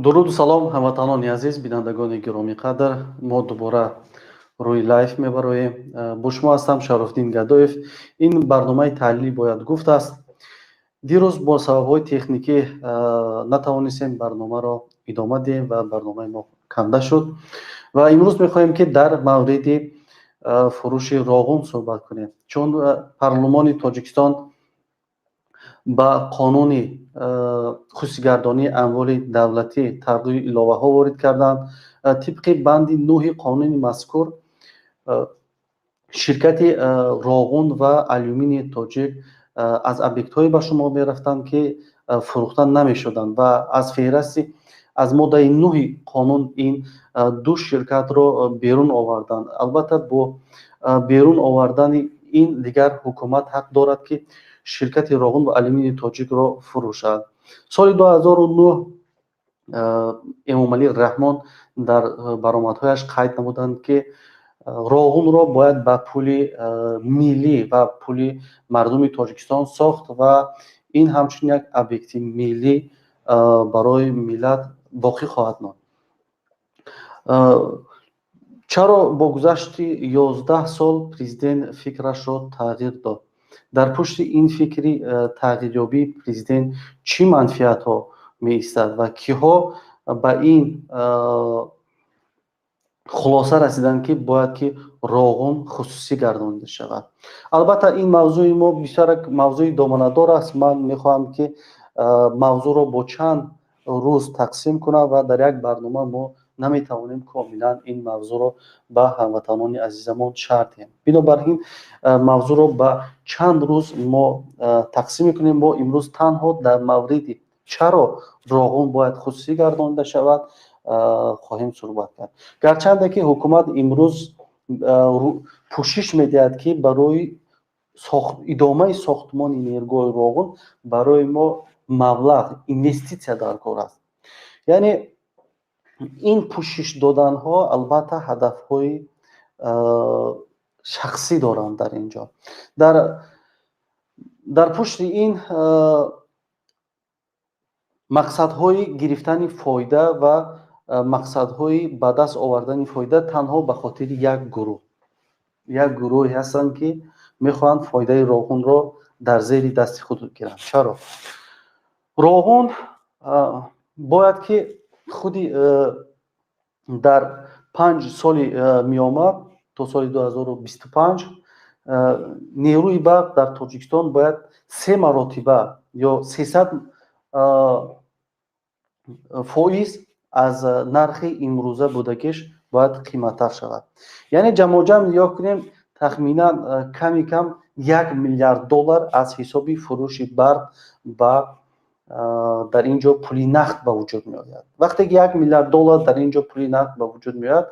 Дуруду салом, ҳамватанони азиз, бинандагони гиромиқадр. Мо дубора рӯи лайв мебароем. Бо шумо ҳастам Шарофиддин Гадоев. Ин барномаи таҳлилӣ «Бояд гуфт» аст. Дирӯз бо сабабҳои техникӣ натавонистем барномаро идома диҳем ва барномаи мо канда шуд. Ва имрӯз мехоҳем, ки дар мавриди фурӯши Роғун суҳбат кунем, чун парлумони Тоҷикистон ба қонуни хусусигардонии амволи давлатӣ тағйиру иловаҳо ворид карданд. Тибқи банди нӯҳи қонуни мазкур, ширкати Роғун ва Алюминии Тоҷик аз объектҳое ба шумор мерафтанд, ки фурӯхта намешуданд, ва аз феҳрасти аз моддаи нӯҳи қонун ин ду ширкатро берун оварданд. Албатта, бо берун овардани ин дигар ҳукумат ҳақ дорад, ки ширкати Роғун ва Алюминии Тоҷикро фурӯшад. Соли 2009 Эмомалӣ Раҳмон дар баромадҳояш қайд намуданд, ки Роғунро бояд ба пули миллӣ ва пули мардуми Тоҷикистон сохт ва ин ҳамчун як объекти миллӣ барои миллат боқӣ хоҳад монд. Чаро бо гузашти 11 сол президент фикрашро тағйир дод? Дар пушти ин фикри тағйирёбии президент чӣ манфиатҳо меистад ва киҳо ба ин хулоса расиданд, ки бояд ки Роғун хусусӣ гардонида шавад? Албатта, ин мавзӯи мо бисёр мавзӯи доманадор аст. Ман мехоҳам, ки мавзӯъро бо чанд рӯз тақсим кунам ва дар як барнома мо наметавонем комилан ин мавзӯъро ба ҳамватанони азизамон шарҳ диҳем. Бинобар ин мавзӯъро ба чанд рӯз мо тақсим мекунем. Мо имрӯз танҳо дар мавриди чаро Роғун бояд хусусӣ гардонида шавад хоҳем суҳбат кард. Гарчанде ки ҳукумат имрӯз пӯшиш медиҳад, ки барои идомаи сохтмони нерӯгоҳи Роғун барои мо маблағ, инвеститсия дар кор аст. Яъне ин пӯшиш доданҳо албатта ҳадафҳои шахсӣ доранд. Дар ин ҷо дар пушти ин мақсадҳои гирифтани фоида ва мақсадҳои ба даст овардани фоида танҳо ба хотири як гурӯҳ, як гурӯҳе ҳастанд, ки мехоҳанд фоидаи Роғунро дар зери дасти худ гиранд. Чаро Роғун бояд ки худи дар 5 соли меомад, то соли 2025, нерӯи барқ дар Тоҷикистон бояд се маротиба ё 300% аз нархи имрӯза будагиш бояд қиматтар шавад. Яъне ҷамъоҷамъ нигоҳ кунем, тахминан ками кам 1 миллиард доллар аз ҳисоби фурӯши барқ ба дар ин ҷо пули нақд ба вуҷуд меояд. Вақте ки 1 миллиард доллар дар ин ҷо пули нақд ба вуҷуд меояд,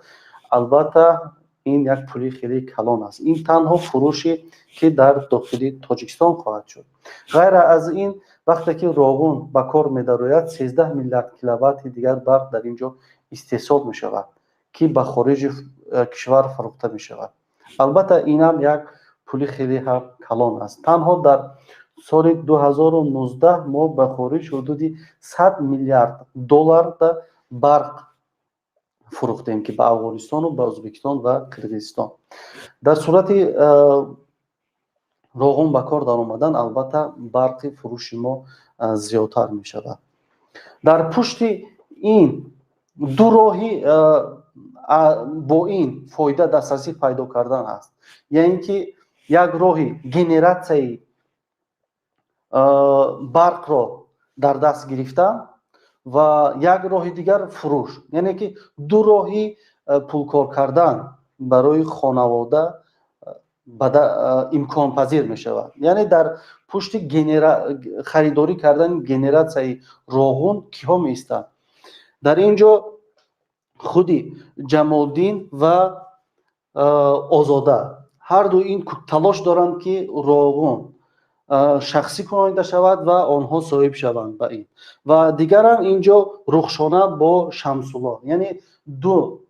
албатта, ин як пули хеле калон аст. Ин танҳо фурӯше, ки дар дохили Тоҷикистон хоҳад шуд. Ғайр аз ин, вақте ки Роғун ба кор медарояд, 13 миллиард киловатти дигар барқ дар ин ҷо истеҳсол мешавад, ки ба хориҷи кишвар фурӯхта мешавад. Албатта, инам як пули хеле ҳам калон аст. Танҳо дар соли 2019 мо ба хориҷ ҳудуди 100 миллиард доллар барқ фурӯхтем, ки ба Афғонистону ба Ӯзбекистон ва Қирғизистон. Дар сурати Роғун ба кор даромадан, албатта, барқи фурӯши мо зиёдтар мешавад. Дар пушти ин ду роҳи бо ин фоида дастрасӣ пайдо кардан аст, яъне ки як роҳи генератсияи барқро дар даст гирифтан ва як роҳи дигар фурӯш, яъне ки ду роҳи пулкор кардан. Барои хонавода имконпазир мешавад. Яъне дар пушти харидорӣ кардани генератсияи Роғун киҳо меистанд? Дар ин ҷо худи Ҷамолдин ва Озода, ҳарду ин талош доранд, ки Роғун шахсӣ кунонида шавад ва онҳо соҳиб шаванд ба ин. Ва дигарам ин ҷо Рухшона бо Шамсулло, яъне ду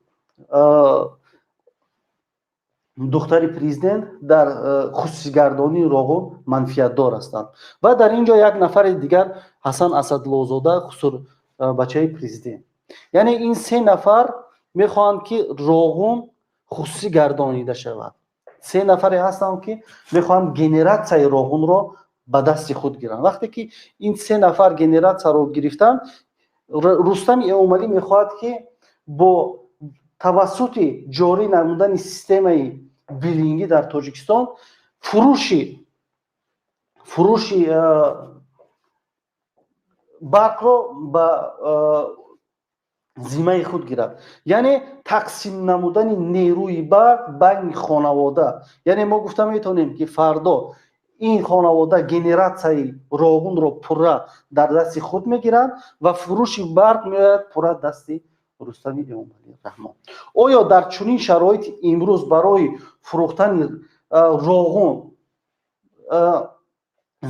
духтари президент дар хусусигардонии Роғун манфиатдор ҳастанд. Ва дар ин ҷо як нафари дигар, Ҳасан Асадлозода, хусур бачаи президент. Яъне ин се нафар мехоҳанд, ки Роғун хусусӣ гардонида шавад. Се нафаре ҳастанд, ки мехоҳанд генератсияи Роғунро ба дасти худ гиранд. Вақте ки ин се нафар генератсияро гирифтанд, Рустами Эмомалӣ мехоҳад, ки бо тавассути ҷорӣ намудани системаи биллингӣ дар Тоҷикистон фурӯши барқро ба зиммаи худ гирад, яъне тақсим намудани нерӯи барқ байни хонавода. Яъне мо гуфта метавонем, ки фардо ин хонавода генератсияи Роғунро пурра дар дасти худ мегиранд ва фурӯши барқ меояд пурра дасти Рустами Эмомалӣ Раҳмон. Оё дар чунин шароити имрӯз барои фурӯхтани Роғун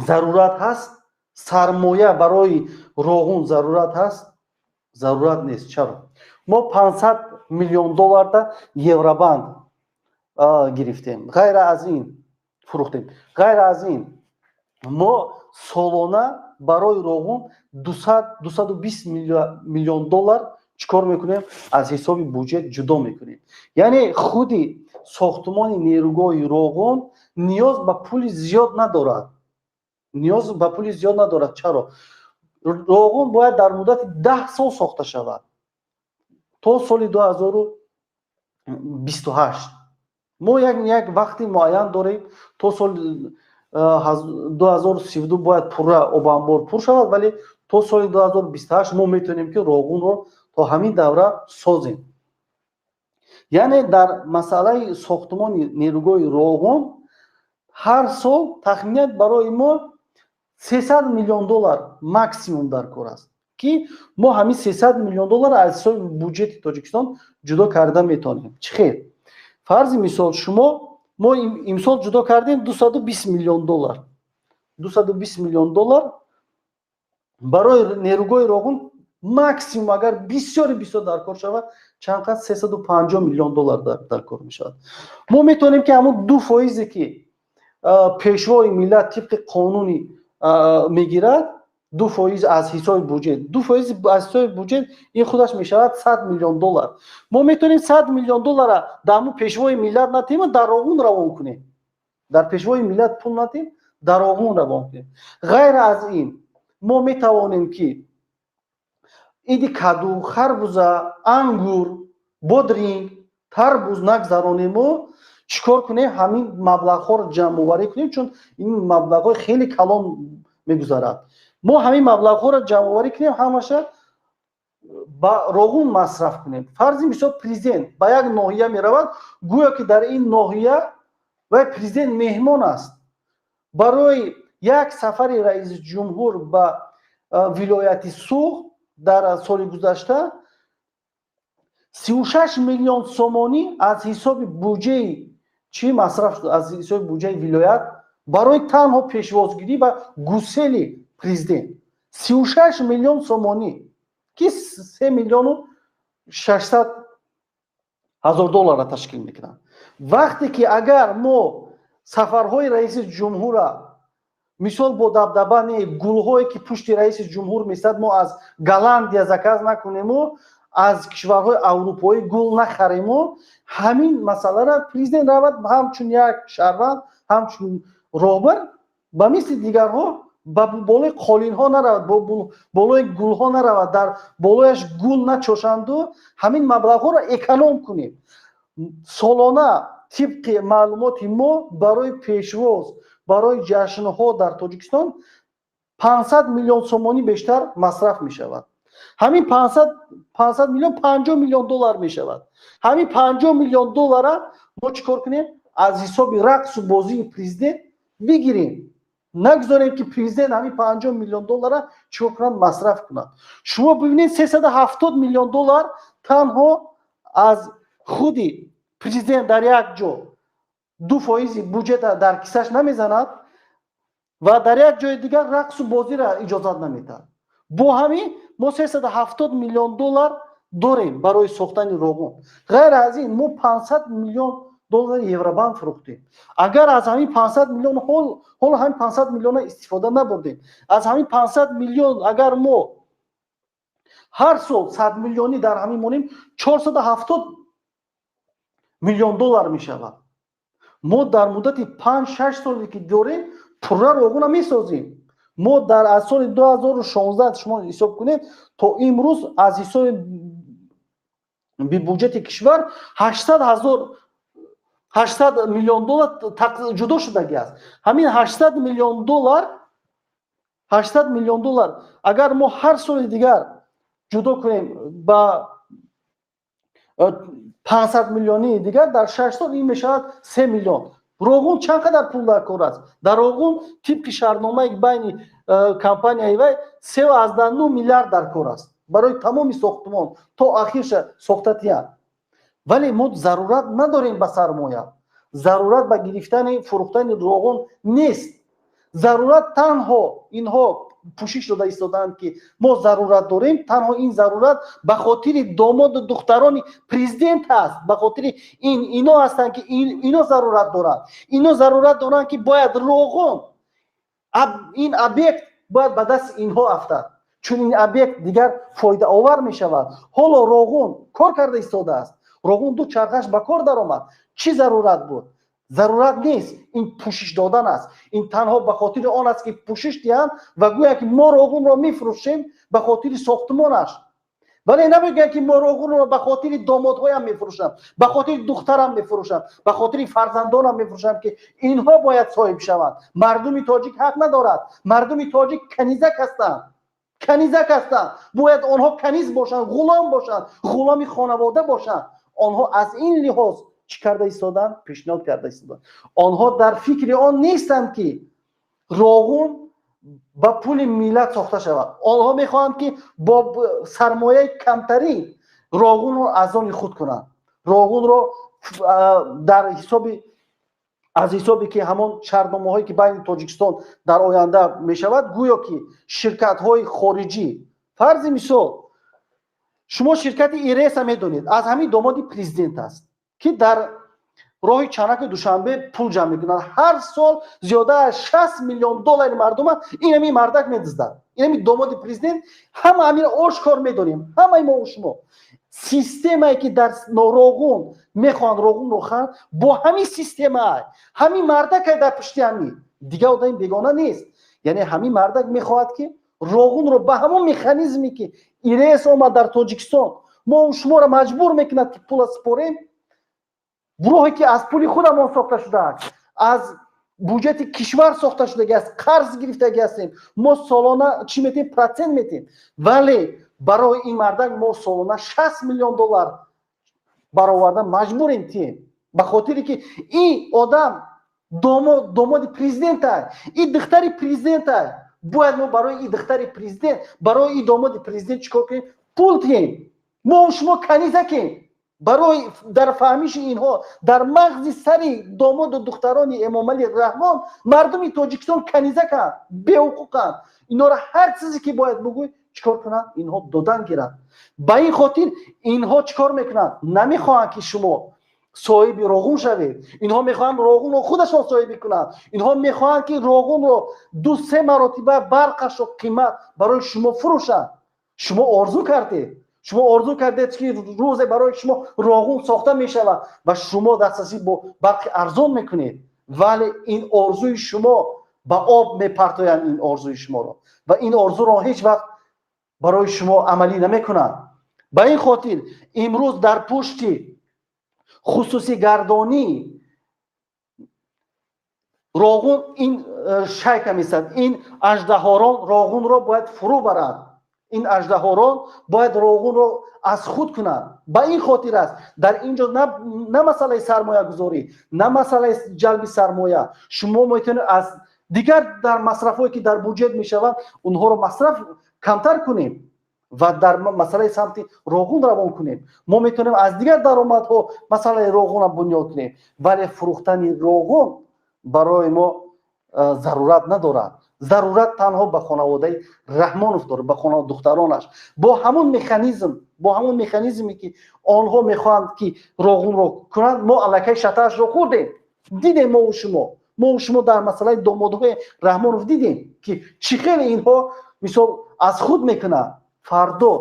зарурат ҳаст? Сармоя барои Роғун зарурат ҳаст? Зарурат нест. Чаро? Мо 500 миллион долларда евробонд гирифтем, ғайра аз ин фурӯхтем. Ғайра аз ин, мо солона барои Роғун 220 миллион доллар чӣ кор мекунем? Аз ҳисоби буҷет ҷудо мекунем. Яъне худи сохтумони нерӯгоҳи Роғун ниёз ба пули зиёд надорад, ниёз ба пули зиёд надорад. Чаро? Роғун бояд дар муддати 10 сол сохта шавад, то соли 2028. Мо як вақти муайян дорем, то соли 2032 бояд пурра обанбор пур шавад, вале то соли 2028 мо метавонем, ки Роғунро то ҳамин давра созем. Яъне дар масъалаи сохтумони нерӯгоҳи Роғун ҳар сол тахминан барои мо 300 миллион доллар максимум дар кор аст, ки мо ҳамин 300 миллион доллар аз ҳисоби буҷети Тоҷикистон ҷудо карда метавонем. Чӣ хел? Фарзи мисол, шумо мо имсол ҷудо кардем 220 миллион доллар, 220 миллион доллар барои нерӯгоҳи Роғун. Максимум, агар бисёри бисёр дар кор шавад, чанд қад? 350 миллион доллар дар кор мешавад. Мо метавонем, ки ҳамун 2 фоизе, ки Пешвои миллат тибқи қонуни мегирад, 2% аз ҳисоби буҷет, 2% аз ҳисоби буҷет, ин худаш мешавад 100 миллион доллар. Мо метавонем 100 миллион доллара дар ҳамун Пешвои миллат натиҳем, дар Роғун равон кунем. Дар Пешвои миллат пул натиҳем, дар Роғун равон кунем. Ғайр аз ин, мо метавонем, ки иди каду, харбуза, ангур, бодринг, тарбуз нагзаронему чӣ кор кунем? Ҳамин маблағҳоро ҷамъоварӣ кунем, чун ин маблағҳои хеле калон мегузарад. Мо ҳамин маблағҳоро ҷамъоварӣ кунем, ҳамаша ба Роғун масраф кунем. Фарзи мисол, президент ба як ноҳия меравад, гӯё ки дар ин ноҳия вай президент меҳмон аст. Барои як сафари раиси ҷумҳур ба вилояти Суғд дар соли гузашта 36 миллион сомонӣ аз ҳисоби буҷаи чӣ масраф шуд? Аз ҳисоби буҷаи вилоят барои танҳо пешвозгирӣ ва гусели президент 36 миллион сомонӣ, ки 3 миллиону 600 ҳазор долларро ташкил мекунанд. Вақте ки агар мо сафарҳои раиси ҷумҳура, мисол, бо дабдаба не, гулҳое ки пушти раиси ҷумҳур месад, мо аз Голландия заказ накунему, аз кишварҳои аврупоӣ гул нахарему, ҳамин масъалара президент равад, ҳамчун як шаҳрванд, ҳамчун роҳбар, ба мисли дигарҳо ба болои қолинҳо наравад, болои гулҳо наравад, дар болояш гул начошанду ҳамин маблағҳоро эконом кунем. Солона, тибқи маълумоти мо, барои пешвоз, барои ҷашнҳо дар Тоҷикистон 500 миллион сомонӣ бештар масраф мешавад. Ҳамин 500 миллион 50 миллион доллар мешавад. Ҳамин 50 миллион доллара мо чӣ кор кунем? Аз ҳисоби рақсу бозии президент бигирем, нагузорем, ки президент ҳамин 50 миллион доллара чӣ кор кунад? Масраф кунад. Шумо бибинед, 370 миллион доллар танҳо аз худи президент дар як ҷо 2 фоизи буҷета дар кисаш намезанад ва дар як ҷои дигар рақсу бозиро иҷозат наметаҳад. Бо ҳамин мо 370 миллион доллар дорем барои сохтани Роғун. Ғайр аз ин, мо 500 миллион доллари евробанд фурӯхтем. Агар аз ҳамин 500 миллион, ҳоло ҳамин 500 миллиона истифода набурдем, аз ҳамин 500 миллион агар мо ҳар сол 100 миллионӣ дар ҳамин монем, 470 миллион доллар мешавад. Мо дар муддати 5-6 соле ки дорем, пурра Роғуна месозем. Мо дар аз соли 2016 шумо ҳисоб кунед то имрӯз аз ҳисоби буҷети кишвар 800 ҳазор, 800 миллион доллар ҷудо шудагӣ аст. Ҳамин 800 миллион доллар, 800 миллион доллар агар мо ҳар соли дигар ҷудо кунем ба 500 миллионии дигар, дар 6 сол ин мешавад 3 миллион. Роғун чанд қадар пул дар кор аст? Дар Роғун тибқи шартномаи байни компанияи вай 3,9 миллиард дар кор аст барои тамоми сохтумон то ахирша сохта тиянд. Вале мо зарурат надорем ба сармоя, зарурат ба гирифтани, фурӯхтани Роғун нест. Зарурат танҳо инҳо пӯшиш дода истодаанд, ки мо зарурат дорем. Танҳо ин зарурат ба хотири домоду духтарони президент аст, ба хотири ин ино ҳастанд, ки ино зарурат доранд. Ино зарурат доранд, ки бояд Роғун, ин объект бояд ба дасти инҳо афтад, чун ин объект дигар фоидаовар мешавад. Ҳоло Роғун кор карда истодааст, Роғун ду чархаш ба кор даромад. Чӣ зарурат буд? Зарурат нест, ин пӯшиш додан аст. Ин танҳо ба хотири он аст, ки пӯшиш диҳанд ва гӯянд, ки мо Роғунро мефурӯшем ба хотири сохтумонаш, вале намегӯянд, ки мо Роғунро ба хотири домодҳоям мефурӯшам, ба хотири духтарам мефурӯшам, ба хотири фарзандонам мефурӯшам, ки инҳо бояд соҳиб шаванд. Мардуми тоҷик ҳақ надорад. Мардуми тоҷик канизак ҳастанд, канизак ҳастанд. Бояд онҳо каниз бошанд, ғулом бошанд, ғуломи хонавода бошанд. Онҳо аз ин лиҳоз чӣ карда истоданд? Пешниҳод карда истоданд. Онҳо дар фикри он нестанд, ки Роғун ба пули миллат сохта шавад. Онҳо мехоҳанд, ки бо сармояи камтарин Роғунро аз они худ кунанд. Роғунро дар ҳисоби, аз ҳисобе ки ҳамон шартномаҳое ки байни Тоҷикистон дар оянда мешавад, гӯё ки ширкатҳои хориҷӣ, фарзи мисол, шумо ширкати Иреса медонед, аз ҳамин домоди президент аст, ки дар роҳи Чанаки Душанбе пул ҷамъ мекунад. Ҳар сол зиёда аз 60 миллион доллари мардума ин ҳамин мардак медиздад, ин ҳамин домоди президент. Ҳама ҳамин ошкор медонем, ҳамаи мо шумо. Системае ки дар Роғун мехоҳанд Роғунро ханд, бо ҳамин система, ҳамин мардакай дар пушти ҳамин, дигар одами бегона нест. Яъне ҳамин мардак мехоҳад, ки Роғунро ба ҳамон механизме, ки ИРС омад дар Тоҷикистон, мо шуморо маҷбур мекунад, ки пула супорем. Роҳе ки аз пули худамон сохта шудааст, аз буҷети кишвар сохта шудаги аст, қарз гирифтаги ҳастем. Мо солона чӣ метем? Процент метем. Вале барои ин мардак мо солона 60 миллион доллар баровардан маҷбурем тием, ба хотире ки ин одам домоди президента, ин духтари президента. Бояд мо барои ин духтари президент, барои ин домоди президент чӣ кор кунем? Пул тием. Мо шумо канизакем барои дар фаҳмиши инҳо, дар мағзи сари домоду духтарони Эмомалӣ Раҳмон мардуми Тоҷикистон канизаканд, беҳуқуқанд. Инҳоро ҳар чизе ки бояд бугӯй, чӣ кор кунанд? Инҳо додан гиранд. Ба ин хотир инҳо чӣ кор мекунанд? Намехоҳанд, ки шумо соҳиби Роғун шавед. Инҳо мехоҳанд Роғунро худашон соҳибӣ кунанд. Инҳо мехоҳанд, ки Роғунро ду се маротиба барқашро қимат барои шумо фурӯшанд. Шумо орзу кардед, шумо орзу кардед, ки рӯзе барои шумо Роғун сохта мешавад ва шумо дастрасӣ бо барқи арзон мекунед. Вале ин орзуи шумо ба об мепартоянд, ин орзуи шуморо, ва ин орзуро ҳеҷ вақт барои шумо амалӣ намекунанд. Ба ин хотир имрӯз дар пушти хусусигардонӣ Роғун ин шайка месад, ин аждаҳорон Роғунро бояд фурӯ баранд. Ин аждаҳорон бояд роғунро аз худ кунанд. Ба ин хотир аст, дар ин ҷо на масъалаи сармоягузорӣ, на масъалаи ҷалби сармоя. Шумо метавонед аз дигар дар масрафҳое, ки дар буҷет мешаванд, онҳоро масраф камтар кунем ва дар масъалаи самти роғун равон кунем. Мо метавонем аз дигар даромадҳо масъалаи роғунро бунёд кунем, вале фурӯхтани роғун барои мо зарурат надорад. Зарурат танҳо ба хонаводаи Раҳмонов дорад, ба духтаронаш. Бо ҳамон механизм, бо ҳамон механизме, ки онҳо мехоҳанд, ки роғунро кунанд, мо аллакай шатаашро хӯрдем, дидем. Мову шумо дар масъалаи домодҳои Раҳмонов дидем, ки чӣ хеле инҳо, мисол, аз худ мекунанд. Фардо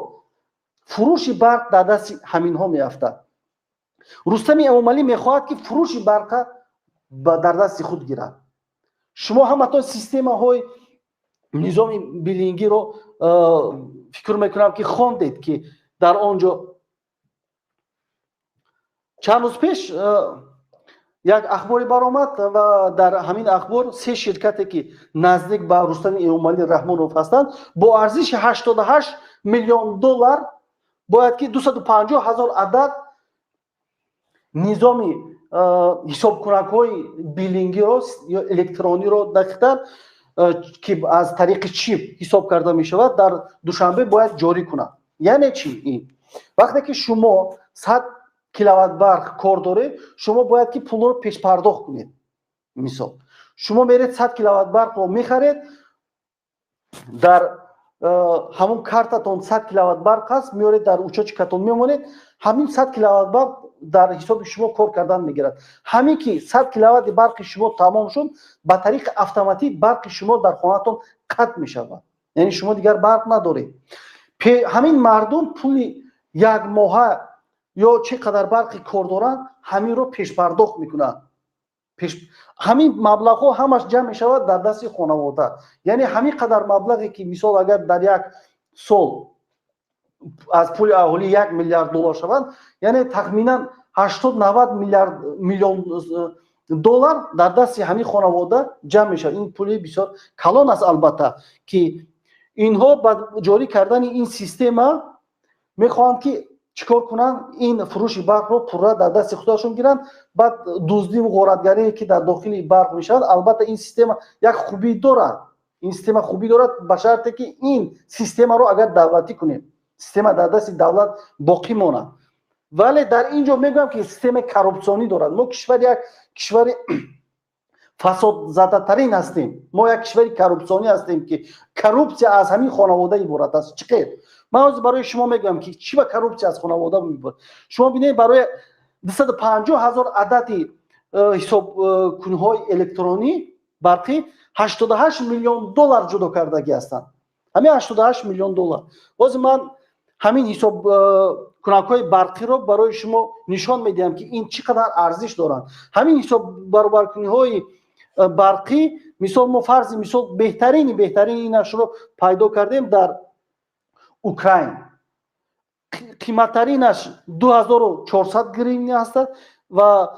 фурӯши барқ дар дасти ҳаминҳо меафтад. Рустами Эмомалӣ мехоҳад, ки фурӯши барқа дар дасти худ гирад. Шумо ҳаматон системаҳои низоми биллингиро, фикр мекунам, ки хондед, ки дар он ҷо чанд рӯз пеш як ахборе баромад ва дар ҳамин ахбор се ширкате, ки наздик ба Рустами Эмомалӣ Раҳмонов ҳастанд, бо арзиши 88 миллион доллар бояд ки 250 ҳазор адад низоми ҳисобкунакҳои биллингиро ё электрониро, дақиқтар, ки аз тариқи чип ҳисоб карда мешавад, дар Душанбе бояд ҷорӣ кунад. Яъне чӣ ин? Вақте ки шумо 100 киловатт барқ кор доред, шумо бояд ки пулро пешпардохт кунед. Мисол, шумо меред, 100 киловатт барқро мехаред, дар ҳамон картатон 100 киловатт барқ ҳаст, меоред, дар учётчикатон мемонед, ҳамин 100 киловатт барқ дар ҳисоби шумо кор кардан мегирад. Ҳамин ки 100 киловатти барқи шумо тамом шуд, ба тариқи автоматӣ барқи шумо дар хонаатон қатъ мешавад, яъне шумо дигар барқ надоред. Ҳамин мардум пули як моҳа ё чӣ қадар барқи кор доранд, ҳаминро пешпардохт мекунанд. Ҳамин маблағҳо ҳамаш ҷамъ мешавад дар дасти хонавода. Яъне ҳамин қадар маблағе, ки, мисол, агар дар як сол аз пули аҳолӣ 1 миллиард доллар шаванд, яъне тахминан 80-90 миллиард миллион доллар дар дасти ҳамин хонавода ҷамъ мешавад. Ин пули бисёр калон аст. Албатта, ки инҳо ба ҷорӣ кардани ин система мехоҳанд, ки чӣ кор кунанд? Ин фурӯши барқро пурра дар дасти худашон гиранд, баъд дуздиву ғоратгарие, ки дар дохили барқ мешавад. Албатта, ин система як хубӣ дорад. Ин система хубӣ дорад, ба шарте ки ин системаро агар давлатӣ кунем, система дар дасти давлат боқӣ монад. Вале дар ин ҷо мегӯям, ки системаи коррупсионӣ дорад. Мо кишвари як кишвари фасодзадатарин ҳастем. Мо як кишвари коррупсионӣ ҳастем, ки коррупсия аз ҳамин хонавода иборат аст. Чӣ қед? Ман ҳозир барои шумо мегӯям, ки чӣ ба коррупсия аз хонавода иборат. Шумо бинед, барои 250 ҳазор адади ҳисобкунҳои электронӣ барқӣ 88 миллион доллар ҷудо кардагӣ ҳастанд. Ҳамин 88 миллион доллар. Ҳозир ман ҳамин ҳисобкунакҳои барқиро барои шумо нишон медиҳам, ки ин чӣ қадар арзиш доранд, ҳамин ҳисоб баробаркуниҳои барқӣ. Мисол, мо, фарзи мисол, беҳтарини беҳтарини инашро пайдо кардем дар Украин. Қиматтаринаш 2400 гривня ҳастад ва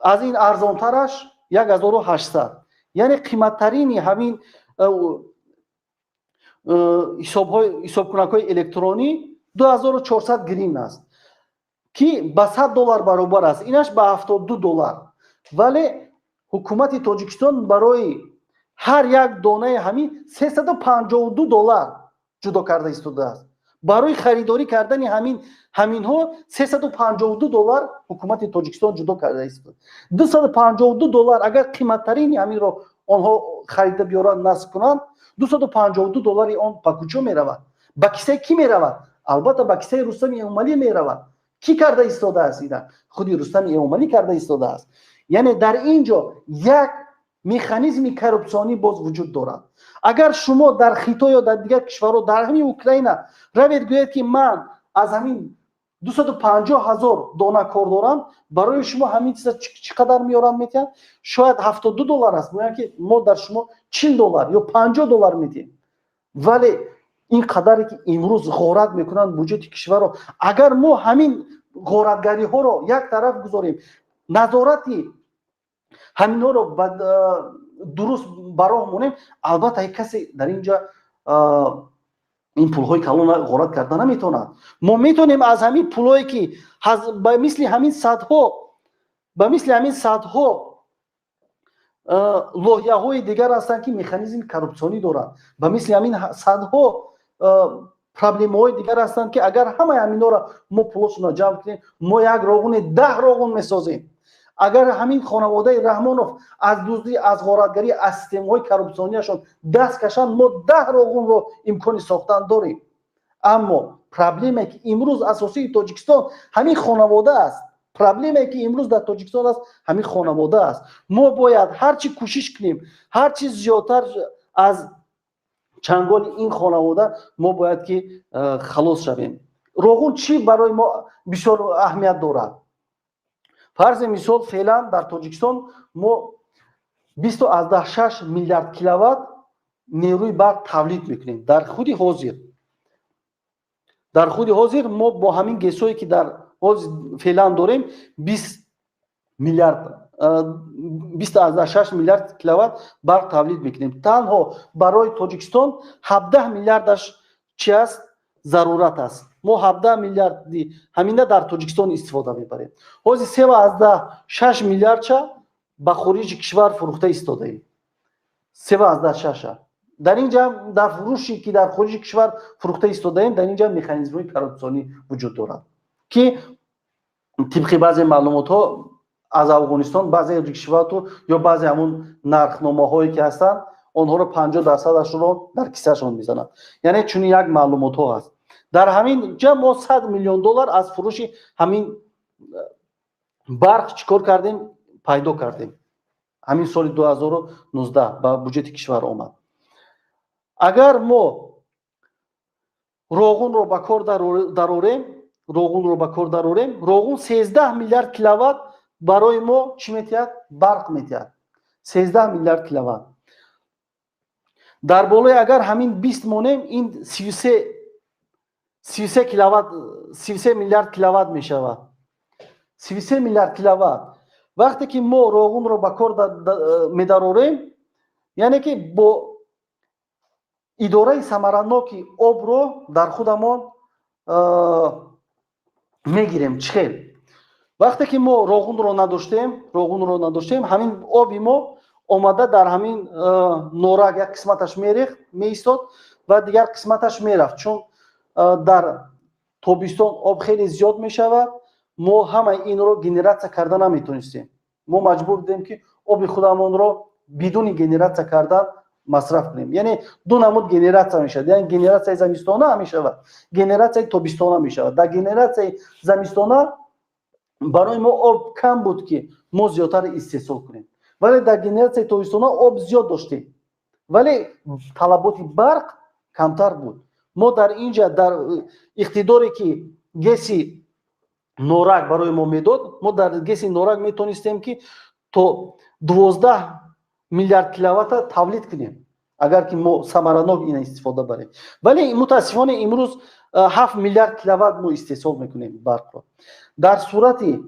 аз ин арзонтараш 1800. Яъне қиматтарини ҳамин ҳисобкунакҳои электронӣ 2400 гривна аст, ки ба 100 доллар баробар аст. Инаш ба 72 доллар. Вале ҳукумати Тоҷикистон барои ҳар як донаи ҳамин 352 доллар ҷудо карда истодааст. Барои харидорӣ кардани ҳаминҳо 352 доллар ҳукумати Тоҷикистон ҷудо карда истодааст. 252 доллар, агар қиматтарини ҳаминро онҳо харида биёранд, насб кунанд, 252 доллари он ба куҷо меравад? Ба кисаи кӣ меравад? Албатта, ба кисаи Рустами Эмомалӣ меравад. Кӣ карда истодааст ина? Худи Рустами Эмомалӣ карда истодааст. Яъне дар ин ҷо як механизми коррупсионӣ боз вуҷуд дорад. Агар шумо дар Хитой ё дар дигар кишварҳо, дар ҳамин Украина равед, гӯед, ки ман аз ҳамин 250 ҳазор дона кор дорам, барои шумо ҳамин чиза чӣ қадар меоранд, метиҳанд? Шояд 72 доллар аст, мегӯянд, ки мо дар шумо 40 доллар ё 50 доллар медиҳем. Вале ин қадаре, ки имрӯз ғорат мекунанд буҷети кишварро, агар мо ҳамин ғоратгариҳоро як тараф гузорем, назорати ҳаминҳоро дуруст ба роҳ монем, албатта, касе дар ин ҷо Ин пулҳои калон ғорат карда наметавонад. Мо метавонем аз ҳамин пулҳое, ки ба мисли ҳамин садҳо, ба мисли ҳамин садҳо лоиҳаҳои дигар ҳастанд, ки механизми коррупсионӣ доранд, ба мисли ҳамин садҳо проблемаҳои дигар ҳастанд, ки агар ҳамаи ҳаминҳоро мо пулошонро ҷамъ кунем, мо як Роғуни, 10 Роғун месозем. Агар ҳамин хонаводаи Раҳмонов аз дуздӣ, аз ғоратгарӣ, аз системаҳои коррупсионияшон даст кашанд, мо 10 Роғунро имкони сохтан дорем. Аммо проблемае, ки имрӯз асосии Тоҷикистон, ҳамин хонавода аст. Проблемае, ки имрӯз дар Тоҷикистон аст, ҳамин хонавода аст. Мо бояд ҳарчи кӯшиш кунем, ҳарчи зиёдтар аз чанголи ин хонавода мо бояд ки халос шавем. Роғун чӣ барои мо бисёр аҳамият дорад? Фарзи мисол, феълан дар Тоҷикистон мо 20,6 миллиард киловатт нерӯи барқ тавлид мекунем. Дар худи ҳозир мо бо ҳамин ГЭСҳое, ки дар ҳозир феълан дорем, 20 миллиард, 20,6 миллиард киловатт барқ тавлид мекунем. Танҳо барои Тоҷикистон 17 миллиардаш чи аст? Зарурат аст. Мо 17 миллиарди ҳамина дар Тоҷикистон истифода мебарем. Ҳозир 3,6 миллиардша ба хориҷи кишвар фурӯхта истодаем. Сева аздаҳ шаша дар ин ҷа, дар фурӯши, ки дар хориҷи кишвар фурӯхта истодаем, дар ин ҷа механизмҳои коррупсионӣ вуҷуд дорад, ки тибқи баъзе маълумотҳо аз Афғонистон баъзе ришвату ё баъзе ҳамун нархномаҳое, ки ҳастанд, онҳоро 50 дарсадашро дар кисаашон мезананд. Яъне чунин як маълумотҳо ҳаст. Дар ҳамин ҷа мо 100 миллион доллар аз фурӯши ҳамин барқ чӣ кор кардем? Пайдо кардем. Ҳамин соли 2019 ба буҷети кишвар омад. Агар мо Роғунро ба кор дарорем, Роғунро ба кор дарорем, Роғун 13 миллиард киловатт барои мо чӣ метиҳад? Барқ метиҳад. 13 миллиард киловатт. Дар болои агар ҳамин 20 монем, ин 33 киловатт, 33 миллиард киловатт мешавад. 33 миллиард киловатт. Вақте ки мо Роғунро ба кор медарорем, яъне ки бо идораи самараноки обро дар худамон мегирем. Чӣ хел? Вақте ки мо Роғунро надоштем, ҳамин оби мо омада дар ҳамин Норак як қисматаш мерехт, меистод ва дигар қисматаш мерафт. Чун дар тобистон об хеле зиёд мешавад, мо ҳамаи инро генератсия карда наметонистем. Мо маҷбур будем, ки оби худамонро бидуни генератсия кардан масраф кунем. Яъне ду намуд генератсия мешавад, яъне генератсияи замистона мешавад, генератсияи тобистона мешавад. Дар генератсияи замистона барои мо об кам буд, ки мо зиёдтар истеҳсол кунем, вале дар генератсияи тобистона об зиёд доштем, вале талаботи барқ камтар буд. Мо дар ин ҷа дар иқтидоре, ки ГЭСи Норак барои мо медод, мо дар ГЭСи Норак метонистем, ки то 12 миллиард киловатта тавлид кунем, агар ки мо самаранок ина истифода барем. Вале мутаассифона имрӯз 7 миллиард киловатт мо истеҳсол мекунем барқро. Дар сурати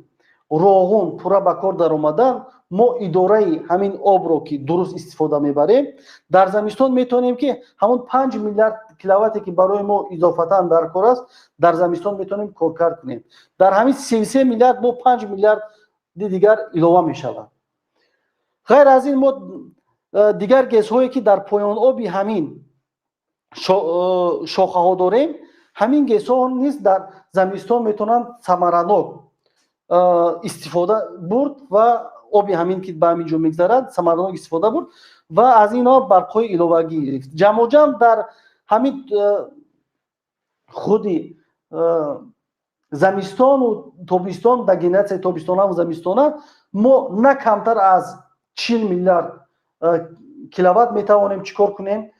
Роғун пурра ба кор даромадан, мо идораи ҳамин обро ки дуруст истифода мебарем, дар замистон метавонем, ки ҳамон 5 миллиард киловатте, ки барои мо изофатан дар кор аст, дар замистон метавонем коркард кунем. Дар ҳамин 33 миллиард мо 5 миллиарди дигар илова мешавад. Ғайр аз ин, мо дигар ГЭСҳое, ки дар поёноби ҳамин шохаҳо дорем, ҳамин ГЭСҳо низ дар замистон метавонанд самаранок истифода бурд ва оби ҳамин, ки ба ҳамин ҷо мегзарад, самаранок истифода бурд ва аз инҳо барқҳои иловагӣ гирифт. Ҷамъоҷамъ дар ҳамин худи замистону тобистон, дар генератсияи тобистонаву замистона мо на камтар аз 40 миллиард киловатт метавонем чӣ кор кунем?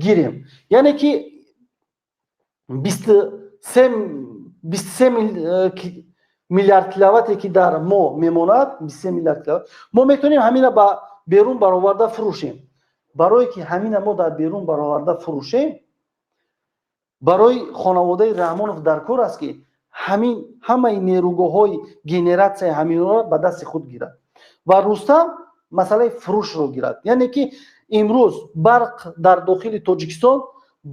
Гирем. Яъне ки 23 миллиард киловатте, ки дар мо мемонад, 23 миллиард киловатт мо метавонем ҳамина ба берун бароварда фурӯшем. Барое ки ҳамина мо дар берун бароварда фурӯшем, барои хонаводаи Раҳмонов дар кор аст, ки ҳамин ҳамаи нерӯгоҳҳои генератсияи ҳаминро ба дасти худ гирад ва Рустам масъалаи фурӯшро гирад. Яъне ки имрӯз барқ дар дохили Тоҷикистон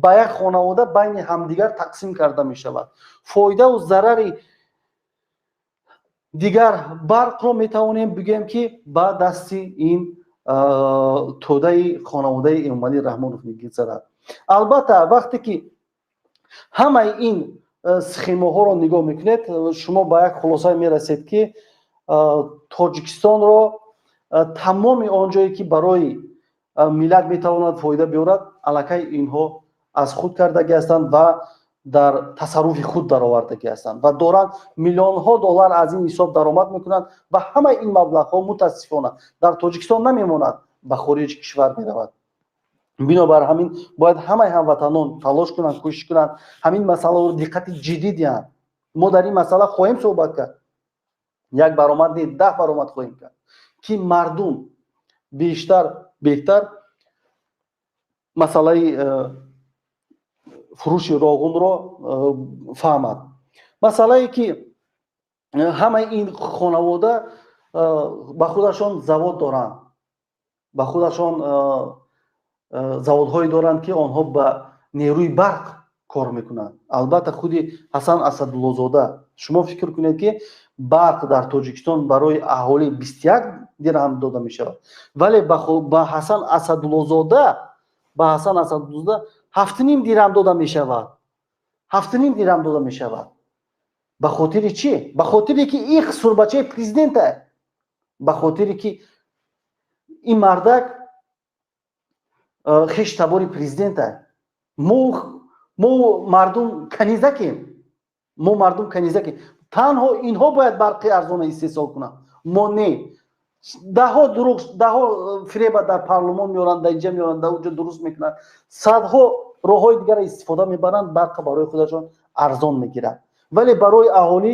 ба як хонавода байни ҳамдигар тақсим карда мешавад. Фоидаву зарари дигар барқро метавонем бигӯем, ки ба дасти ин тӯдаи хонаводаи Эмомалӣ Раҳмонов мегузарад. Албатта, вақте ки ҳамаи ин схемаҳоро нигоҳ мекунед, шумо ба як хулоса мерасед, ки Тоҷикистонро тамоми он ҷое, ки барои миллат метавонад фоида биёрад, аллакай инҳо аз худ кардагӣ ҳастанд ва дар тасарруфи худ даровардагӣ ҳастанд ва доранд миллионҳо доллар аз ин ҳисоб даромад мекунанд ва ҳамаи ин маблағҳо мутаассифона дар Тоҷикистон намемонад, ба хориҷи кишвар меравад. Бинобар ҳамин бояд ҳамаи ҳамватанон талош кунанд, кӯшиш кунанд, ҳамин масъаларо диққати ҷиддӣ диҳанд. Мо дар ин масъала хоҳем суҳбат кард, як баромад не, 10 баромад хоҳем кард, ки мардум бештар беҳтар масъалаи фурӯши роғунро фаҳмад. Масъалае, ки ҳамаи ин хонавода ба худашон завод доранд, ба худашон заводҳое доранд, ки онҳо ба нерӯи барқ кор мекунанд. Албатта, худи Ҳасан Асадуллозода, шумо фикр кунед, ки барқ дар Тоҷикистон барои аҳолӣ 21 дирҳам дода мешавад, вале ба Ҳасан Асадуллозода 7,5 дирҳам дода мешавад, 7,5 дирҳам дода мешавад. Ба хотири чӣ? Ба хотире, ки ин сурбачаи президента, ба хотире, ки ин мардак хеш табори президента. Мо мардум канизакем, мо мардум канизакем. Танҳо инҳо бояд барқи арзона истеҳсол кунанд, мо не. Даҳҳо дурӯғ, даҳҳо фиреба дар парлумон меоранд, дар инҷа меоранд, дар уҷа дуруст мекунанд, садҳо роҳҳои дигарро истифода мебаранд, барқа барои худашон арзон мегиранд. Вале барои аҳолӣ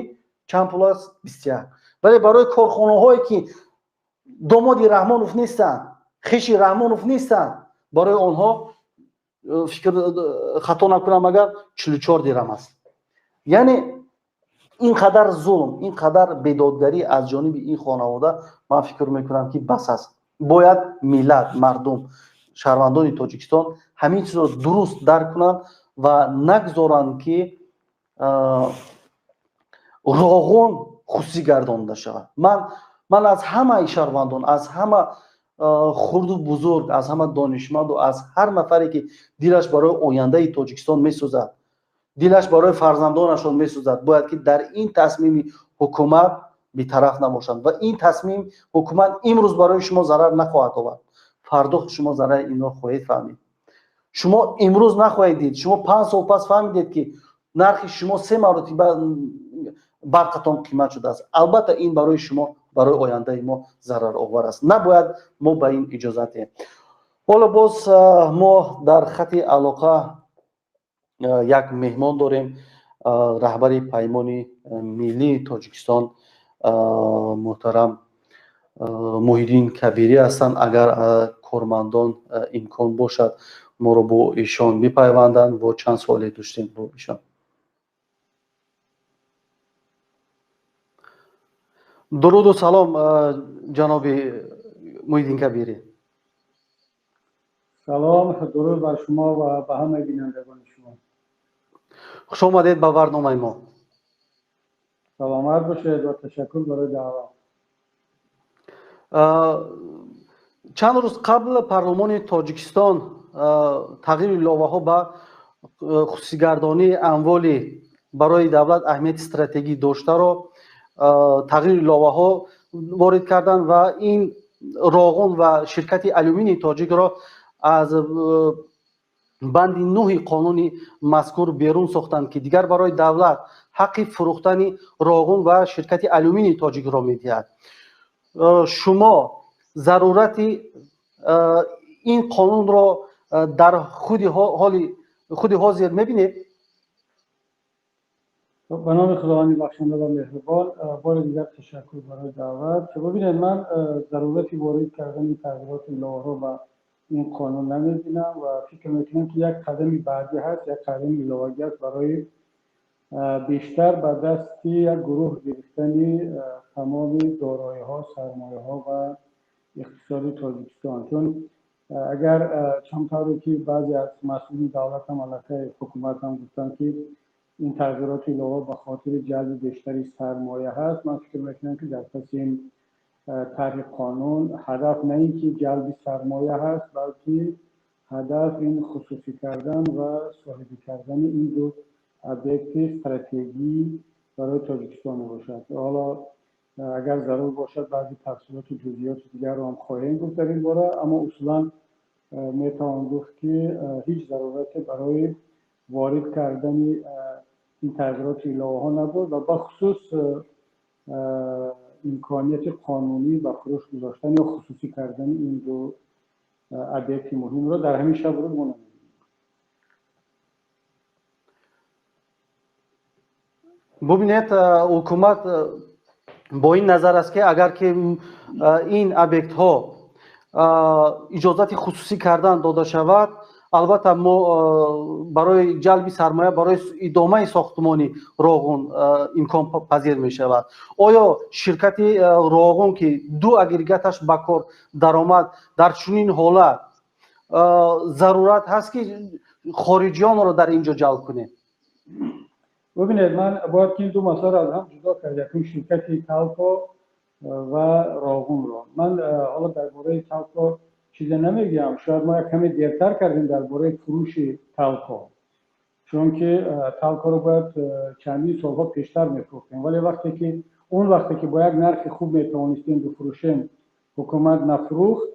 чанд пул аст? 21. Вале барои корхонаҳое, ки домоди Раҳмонов нестанд, хеши Раҳмонов нестанд, барои онҳо, фикр хато накунам агар, 44 дирам аст. Яъне ин қадар зулм, ин қадар бедодгарӣ аз ҷониби ин хонавода, ман фикр мекунам, ки бас аст. Бояд миллат, мардум, шаҳрвандони Тоҷикистон ҳамин чизро дуруст дарк кунанд ва нагзоранд, ки роғун хусусӣ гардонида шавад. Ман аз ҳамаи шаҳрвандон, аз ҳама хурду бузург, аз ҳама донишманду аз ҳар нафаре, ки дилаш барои ояндаи Тоҷикистон месӯзад, дилаш барои фарзандонашон месӯзад, бояд ки дар ин тасмими ҳукумат бетараф набошанд. Ва ин тасмим ҳукумат имрӯз барои шумо зарар нахоҳад овард, фардо шумо зарари инро хоҳед фаҳмид. Шумо имрӯз нахоҳед дид, шумо 5 сол пас фаҳмидед, ки нархи шумо се маротиба барқатон қимат шудааст. Албатта, ин барои шумо, барои ояндаи мо зараровар аст. Набояд мо ба ин иҷозат диҳем. Ҳоло боз мо дар хати алоқа як меҳмон дорем, раҳбари Паймони миллии Тоҷикистон муҳтарам Муҳиддин Кабирӣ ҳастанд. Агар кормандон имкон бошад, моро бо ишон бипайванданд, бо чанд суоле доштем бо ишон. Дуруду салом, ҷаноби Муҳиддин Кабирӣ. Салом, дуруд бар шумо ва ба ҳамаи бинандагони шумо. Хуш омадед ба барномаи мо. Саломат бошед ва ташаккур барои даъват. Чанд рӯз қабл парлумони Тоҷикистон тағйири иловаҳо ба хусусигардонии амволи барои давлат аҳамияти стратегӣ доштаро тағйири иловаҳо ворид карданд ва ин роғун ва ширкати алюминии тоҷикро аз банди нӯҳи қонуни мазкур берун сохтанд, ки дигар барои давлат ҳаққи фурӯхтани роғун ва ширкати алюминии тоҷикро медиҳад. Шумо зарурати ин қонунро дар худи ҳозир мебинед? Ба номи Худованди бахшанда ва меҳрубон. Бори дигар ташаккур барои даъват. Бибинед, ман зарурати ворид кардани тағйироти иловаҳо ба ин қонун намебинам ва фикр мекунам, ки як қадами баъдӣ ҳаст, як қадами иловагӣ аст барои бештар ба дасти як гурӯҳ гирифтани тамоми дороиҳо, сармояҳо ва иқтисоди Тоҷикистон, чун Агар чанд тавре ки баъзе аз масъулини давлат ҳам, аллакай ҳукумат ҳам гуфтанд, ки ин тағйироти илова ба хотири ҷалби бештари сармоя ҳаст, ман фикр мекунам, ки дар паси ин тарҳи қонун ҳадаф на ин ки ҷалби сармоя ҳаст, балки ҳадаф ин хусусӣ кардан ва соҳибӣ кардани ин ду объекти стратегӣ барои Тоҷикистон мебошад. Ҳоло агар зарур бошад, баъзе тафсилоту ҷузъиёти дигарро ҳам хоҳем гуфт дар ин бора, аммо усулан метавон гуфт, ки ҳеҷ зарурате барои ворид кардани ин тағйироти иловаҳо набуд ва бахусус имконияти қонунӣ ба фурӯш гузоштан ё хусусӣ кардани ин ду объекти муҳимро дар ҳамин шаб рӯз мо намебинем. Бубинед, ҳукумат бо ин назар аст, ки агар ки ин объектҳо иҷозати хусусӣ кардан дода шавад, албатта мо барои ҷалби сармоя барои идомаи сохтмони Роғун имконпазир мешавад. Оё ширкати Роғун, ки ду агрегаташ ба кор даромад, дар чунин ҳолат зарурат ҳаст, ки хориҷиёнро дар ин ҷо ҷалб кунем? Бубинед, ман бояд ки ин ду масъаларо аз ҳам ҷудо кард. Якум, ширкати Талко ва Роғунро. Ман ҳоло дар бораи Талко чизе намегӯям. Шояд мо як каме дертар кардем дар бораи фурӯши Талко, чунки Талкоро бояд чандин солҳо пештар мефурӯхтем, вале вақте ки он вақте ки бо як нархи хуб метавонистем бифурӯшем, ҳукумат нафурӯхт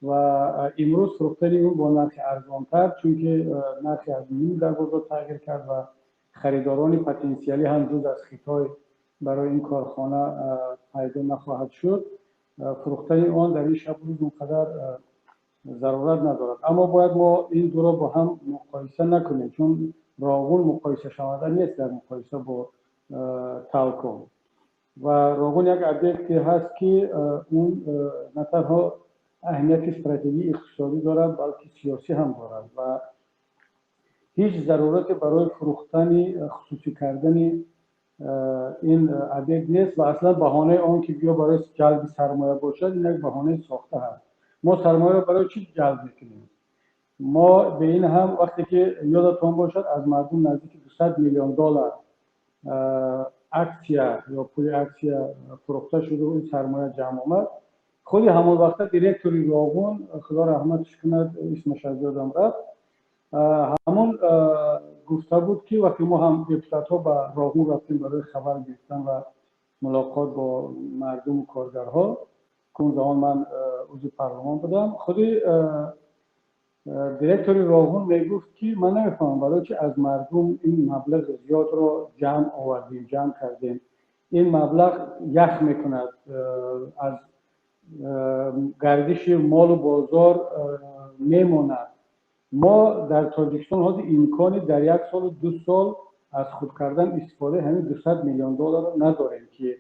ва имрӯз фурӯхтани он бо нархи арзонтар, чунки нархи алюминий дар бозор тағйир кард ва харидорони потенсиалӣ ҳам ҷуз аз Хитой барои ин корхона пайдо нахоҳад шуд, фурӯхтани он дар ин шаб рӯз он қадар зарурат надорад. Аммо бояд мо ин дуро бо ҳам муқоиса накунем, чун Роғун муқоисашаванда нест дар муқоиса бо Талко. Ва Роғун як объекте ҳаст, ки он на танҳо аҳамияти стратегии иқтисодӣ дорад, балки сиёсӣ ҳам дорад ва ҳеҷ зарурате барои фурӯхтани, хусусӣ кардани ин объект нест ва аслан баҳонаи он ки гӯё барои ҷалби сармоя бошад, ин як баҳонаи сохта ҳаст. Мо сармояро барои чӣ ҷалб мекунем? Мо ба ин ҳам вақте ки ёдатон бошад, аз мардум наздики 200 миллион доллар аксия ё пули аксия фурӯхта шуд ва ин сармоя ҷамъ омад. Худи ҳамон вақта директори Роғун, Худо раҳматш кунад, исмаш аз ёдам рафт, ҳамон гуфта буд, ки вақте мо ҳам депутатҳо ба Роғун рафтем барои хабар гирифтан ва мулоқот бо мардуму коргарҳо, ки он замон ман узви парлумон будам, худи директори Роғун мегуфт, ки ман намефаҳмам, барои чи аз мардум ин маблағи зиёдро ҷамъ овардем, ҷамъ кардем. Ин маблағ ях мекунад, аз гардиши молу бозор мемонад. Мо дар Тоҷикистон ҳозир имкони дар як солу ду сол аз худ кардан истифодаи ҳамин 200 миллион долларро надорем, ки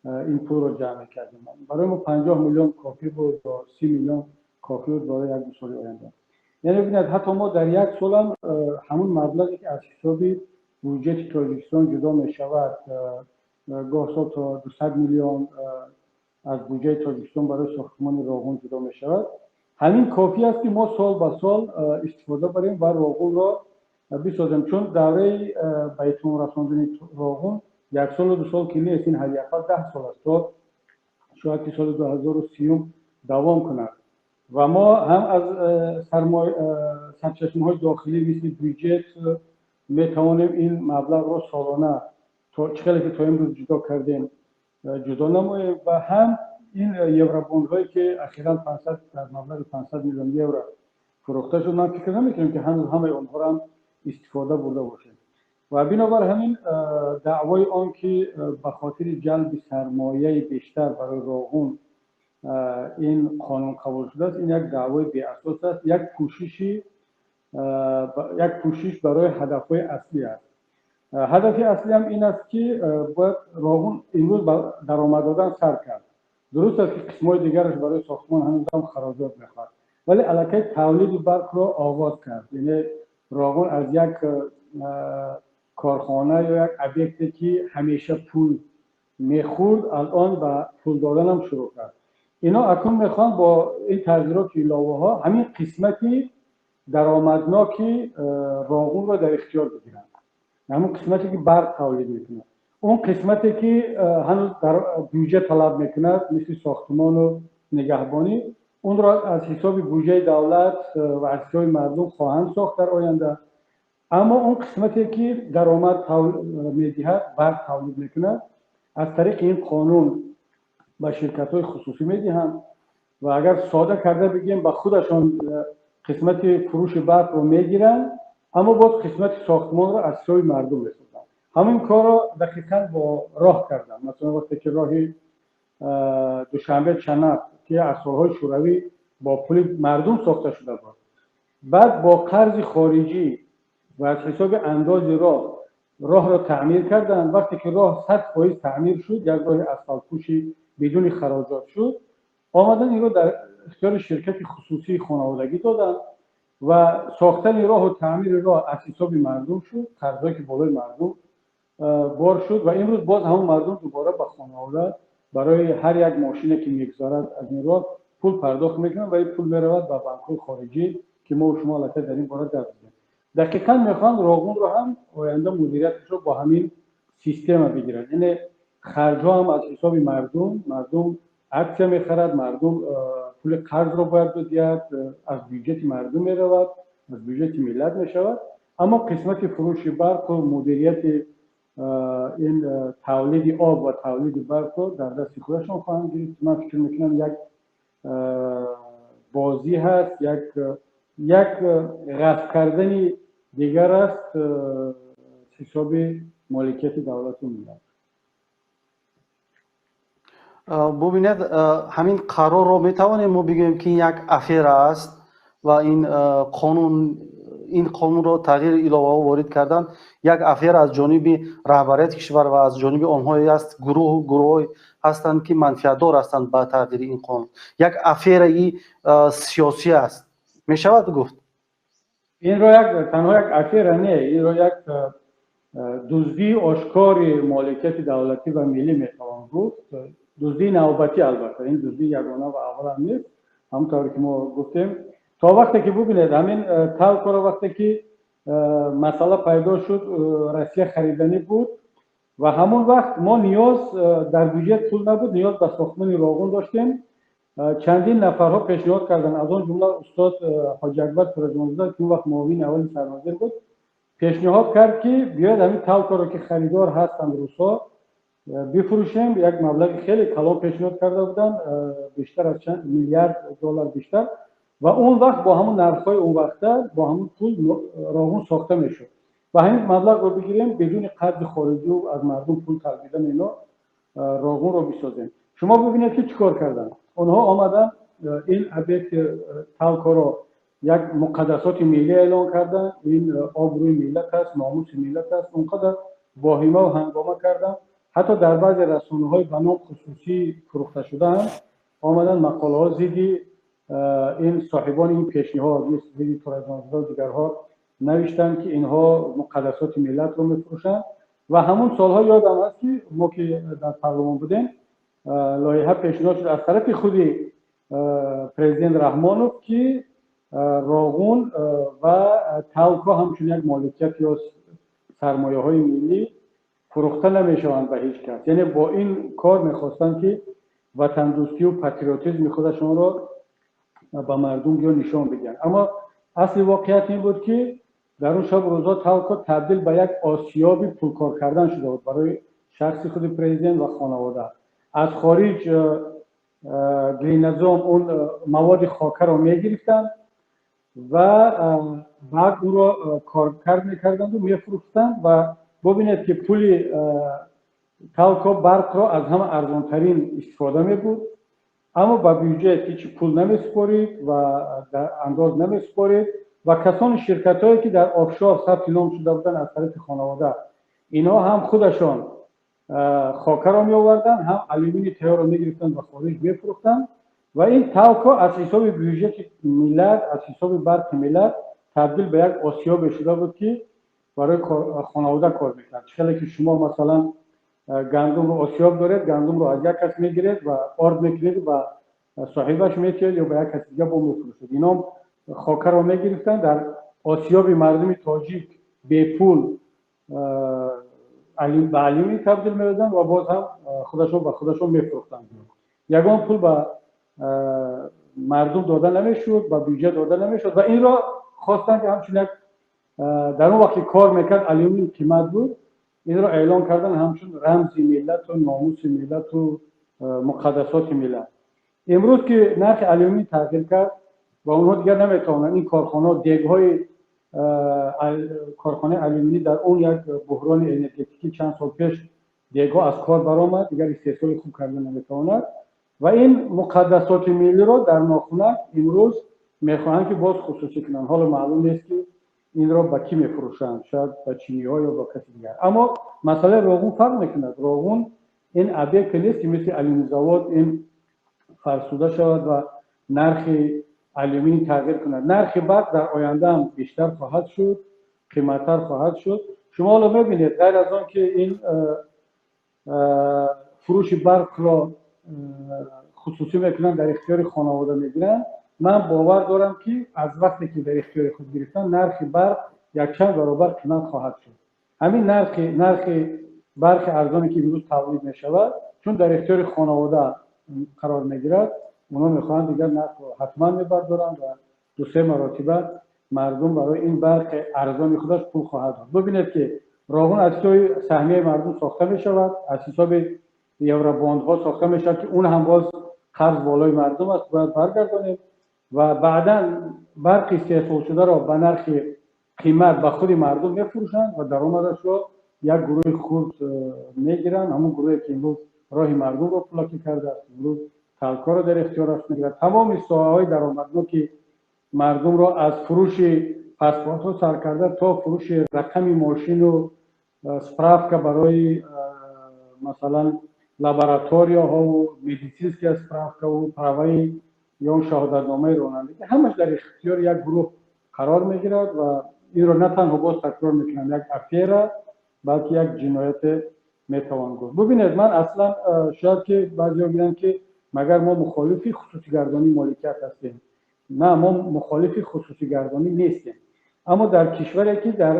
ин пулро ҷамъ мекардем. Барои мо 50 миллион кофӣ буд ё 30 миллион кофӣ буд барои як ду соли оянда. Яъне бинед, ҳатто мо дар як солам ҳамун маблағе ки аз ҳисоби буҷети Тоҷикистон ҷудо мешавад, гоҳ сол то 200 миллион аз буҷаи Тоҷикистон барои сохтмони Роғун ҷудо мешавад, ҳамин кофӣ аст, ки мо сол ба сол истифода барем ва Роғунро бисозем, чун давраи ба итмом расондани Роғун як солу ду сол ки нест, ин ҳадди ақал 10 сол аст, то шояд ки соли 2030 давом кунад. Ва мо ҳам аз сарчашмаҳои дохилӣ мисли бюҷет метавонем ин маблағро солона то чӣ хеле ки то имрӯз ҷудо кардем ҷудо намоем ва ҳам ин евробондҳое ки ахиран 500 дар маблағи 500 миллион евро фурӯхта шуд, ман фикр намекунам, ки ҳанӯз ҳамаи онҳоро ҳам истифода бурда бошем. Ва бинобар ҳамин даъвои он ки ба хотири ҷалби сармояи бештар барои Роғун ин қонун қабул шудааст, ин як даъвои беасос аст, як кӯшиш барои ҳадафҳои аслӣ аст. Ҳадафи аслӣ ҳам ин аст, ки бояд Роғун имрӯз ба даромад додан сар кард. Дуруст аст, ки қисмҳои дигараш барои сохтмон ҳанӯзам хароҷот мехоҳад, вале аллакай тавлиди барқро оғоз кард. Яъне Роғун аз як корхона ё як объекте ки ҳамеша пул мехӯрд, алон ба пул доданам шурӯъ кард. Ино акнун мехоҳанд бо ин тағйироту иловаҳо ҳамин қисмати даромадноки Роғунро дар ихтиёр бигиранд, ҳамон қисмате ки барқ тавлид мекунад, он қисмате ки ҳанӯз дар бюҷет талаб мекунад, мисли сохтмону нигаҳбонӣ, онро аз ҳисоби буҷаи давлат ва аз ҳисоби мардум хоҳанд сохт дар оянда. Аммо он қисмате ки даромад медиҳад, барқ тавлид мекунад, аз тариқи ин қонун ба ширкатҳои хусусӣ медиҳанд ва агар сода карда бигем, ба худашон қисмати фурӯши барқро мегиранд, аммо боз қисмати сохтмонро аз ҳисоби мардум месозанд. Ҳамин корро дақиқан бо роҳ карданд. Масалан, вақте ки роҳи Душанбе Чанақ, ки аз солҳои Шӯравӣ бо пули мардум сохта шуда буд, баъд бо қарзи хориҷӣ ва аз ҳисоби андози роҳ роҳро таъмир карданд. Вақте ки роҳ 100% таъмир шуд, як роҳи асфалтпӯши бидуни хароҷот шуд, омадан инро дар ихтиёри ширкати хусусии хонаводагӣ доданд ва сохтани роҳу таъмири роҳ аз ҳисоби мардум шуд, қарзҳое ки болои мардум бор шуд ва имрӯз боз ҳамон мардум дубора ба хонавода барои ҳар як мошине ки мегузарад аз ин роҳ пул пардохт мекунанд ва ин пул меравад ба банкҳои хориҷӣ, ки мо шумо аллакай дар ин бора гап задем. Дақиқан мехоҳанд Роғунро ҳам оянда мудирияташро бо ҳамин система бигиранд, яъне харҷҳо ҳам аз ҳисоби мардум, мардум аксия мехарад, мардум пули қарзро бояд бидиҳад, аз бюҷети мардум меравад, аз бюҷети миллат мешавад, аммо қисмати фурӯши барқу мудирияти ин тавлиди об ва тавлиди барқро дар дасти худашон хоҳанд гирифт. Ман фикр мекунам, як бозӣ ҳаст, як ғасб кардани дигар аст ҳисоби моликияти давлату миллат. Бубинед, ҳамин қарорро метавонем мо бигӯем, ки як афера аст ва ин қонун, ин қонунро тағйири иловаҳо ворид кардан як афера аз ҷониби раҳбарияти кишвар ва аз ҷониби онҳое аст, гурӯҳҳое ҳастанд, ки манфиатдор ҳастанд ба тағйири ин қонун, як афераи сиёсӣ аст, мешавад гуфт? Инро як танҳо як афера не, инро як дуздии ошкори моликияти давлатӣ ва миллӣ метавон гуфт. Дуздии навбатӣ, албатта, ин дуздии ягона ва аввалам нест. Ҳамон тавре ки мо гуфтем, то вақте ки бубинед, ҳамин Талкоро вақте ки масъала пайдо шуд, Россия хариданӣ буд ва ҳамон вақт мо ниёз, дар бюҷет пул набуд, ниёз ба сохтмони Роғун доштем. Чандин нафарҳо пешниҳод карданд, аз он ҷумла устод Ҳоҷи Акбар Тураҷонзода, ки он вақт муовини аввали сарвазир буд, пешниҳод кард, ки биёед, ҳамин Талкоро, ки харидор ҳастанд русҳо, бифурӯшем. Як маблағи хеле калон пешниҳод карда буданд, бештар аз чанд миллиард доллар бештар, ва он вақт бо ҳамон нархҳои он вақта бо ҳамон пул Роғун сохта мешуд ва ҳамин маблағро бигирем, бидуни қарзи хориҷӣ, аз мардум пул талбидан, ино Роғунро бисозем. Шумо бибинед, ки чӣ кор карданд. Онҳо омаданд, ин объекти Талкоро як муқаддасоти миллӣ эълон карданд, ин обрӯи миллат аст, номуси миллат аст, он қадар воҳима ва ҳангома карданд. Ҳатто дар баъзе расонаҳои ба ном хусусӣ фурӯхта шудаанд, омаданд мақолаҳо зидди ин соҳибони ин пешниҳод, зидди Тураҷонзода, дигарҳо навиштанд, ки инҳо муқаддасоти миллатро мефурӯшанд. Ва ҳамон солҳо ёдам аст, ки мо ки дар парлумон будем, лоиҳа пешниҳод шуд аз тарафи худи президент Раҳмонов, ки Роғун ва Талко ҳамчун як моликият ё сармояҳои миллӣ фурӯхта намешаванд ба ҳеҷ кас. Яъне бо ин кор мехостанд, ки ватандӯстию патриотизми худашонро ба мардум ҷо нишон бидиҳанд. Аммо асли воқеият ин буд, ки дар он шабу рӯзҳо Талко табдил ба як осиёби пулкор кардан шуда буд барои шахси худи президент ва хонавода. Аз хориҷ глинозём, он маводи хокаро мегирифтанд ва баъд ӯро коркард мекарданду мефурӯхтанд. Ва бубинед, ки пули Талко барқро аз ҳама арзонтарин истифода мебурд, аммо ба бюҷет ҳеҷ пул намесупорид ва андоз намесупорид. Ва касони ширкатҳое, ки дар офшор сабти ном шуда буданд аз тарафи хонавода, инҳо ҳам худашон хокаро меоварданд, ҳам алюмини тайёрро мегирифтанд ва хориҷ мефурӯхтанд. Ва ин Талко аз ҳисоби бюҷети миллат, аз ҳисоби барқи миллат табдил ба як осиёбе шуда буд, ки барои хонавода кор мекард. Чӣ хеле ки шумо, масалан, гандумро осиёб доред, гандумро аз як кас мегиред ва орд мекунед ва соҳибаш метиҳад ё ба як каси дига бо мефурӯшад. Инҳом хокаро мегирифтанд, дар осиёби мардуми тоҷик бепул ба алюминий табдил медоданд ва боз ҳам худашон ба худашон мефурӯхтанд. Ягон пул ба мардум дода намешуд, ба бюҷет дода намешуд ва инро хостанд, ки ҳамчун як, дар он вақт ки кор мекард, алюминий қимат буд, инро эълон кардан ҳамчун рамзи миллату номуси миллату муқаддасоти миллат. Имрӯз ки нархи алюминий тағйир кард ва онҳо дигар наметавонанд, ин корхонаҳо, дегҳои корхонаи алюминӣ, дар он як буҳрони энергетикӣ чанд сол пеш дегҳо аз кор баромад, дигар истеҳсоли хуб карда наметавонад ва ин муқаддасоти миллиро дар нохунак имрӯз мехоҳанд, ки боз хусусӣ кунанд. Ҳоло маълум нест, ки инро ба кӣ мефурӯшанд, шояд ба чиниҳо ё ба каси дигар. Аммо масъалаи Роғун фарқ мекунад. Роғун ин объекте нест, ки мисли алюминзавод ин фарсуда шавад ва нархи алюминий тағйир кунад. Нархи барқ дар оянда ҳам бештар хоҳад шуд, қиматтар хоҳад шуд. Шумо ҳоло мебинед, ғайр аз он ки ин фурӯши барқро хусусӣ мекунанд, дар ихтиёри хонавода мегиранд, ман бовар дорам, ки аз вақте ки дар ихтиёри худ гирифтан, нархи барқ якчанд баробар қимат хоҳад шуд. Ҳамин нархи барқи арзоне, ки имрӯз тавлид мешавад, чун дар ихтиёри хонавода қарор мегирад, онҳо мехоҳанд дигар нархро ҳатман мебардоранд ва ду-се маротиба мардум барои ин барқи арзони худаш пул хоҳад дод. Бибинед, ки Роғун аз ҳисоби саҳмияи мардум сохта мешавад, аз ҳисоби евробондҳо сохта мешавад, ки он ҳам боз қарз болои мардум аст, бояд баргардонем, ва баъдан барқи истеҳсолшударо ба нархи қимат ба худи мардум мефурӯшанд ва даромадашро як гурӯҳи хурд мегиранд. Ҳамон гурӯҳе, ки имрӯз роҳи мардумро пулакӣ кардааст, имрӯз талкоро дар ихтиёраш мегирад. Тамоми соҳаҳои даромадноки мардумро, аз фурӯши паспортҳо сар карда то фурӯши рақами мошину справка барои, масалан, лабораторияҳову медицинская справкаву праваи ё шаҳодатномаи ронандагӣ, ҳамаш дар ихтиёри як гурӯҳ қарор мегирад. Ва инро на танҳо, боз такрор мекунам, як афера, балки як ҷинояте метавон гуфт. Бубинед, ман аслан, шояд ки баъзеҳо гӯянд, ки магар мо мухолифи хусусигардонии моликият ҳастем? На, мо мухолифи хусусигардонӣ нестем, аммо дар кишваре, ки дар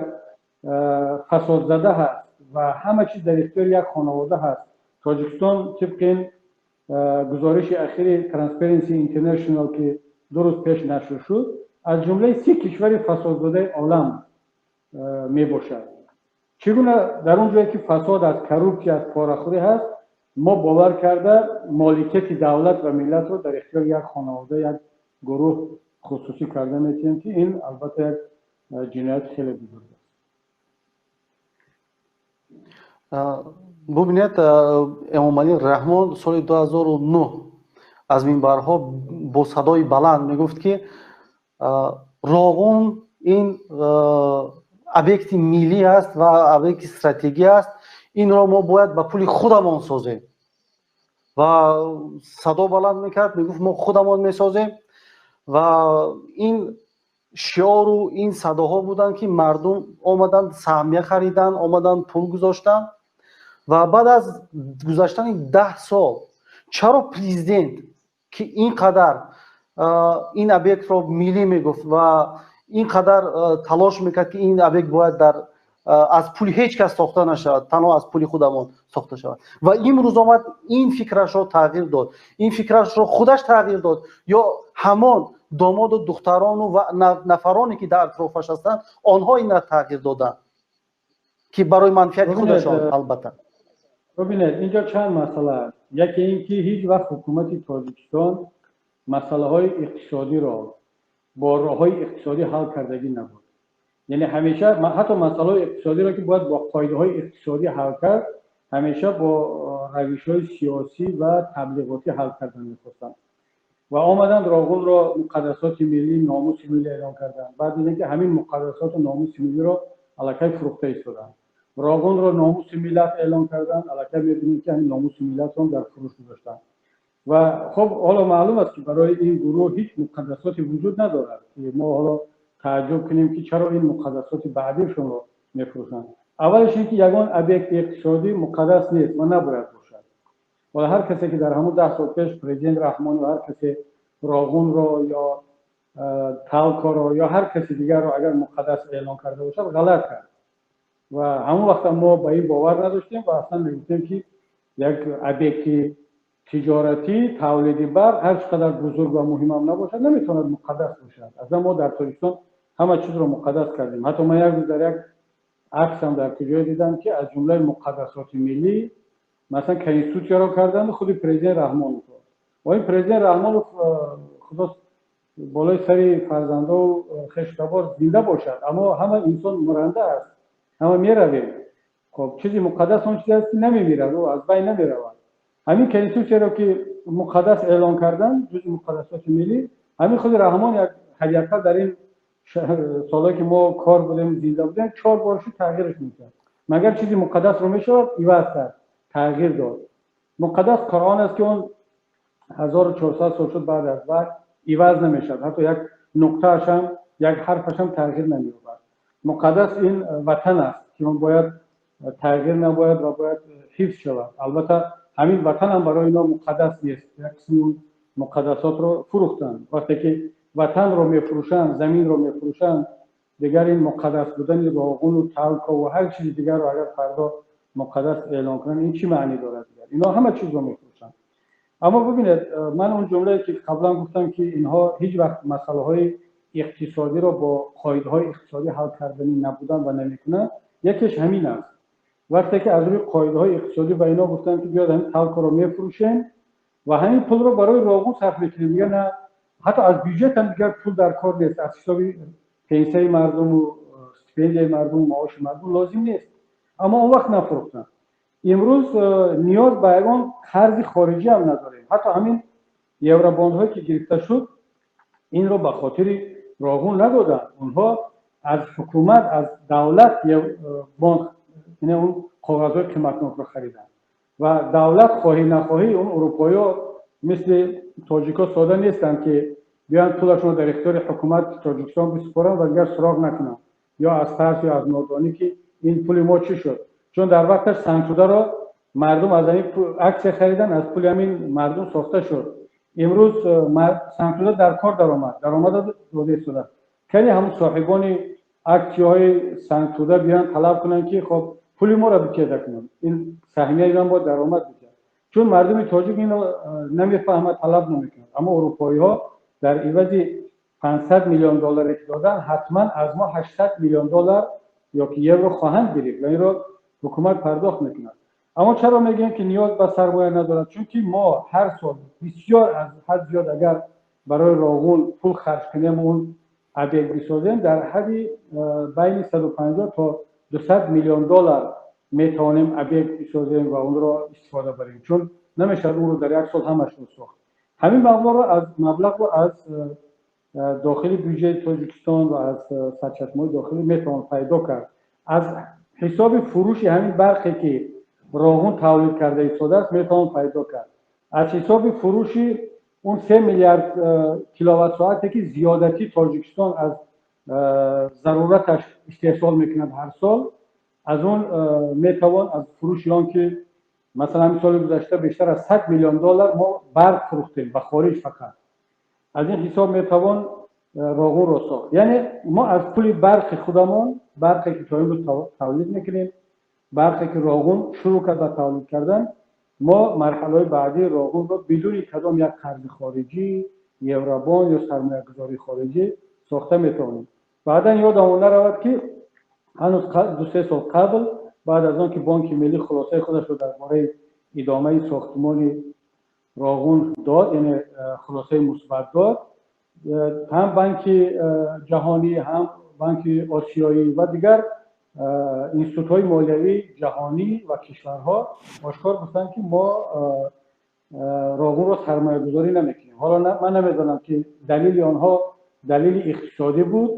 фасодзада ҳаст ва ҳама чиз дар ихтиёри як хонавода ҳаст. Тоҷикистон тибқи ин гузориши ахири Transparency International, ки 2 рӯз пеш нашр шуд, аз ҷумлаи 30 кишвари фасодзодаи олам мебошад. Чӣ гуна дар он ҷое, ки фасод аст, коррупсия аст, порахӯрӣ ҳаст, мо бовар карда моликияти давлат ва миллатро дар ихтиёри як хонавода, як гурӯҳ хусусӣ карда метиҳем, ки ин албатта як ҷинояти хеле бузург аст? Бубинед, Эмомалӣ Раҳмон соли 2009 аз минбарҳо бо садои баланд мегуфт, ки Роғун ин объекти миллӣ аст ва объекти стратегӣ аст, инро мо бояд ба пули худамон созем. Ва садо баланд мекард, мегуфт, мо худамон месозем. Ва ин шиору ин садоҳо буданд, ки мардум омаданд, саҳмия хариданд, омаданд, пул гузоштанд. Ва баъд аз гузаштани 10 сол чаро президент, ки ин қадар ин объектро миллӣ мегуфт ва ин қадар талош мекард, ки ин объект бояд дар аз пули ҳеҷ кас сохта нашавад, танҳо аз пули худамон сохта шавад, ва имрӯз омад, ин фикрашро тағйир дод? Ин фикрашро худаш тағйир дод ё ҳамон домоду духтарону ва нафароне, ки дар атрофаш ҳастанд, онҳо инро тағйир доданд, ки барои манфиати худашон албатта? Бубинед, инҷо чанд масъала аст. Яке ин ки ҳеҷ вақт ҳукумати Тоҷикистон масъалаҳои иқтисодиро бо роҳҳои иқтисодӣ ҳал кардагӣ набуд. Яъне ҳамеша ҳатто масъалаҳои иқтисодиро, ки бояд бо қоидаҳои иқтисодӣ ҳал кард, ҳамеша бо равишҳои сиёсӣ ва таблиғотӣ ҳал кардан мехостанд. Ва омаданд, Роғунро муқаддасоти миллӣ, номуси миллӣ эълон карданд. Баъд дидем, ки ҳамин муқаддасоту номуси миллиро аллакай фурӯхта истоданд. Роғунро номуси миллат эълон карданд, аллакай мебинем, ки ҳамин номуси миллатро дар фурӯш гузоштанд. Ва хуб, ҳоло маълум аст, ки барои ин гурӯҳ ҳеҷ муқаддасоте вуҷуд надорад, ки мо ҳоло тааҷҷуб кунем, ки чаро ин муқаддасоти баъдишонро мефурӯшанд. Аввалаш ин ки ягон объекти иқтисодӣ муқаддас нест ва набояд бошад. Ҳоло ҳар касе ки дар ҳамун 10 сол пеш президент Раҳмон ва ҳар касе Роғунро ё Талкоро ё ҳар каси дигарро агар муқаддас эълон карда бошад, ғалат кард. Ва ҳамон вақта мо ба ин бовар надоштем ва аслан мегуфтем, ки як объекти тиҷоратӣ, тавлиди барқ, ҳар чӣ қадар бузург ва муҳимам набошад, наметавонад муқаддас бошад. Аслан мо дар Тоҷикистон ҳама чизро муқаддас кардем. Ҳатто ман як рӯз дар як аксам дар куҷое дидам, ки аз ҷумлаи муқаддасоти миллӣ, масалан, конститутсияро карданд, худи президент Раҳмоновро. Ва ин президент Раҳмонов, Худо болои сари фарзандову хештабор зинда бошад, аммо ҳама инсон муранда аст, ҳама меравем. Хоб, чизи муқаддас он чизе аст, ки намемирад, ӯ аз байн намеравад. Ҳамин конститутсияро ки муқаддас эълон карданд, ҷузъи муқаддасоти миллӣ, ҳамин худи Раҳмон як ҳадди ақал дар ин солҳое ки мо кор будем, зинда будем, чор бор шуд тағйираш мекард. Магар чизи муқаддасро мешавад иваз кард, тағйир дод? Муқаддас Қуръон аст, ки он 1400 сол шуд баъд аз вақт иваз намешавад, ҳатто як нуқтаашам, як ҳарфашам тағйир намеёбад. Муқаддас ин ватан аст, ки он бояд тағйир набояд ва бояд ҳифз шавад. Албатта, ҳамин ватан ҳам барои ино муқаддас нест, як қисми муқаддасотро фурӯхтанд. Вақте ки ватанро мефурӯшанд, заминро мефурӯшанд, дигар ин муқаддас будани Роғуну Талко ва ҳар чизи дигарро агар фардо муқаддас эълон кунанд, ин чӣ маънӣ дорад? Дигар ино ҳама чизро мефурӯшанд. Аммо бибинед, ман он ҷумлае ки қаблан гуфтам, ки инҳо ҳеҷ вақт масъалаҳои иқтисодиро бо қоидаҳои иқтисодӣ ҳал карданӣ набуданд ва намекунанд, якеш ҳамин аст. Вақте ки аз рӯи қоидаҳои иқтисодӣ ба ино гуфтанд, ки биёд, ҳамин Талкоро мефурӯшем ва ҳамин пулро барои Роғун сарф мекунем, дигар на ҳатто аз бюҷет ҳам дигар пул дар кор нест, аз ҳисоби пенсияи мардуму стипендияи мардуму маоши мардум лозим нест, аммо он вақт нафурӯхтанд. Имрӯз ниёз ба ягон қарзи хориҷӣ ҳам надорем. Ҳатто ҳамин евробондҳое ки гирифта шуд, инро ба хотири Роғун надоданд. Онҳо аз ҳукумат, аз давлат бонд, яъне он коғазҳои қиматнокро хариданд. Ва давлат, хоҳӣ нахоҳӣ, он урупоиҳо мисли тоҷикҳо сода нестанд, ки биёянд, пулашонро дар ихтиёри ҳукумати Тоҷикистон бисупоранд ва дигар суроғ накунанд, ё аз тарс, ё аз нодонӣ, ки ин пули мо чӣ шуд. Чун дар вақташ Сангтударо мардум аз ҳамин аксия харидан, аз пули ҳамин мардум сохта шуд. Имрӯз Сангтуда дар кор даромад, даромада дода истодааст. Кани ҳамун соҳибони аксияҳои Сангтуда биёянд, талаб кунанд, ки хоб, пули моро бикеда кунанд, ин саҳмияи ман бояд даромад бикард. Чун мардуми тоҷик инро намефаҳмад, талаб намекунад. Аммо урупоиҳо дар ивази 500 миллион долларе ки доданд, ҳатман аз мо 800 миллион доллар ё ки евро хоҳанд гирифт ва инро ҳукумат пардохт мекунад. Аммо чаро мегӯем, ки ниёз ба сармоя надорад? Чунки мо ҳар сол бисёр аз ҳад зиёд агар барои Роғун пул харҷ кунем, он объект бисозем, дар ҳадди байни 150 то 200 миллион доллар метавонем объект бисозем ва онро истифода барем, чун намешавад онро дар як сол ҳамашро сохт. Ҳамин маблағро аз дохили бюҷети Тоҷикистон ва аз сарчашмаҳои дохилӣ метавон пайдо кард. Аз ҳисоби фурӯши ҳамин барқе ки Роғун тавлид карда истодааст, метавон пайдо кард. Аз ҳисоби фурӯши он 3 миллиард киловатт-соате ки зиёдатӣ Тоҷикистон аз зарураташ истеҳсол мекунад ҳар сол, аз он метавон, аз фурӯши он ки масалан соли гузашта бештар аз 100 миллион доллар мо барқ фурӯхтем ба хориҷ, фақат аз ин ҳисоб метавон Роғунро сохт. Яъне мо аз пули барқи худамон, барқе ки то имрӯз тавлид мекунем, барқе ки Роғун шурӯъ кард ба тавлид кардан, мо марҳалаҳои баъдии Роғунро бидуни кадом як қарзи хориҷӣ, евробонд ё сармоягузории хориҷӣ сохта метавонем. Баъдан ёдамон наравад, ки ҳанӯз 2-3 сол қабл, баъд аз он ки Бонки Миллӣ хулосаи худашро дар бораи идомаи сохтмони Роғун дод, яъне хулосаи мусбат дод, ҳам Банки Ҷаҳонӣ, ҳам Банки Осиёӣ ва дигар институтҳои молиявии ҷаҳонӣ ва кишварҳо ошкор гуфтанд, ки мо Роғунро сармоягузорӣ намекунем. Ҳоло ман намедонам, ки далели онҳо далели иқтисодӣ буд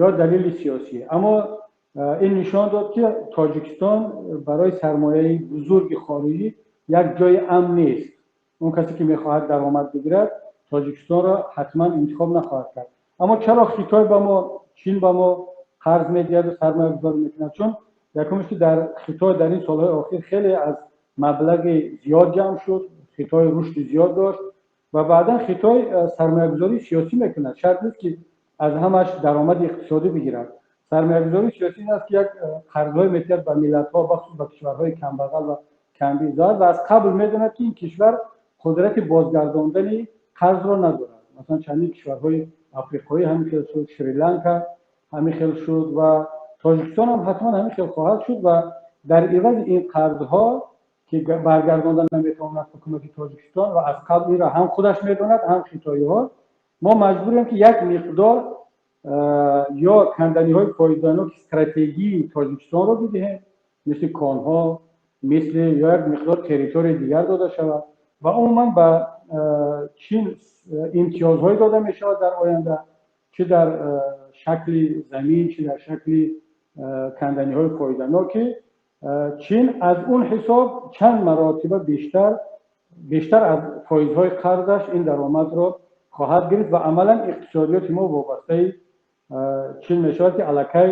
ё далели сиёсӣ, аммо ин нишон дод, ки Тоҷикистон барои сармояи бузурги хориҷӣ як ҷои амн нест. Он касе ки мехоҳад даромад бигирад, Тоҷикистонро ҳатман интихоб нахоҳад кард. Аммо чаро Хитой ба мо, Чин ба мо қарз медиҳаду сармоягузорӣ мекунад? Чун якумш, ки дар Хитой дар ин солҳои охир хеле аз Маблағи зиёд ҷамъ шуд, Хитой рушди зиёд дошт ва баъдан Хитой сармоягузории сиёсӣ мекунад. Шарт нест, ки аз ҳамаш даромади иқтисодӣ бигирад. Сармоягузории сиёсӣ ин аст, ки як қарзҳое метиҳад ба миллатҳо, бахусус ба кишварҳои камбағал ва камбизоат, ва аз қабл медонад, ки ин кишвар қудрати бозгардондани қарзро надорад. Масалан, чандин кишварҳои африқоӣ ҳамин хел шуд, Шри-Ланка ҳамин хел шуд ва Тоҷикистон ҳам ҳатман ҳамин хел хоҳад шуд. Ва дар ивази ин қарзҳо, ки баргардонда наметавонад ҳукумати Тоҷикистон ва аз қабл инро ҳам худаш медонад, ҳам хитоиҳо, мо маҷбурем, ки як миқдор ё канданиҳои фоиданоки стратегии Тоҷикистонро бидиҳем, мисли конҳо, мисли ё як миқдор территорияи дигар дода шавад. Ва умуман ба Чин имтиёзҳое дода мешавад дар оянда, чӣ дар шакли замин, чӣ дар шакли канданиҳои фоиданоки Чин аз он ҳисоб чанд маротиба бештар аз фоизҳои қарзаш ин даромадро хоҳад гирифт. Ва амалан иқтисодиёти мо вобастаи Чин мешавад, ки аллакай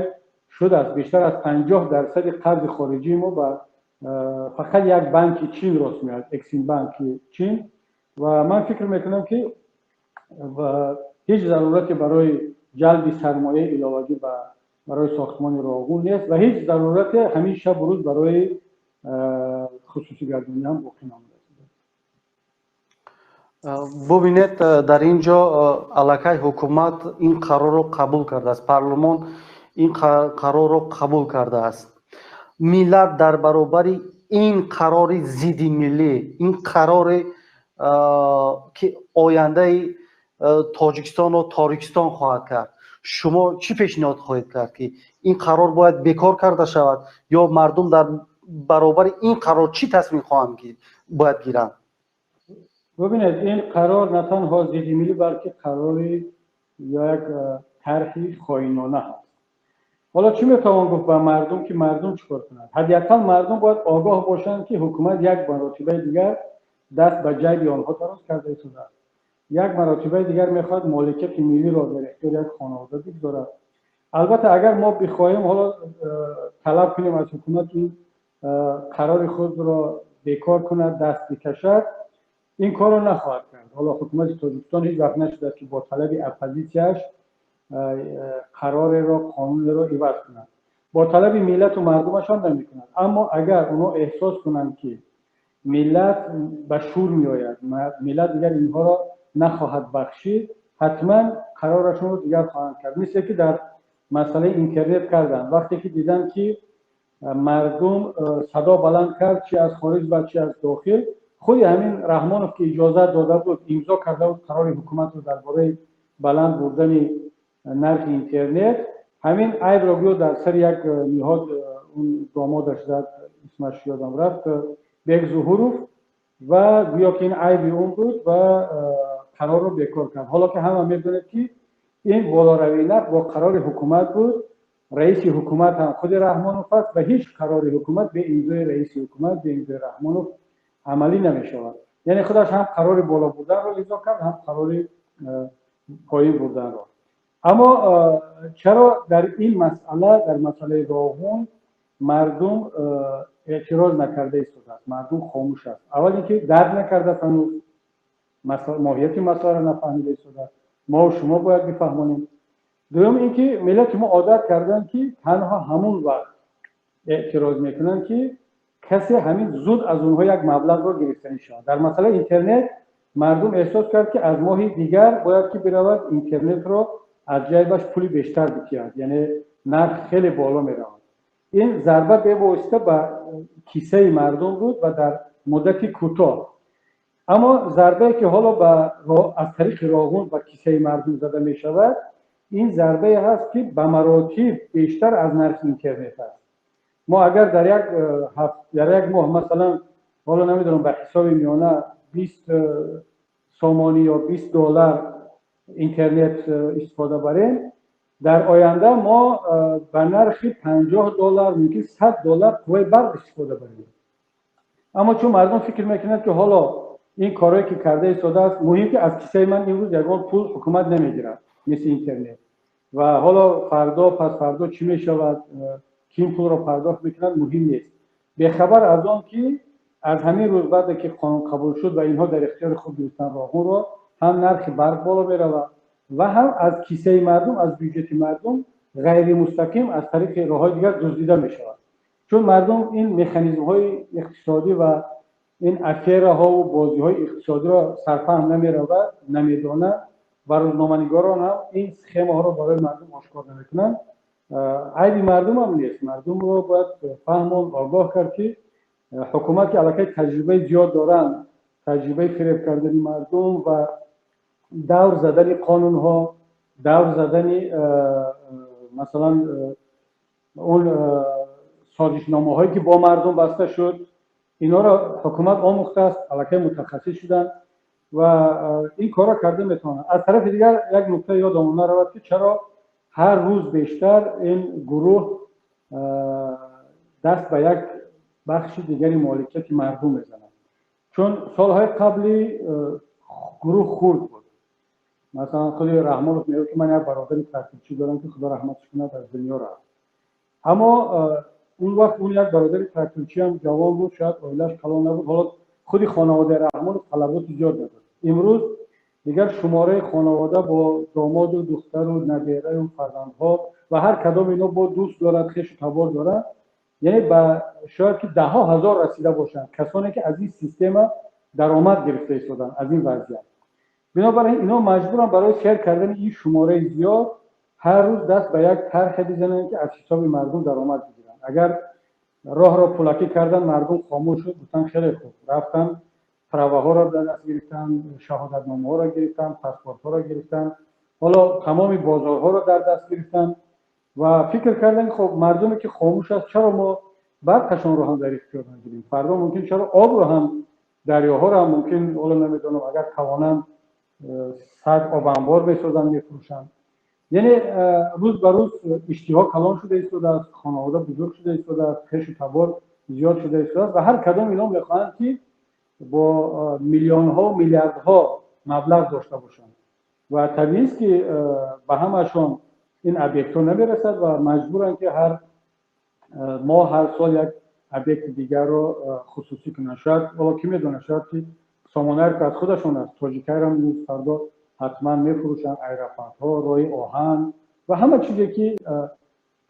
шудааст. Бештар аз 50 дарсади қарзи хориҷии мо ба фақат як банки Чин рост меояд, Эксимбанки Чин. Ва ман фикр мекунам, ки ҳеҷ зарурате барои ҷалби сармояи иловагӣ барои сохтмони Роғун нест ва ҳеҷ зарурате ҳамин шабу рӯз барои хусусигардонӣ ҳам боқӣ намондааст. Бубинед, дар ин ҷо аллакай ҳукумат ин қарорро қабул кардааст, парлумон ин қарорро қабул кардааст. Миллат дар баробари ин қарори зидди миллӣ, ин қароре, ки ояндаи Тоҷикистонро торикистон хоҳад кард, шумо чӣ пешниҳод хоҳед кард, ки ин қарор бояд бекор карда шавад ё мардум дар баробари ин қарор чӣ тасмим хоҳанд бояд гиранд? Бубинед, ин қарор на танҳо зидди миллӣ, балки қарори ё як тарҳи хоинона ҳаст. Ҳоло чӣ метавон гуфт ба мардум, ки мардум чӣ кор кунанд? Ҳадди ақал мардум бояд огоҳ бошанд, ки ҳукумат як маротибаи дигар даст ба ҷайби онҳо дароз карда истодааст, як маротибаи дигар мехоҳад моликияти миллиро дар ихтиёри як хонавода бигзорад. Албатта, агар мо бихоҳем ҳоло талаб кунем аз ҳукумат, ин қарори худро бекор кунад, даст бикашад, ин корро нахоҳад кард. Ҳоло ҳукумати Тоҷикистон ҳеҷ вақт нашудааст, ки бо талаби оппозитсияш қарореро, қонунеро иваз кунад. Бо талаби миллату мардумаш ҳам намекунад. Аммо агар онҳо эҳсос кунанд, ки миллат ба шӯр меояд, миллат дигар инҳоро нахоҳад бахшид, ҳатман қарорашонро дигар хоҳанд кард, мисле ки дар масъалаи интернет карданд. Вақте ки диданд, ки мардум садо баланд кард, чи аз хориҷ ва чи аз дохил, худи ҳамин Раҳмонов, ки иҷозат дода буд, имзо карда буд қарори ҳукуматро дар бораи баланд бурдани нархи интернет, ҳамин айбро гӯё дар сари як ниҳод, он домодаш зад, исмаш ёдам рафт, Бек Зуҳуров, ва гӯё ки ин айби он буд ва қарорро бекор кард. Ҳоло ки ҳама медонед, ки ин болоравии нарх бо қарори ҳукумат буд, раиси ҳукумат ҳам худи Раҳмонов аст ва ҳеҷ қарори ҳукумат бе имзои раиси ҳукумат, бе имзои Раҳмонов амалӣ намешавад. Яъне худаш ҳам қарори боло бурданро имзо кард, ҳам қарори поин бурданро. Аммо чаро дар ин масъала, дар масъалаи Роғун, мардум эътироз накарда истодааст, мардум хомӯш аст? Аввал ин ки дарк накардааст, ҳанӯз моҳияти масъаларо нафаҳмида истодааст. Мо шумо бояд бифаҳмонем. Дуюм ин ки миллати мо одат карданд, ки танҳо ҳамун вақт эътироз мекунанд, ки касе ҳамин зуд аз онҳо як маблағро гирифтанӣ шавад. Дар масъалаи интернет мардум эҳсос кард, ки аз моҳи дигар бояд ки биравад интернетро аз ҷайбаш пули бештар бикиҳад, яъне нарх хеле боло меравад. Ин зарба бевосита ба кисаи мардум буд ва дар муддати кӯтоҳ. Аммо зарбае, ки ҳоло аз тариқи Роғун ба кисаи мардум зада мешавад, ин зарбае ҳаст, ки ба маротиб бештар аз нархи интернет аст. Мо агар дар як моҳ, масалан, ҳоло намедонам, ба ҳисоби миёна 20 сомонӣ ё 20 доллар интернет истифода барем, дар оянда мо ба нархи 50 доллар, мумкин 100 доллар қувваи барқ истифода барем. Аммо чун мардум фикр мекунанд, ки ҳоло ин корое ки карда истодааст, муҳим ки аз кисаи ман имрӯз ягон пул ҳукумат намегирад, мисли интернет, ва ҳоло фардо, пасфардо чӣ мешавад, ки ин пулро пардохт мекунад, муҳим нест, бехабар аз он ки Аз ҳамин рӯз баъде ки қонун қабул шуд ва инҳо дар ихтиёри худ гирифтан роғунро, ҳам нархи барқ боло меравад ва ҳам аз кисаи мардум, аз бюҷети мардум ғайримустақим аз тариқи роҳҳои дигар дуздида мешавад. Чун мардум ин механизмҳои иқтисодӣ ва ин афераҳову бозиҳои иқтисодиро сарфаҳм намеравад, намедонад ва рӯзноманигорон ҳам ин схемаҳоро барои мардум ошкор намекунанд. Айби мардум ҳам нест. Мардумро бояд фаҳмон, огоҳ кард, ки ҳукумат, ки аллакай таҷрибаи зиёд доранд, таҷрибаи фиреб кардани мардум ва давр задани қонунҳо, давр задани масалан он созишномаҳое, ки бо мардум баста шуд, инҳоро ҳукумат омӯхтааст, аллакай мутахассис шуданд ва ин корро карда метавонанд. Аз тарафи дигар, як нукта ёдамон наравад, ки чаро ҳар рӯз бештар ин гурӯҳ даст ба як бахши дигари моликияти мардум мезанад. Чун солҳои қабли гурӯҳ хурд буд. Масалан, худи Раҳмонов мегӯяд, ки ман як бародари тракторчӣ дорам, ки Худо раҳматш кунад, аз дунё рафт. Аммо он вақт он як бародари тракторчиам ҷавон буд, шояд оилааш калон набуд. Ҳоло худи хонаводаи Раҳмонов талаботи зиёд надошт. Имрӯз дигар шумораи хонавода бо домоду духтару набераю фарзандҳо ва ҳар кадом ино бо дӯст дорад, хешу табор дорад, яъне ба шояд ки даҳҳо ҳазор расида бошанд касоне, ки аз ин система даромад гирифта истоданд, аз ин вазъият. Бинобар ин инҳо маҷбуранд барои сер кардани ин шумораи зиёд ҳар рӯз даст ба як тарҳе бизананд, ки аз ҳисоби мардум даромад бигиранд. Агар роҳро пулакӣ кардан, мардум хомӯш шуд, гуфтанд: «Хеле хуб». Рафтанд, праваҳоро дар даст гирифтанд, шаҳодатномаҳоро гирифтанд, паспортҳоро гирифтанд, ҳоло тамоми бозорҳоро дар даст гирифтанд ва фикр карданд: хоб, мардуме ки хомӯш аст, чаро мо барқашонро ҳам дар ихтиёр нагирем? Фардо мумкин чаро обро ҳам, дарёҳоро ҳам мумкин, ҳоло намедонам, агар тавонанд, сад обанбор месозанд, мефурӯшанд. Яъне рӯз ба рӯз иштиҳо калон шуда истодааст, хонавода бузург шуда истодааст, хешу табор зиёд шуда истодааст ва ҳар кадом инҳо мехоҳанд, ки бо миллионҳо, миллиардҳо маблағ дошта бошанд. Ва табиист, ки ба ҳамашон ин объектҳо намерасад ва маҷбуранд, ки ҳар моҳ, ҳар сол як объекти дигарро хусусӣ кунанд. Шояд, ҳоло кӣ медонад, шояд ки Сомонаер, ки аз худашон аст, Тоҷикайрам низ фардо ҳатман мефурӯшанд, аэропортҳо, роҳи оҳан ва ҳама чизе, ки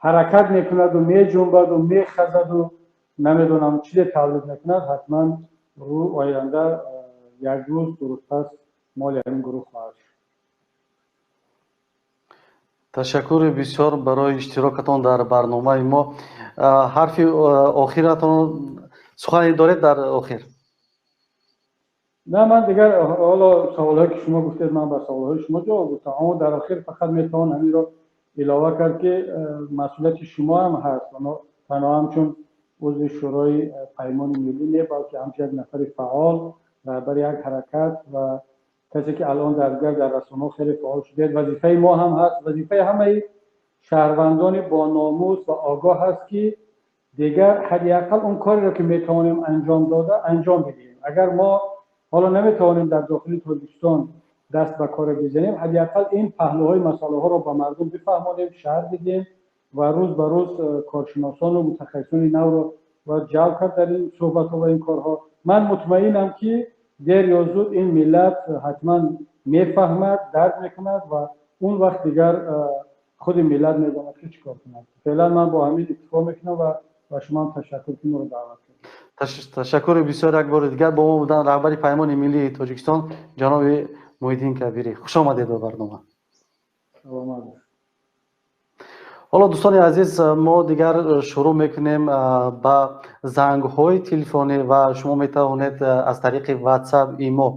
ҳаракат мекунаду меҷунбаду мехазаду намедонам чизе тавлид мекунад, ҳатман рӯ оянда як рӯз дурустаст моли ҳамин гурӯҳ хоҳад шуд. Ташаккури бисёр барои иштирокатон дар барномаи мо. Ҳарфи охиратон, сухане доред дар охир? На, ман дигар ҳоло саволҳое, ки шумо гуфтед, ман ба саволҳои шумо ҷавоб гуфтам. Аммо дар охир фақат метавон ҳаминро илова кард, ки масъулияти шумо ҳам ҳаст, танҳо ҳамчун узви Шӯрои Паймони Миллӣ не, балки ҳамчун як нафари фаъол, раҳбари як ҳаракат ва касе, ки алон дигар дар расонаҳо хеле фаъол шудед. Вазифаи мо ҳам ҳаст, вазифаи ҳамаи шаҳрвандони бо номус ва огоҳ ҳаст, ки дигар ҳадди ақал он кореро, ки метавонем анҷом дода, анҷом бидиҳем. Агар мо ҳоло наметавонем дар дохили Тоҷикистон даст ба коре бизанем, ҳадди ақал ин паҳлӯҳои масъалаҳоро ба мардум бифаҳмонем, шарҳ бидиҳем ва рӯз ба рӯз коршиносону мутахассисони навро бояд ҷалб кард дар ин суҳбатҳо ва ин корҳо. Ман мутмаинам, ки дер ё зуд ин миллат ҳатман мефаҳмад, дарк мекунад ва он вақт дигар худи миллат медонад, ки чӣ кор кунад. Феълан ман бо ҳамин иктифо мекунам ва ба шумо ҳам ташаккур, ки моро даъват кардед. Ташаккури бисёр. Як бори дигар бо мо буданд раҳбари Паймони Миллии Тоҷикистон ҷаноби Муҳиддин Кабирӣ. Хуш омадед ба барнома. Саломат. Ҳоло, дӯстони азиз, мо дигар шурӯъ мекунем ба зангҳои телефонӣ ва шумо метавонед аз тариқи WhatsApp имо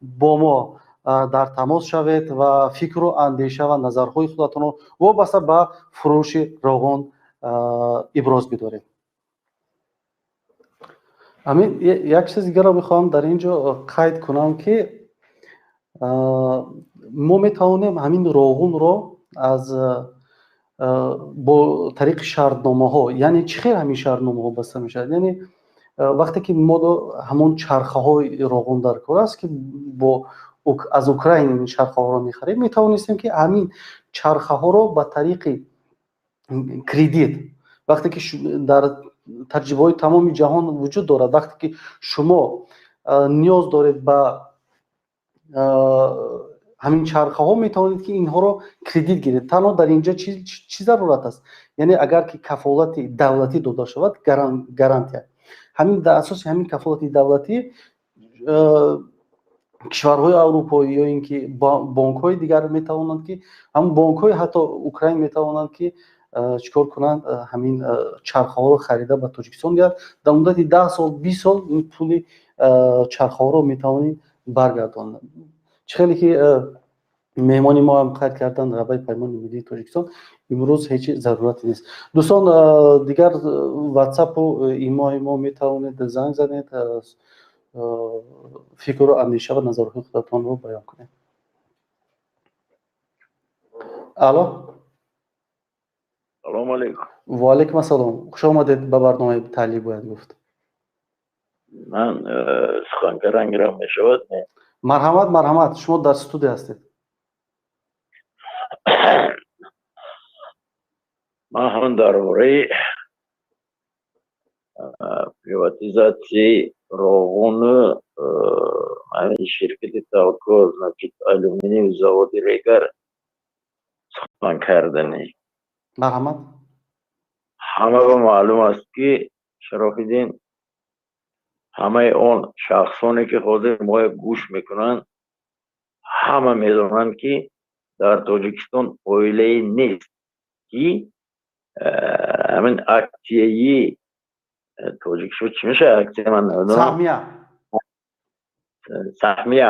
бо мо дар тамос шавед ва фикру андеша ва назарҳои худатонро вобаста ба фурӯши роғун иброз бидоред. Ҳамин як чиз дигарро мехоҳам дар ин ҷо қайд кунам, ки мо метавонем ҳамин роғунро аз бо тариқи шартномаҳо, яъне чӣ хел ҳамин шартномаҳо баста мешавад? Яъне вақте ки мо ҳамон чархаҳои роғун дар кор аст, ки бо аз Украина ин чархаҳоро мехарем, метавонистем, ки ҳамин чархаҳоро ба тариқи кредит, вақте ки дар Таҷрибаҳои тамоми ҷаҳон вуҷуд дорад. Вақте ки шумо ниёз доред ба ҳамин чархаҳо, метавонед, ки инҳоро кредит гиред. Танҳо дар инҷа чӣ зарурат аст? Яъне агар ки кафолати давлатӣ дода шавад, гарантия, ҳамин дар асоси ҳамин кафолати давлатӣ кишварҳои аврупоӣ ё ин ки бонкҳои дигар метавонанд, ки ҳамн бонкҳои ҳатто Украин метавонанд, ки чӣ кор кунанд, ҳамин чархаҳоро харида ба Тоҷикистон диҳад. Дар муддати 10 сол, 20 сол ин пули чархаҳоро метавонед баргардонад. Чӣ хеле ки меҳмони мо ҳам қайд карданд, раҳбари Паймони Миллии Тоҷикистон, имрӯз ҳеҷ зарурате нест. Дӯстон, дигар ватсапу имои мо метавонед занг занед, фикру андеша ва назарҳои худатонро баён кунед. Алло. Салому алейкум. Ва алейкум ассалом, хуш омадед ба барномаи «Таҳлил бояд гуфт». Ман сухан кардан гирам мешавад? Марҳамат, марҳамат, шумо дар студия ҳастед. Ман ҳам дар бораи приватизатсияи Роғуну ҳамин ширкати Талко, значит, алюминиевый заводи Регар сухан карданӣ. Марҳамат. Ҳама ба маълум аст, ки, Шарофиддин, ҳамаи он шахсоне, ки ҳозир моя гӯш мекунанд, ҳама медонанд, ки дар Тоҷикистон оилае нест, ки ҳамин аксияи, тоҷикшо чӣ мешавад аксия, ман намедонам. Саҳмия. Саҳмия,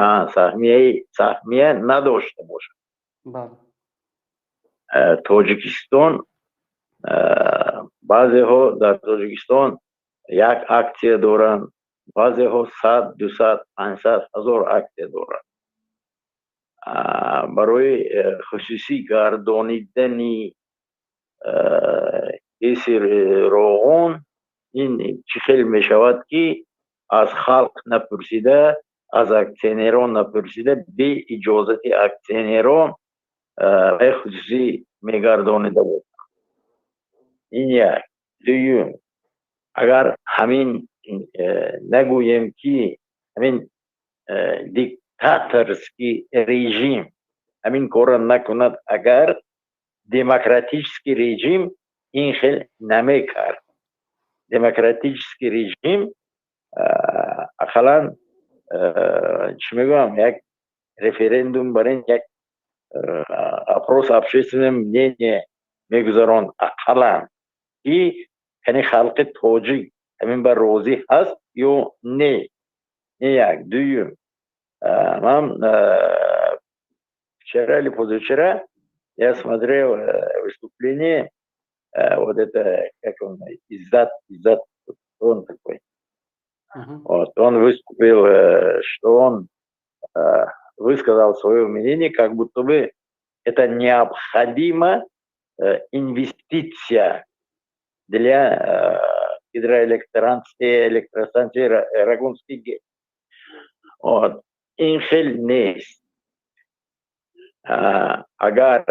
саҳмия надошта бошад. Тоҷикистон баъзеҳо дар Тоҷикистон як аксия доранд, баъзеҳо 100, 200, 500, 1000 аксия доранд. Барои хусусӣ гардонидани ГЭСи Роғун ин чӣ хел мешавад, ки аз халқ напурсида, аз аксионерон напурсида, бе иҷозати аксионерон хусусӣ мегардонида бошад? Ин як. Дуюм, агар ҳамин нагӯем, ки ҳамин диктаторский режим ҳамин корро накунад, агар демократический режим ин хел намекард. Демократический режим ақаллан, чӣ мегӯям, як референдум бар ин, як опрос общественного мнения мегузаронд ақаллан, ки яъне халқи тоҷик ҳамин ба розӣ ҳаст ё не. Ин як. Дуюм, ман вчера или позавчера я смотрел выступление, вот это, как он, Иззат, Иззат, он такой. Вот, он выступил, что он высказал свое мнение, как будто бы это необходимо инвестиция для гидроэлектростанции, электростанции Рогунский ГЭС. Вот. Ин хел нест. Агар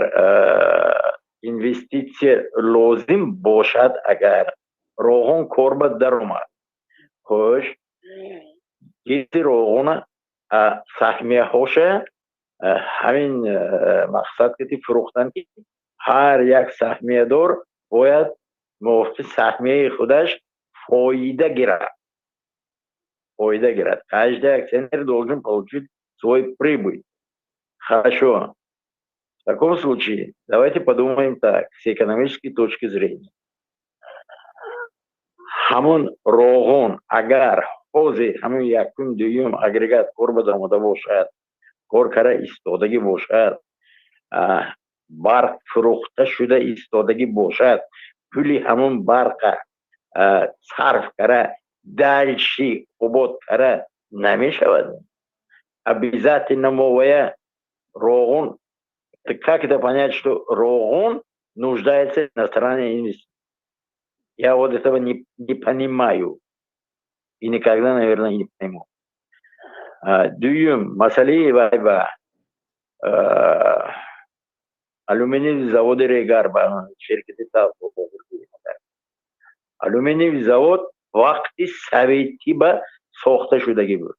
инвеститсия лозим бошад, агар Роғун кор ба даромад, хуш, ГЭСи Роғуна саҳмияҳоша ҳамин мақсад ки фурӯхтан, ки ҳар як саҳмиядор бояд мувофиқи саҳмияи худаш фоида гирад, фоида гирад. Каждый акционер должен получить свой прибыль. Хорошо, в таком случае давайте подумаем так, с экономической точки зрения. Ҳамон Роғун агар ҳозир ҳамин якум, дуюм агрегат кор ба даромада бошад, кор кара истодагӣ бошад, барқ фурӯхта шуда истодагӣ бошад, пули ҳамон барқа сарф кара, дальше обод кара намешавад? Обязательно мовая Роғун. Как это понять, что Роғун нуждается в иностранной инвестиции? Я вот этого не понимаю и никогда, наверное, не пойму. Дуюм, масъалаи вайба, алюминий заводи Регар ба ширкати. Алюминиевый завод вақти советӣ ба сохта шудагӣ буд,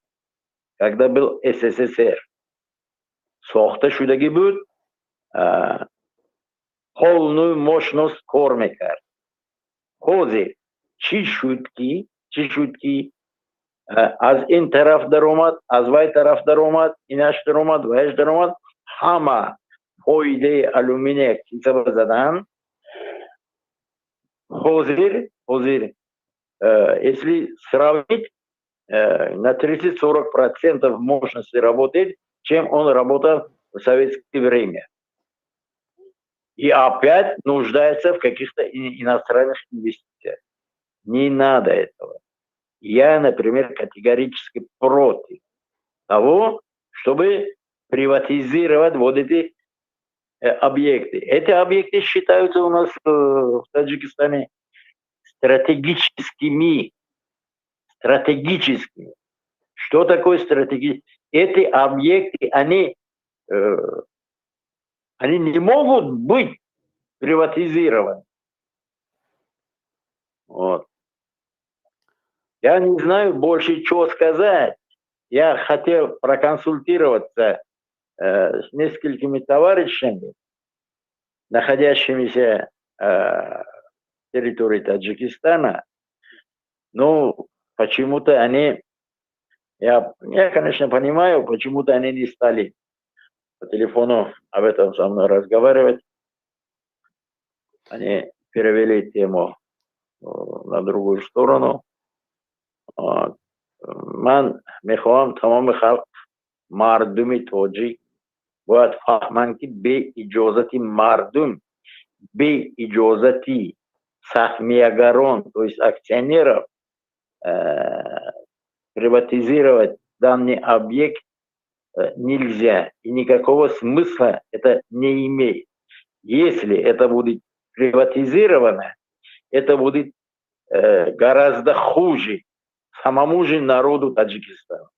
когда был СССР сохта шудагӣ буд, полную мощность кор мекард. Ҳозир чӣ шуд, ки аз ин тараф даромад, аз вай тараф даромад, инаш даромад, ваяш даромад, ҳама фоидаи алюминия кисаба задан. Ҳозир, если сравнить, на 30-40% мощности работает, чем он работал в советское время, и опять нуждается в каких-то иностранных инвестициях. Не надо этого. Я, например, категорически против того, чтобы приватизировать вот эти объекты. Эти объекты считаются у нас в Таджикистане стратегическими. Стратегическими. Что такое стратегические? Эти объекты, они не могут быть приватизированы. Вот. Я не знаю больше, что сказать. Я хотел проконсультироваться с несколькими товарищами, находящимися территории Таджикистана, но почему-то они, я, конечно, понимаю, почему-то они не стали по телефону об этом со мной разговаривать. Они перевели тему на другую сторону. Ман мехоҳам, тамоми халқ, мардуми тоҷик бояд фаҳманд, ки бе иҷозати мардум, бе иҷозати саҳмиягарон, то есть акционеров, приватизировать данный объект нельзя, и никакого смысла это не имеет. Если это будет приватизировано, это будет гораздо хуже самому же народу Таджикистана.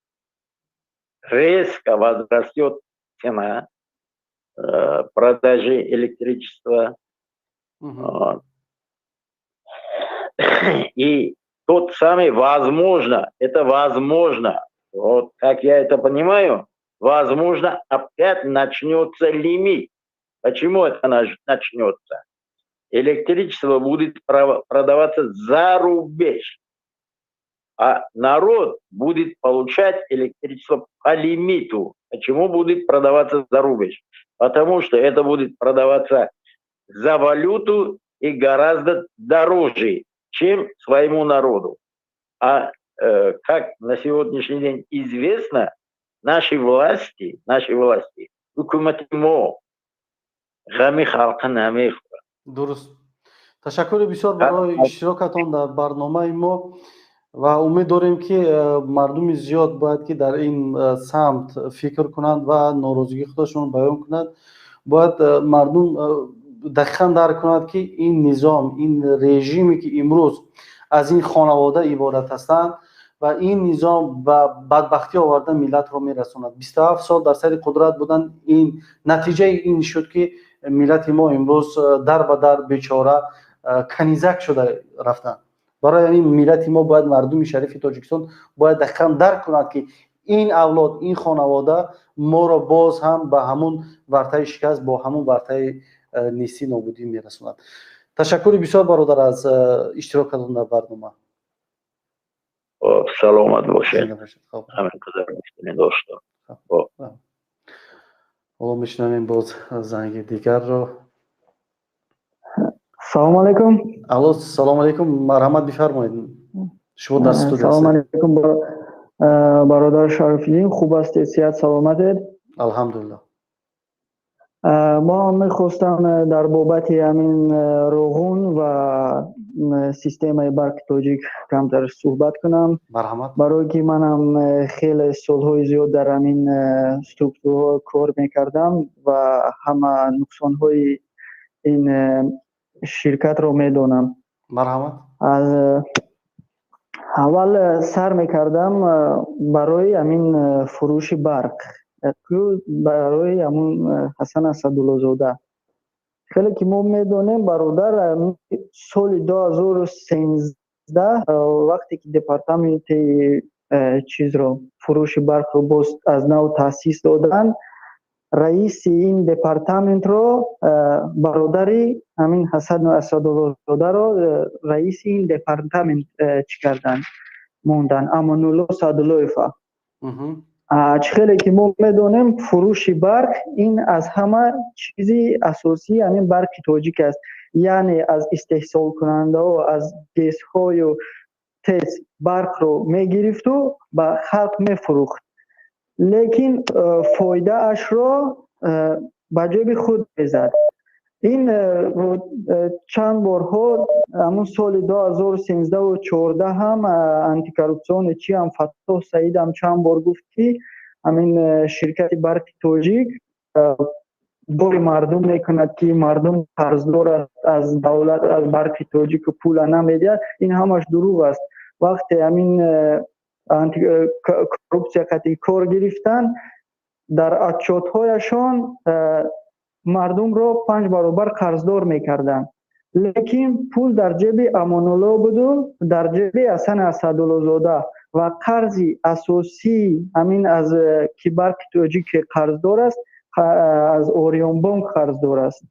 Резко возрастет цена продажи электричества. Вот. И тот самый, возможно, это возможно, вот как я это понимаю, возможно, опять начнется лимит. Почему это начнется? Электричество будет продаваться за рубеж, а народ будет получать электричество по лимиту. Почему будет продаваться за рубеж? Потому что это будет продаваться за валюту и гораздо дороже, чем своему народу. А как на сегодняшний день известно, наши власти, ҳукумати мо ғами халқа намехӯрад. Дуруст. Ташаккури бисёр барои иштирокатон дар барномаи мо ва умед дорем, ки мардуми зиёд бояд ки дар ин самт фикр кунанд ва норозигии худашонро баён кунанд. Бояд мардум дақиқан дарк кунад, ки ин низом, ин режиме, ки имрӯз аз ин хонавода иборат ҳастанд ва ин низом ба бадбахтӣ оварда миллатро мерасонад. 27 сол дар сари қудрат буданд. Ин натиҷаи ин шуд, ки миллати мо имрӯз дар ба дар, бечора, канизак шуда рафтанд. Барои ҳамин миллати мо бояд, мардуми шарифи Тоҷикистон бояд дақиқан дарк кунад, ки ин авлод, ин хонавода моро боз ҳам ба ҳамун вартаи шикаст, бо ҳамун вартаи нестӣ, нобудӣ мерасонад. Ташаккури бисёр, бародар, аз иштирокатон дар барнома. Саломат бошед. Ҳамин қадар доштам. Ҳоло мешунавем боз занги дигарро. Салому алайкум. Алло, салому алайкум, марҳамат, бифармоед, шумо дар студия. Салому алайкум, бародар Шарофиддин, хуб ҳастед, сиҳат саломатед? Алҳамдулилло. Мо мехостам дар бобати ҳамин роғун ва системаи барқи тоҷик камтар суҳбат кунам. Марҳамат. Барое ки манам хеле солҳои зиёд дар ҳамин структураҳо кор мекардам ва ҳама нуқсонҳои ин ширкатро медонам. Марҳамат. Аз аввал сар мекардам барои ҳамин фурӯши барқ барои ҳамун Ҳасан Асадуллозода. Хеле ки мо медонем, бародар, соли 2013. 2013, вақте ки департаменти чизро, фурӯши барқро боз аз нав таъсис доданд, раиси ин департаментро, бародари ҳамин Ҳасан Асадуллозодаро раиси ин департамент чӣ карданд, монданд, Амонулло Саъдуллоева. Чӣ хеле ки мо медонем, фурӯши барқ ин аз ҳама чизи асосии ҳамин Барқи Тоҷик аст, яъне аз истеҳсолкунандаҳо, аз ГЭСҳою ТЭЦ барқро мегирифту ба халқ мефурӯхт, лекин фоидаашро ба ҷеби худ мезад. Ин чанд борҳо, ҳамун соли 2013-у 14 ҳам антикоррупционный чи ҳам, Фаттоҳ Саидам чанд бор гуфт, ки ҳамин ширкати Барқи Тоҷик бори мардум мекунад, ки мардум қарздор аст аз давлат, аз Барқи Тоҷику пула намедиҳад. Ин ҳамаш дурӯғ аст. Вақте ҳамин антикоррупсия қатъи кор гирифтанд, дар отчётҳояшон мардумро 5 баробар қарздор мекарданд, лекин пул дар ҷеби Амонулло буду дар ҷеби Ҳасан Асадуллозода. Ва қарзи асосии ҳамин аз ки Барқи Тоҷик қарздор аст, аз Орионбонк қарздор аст,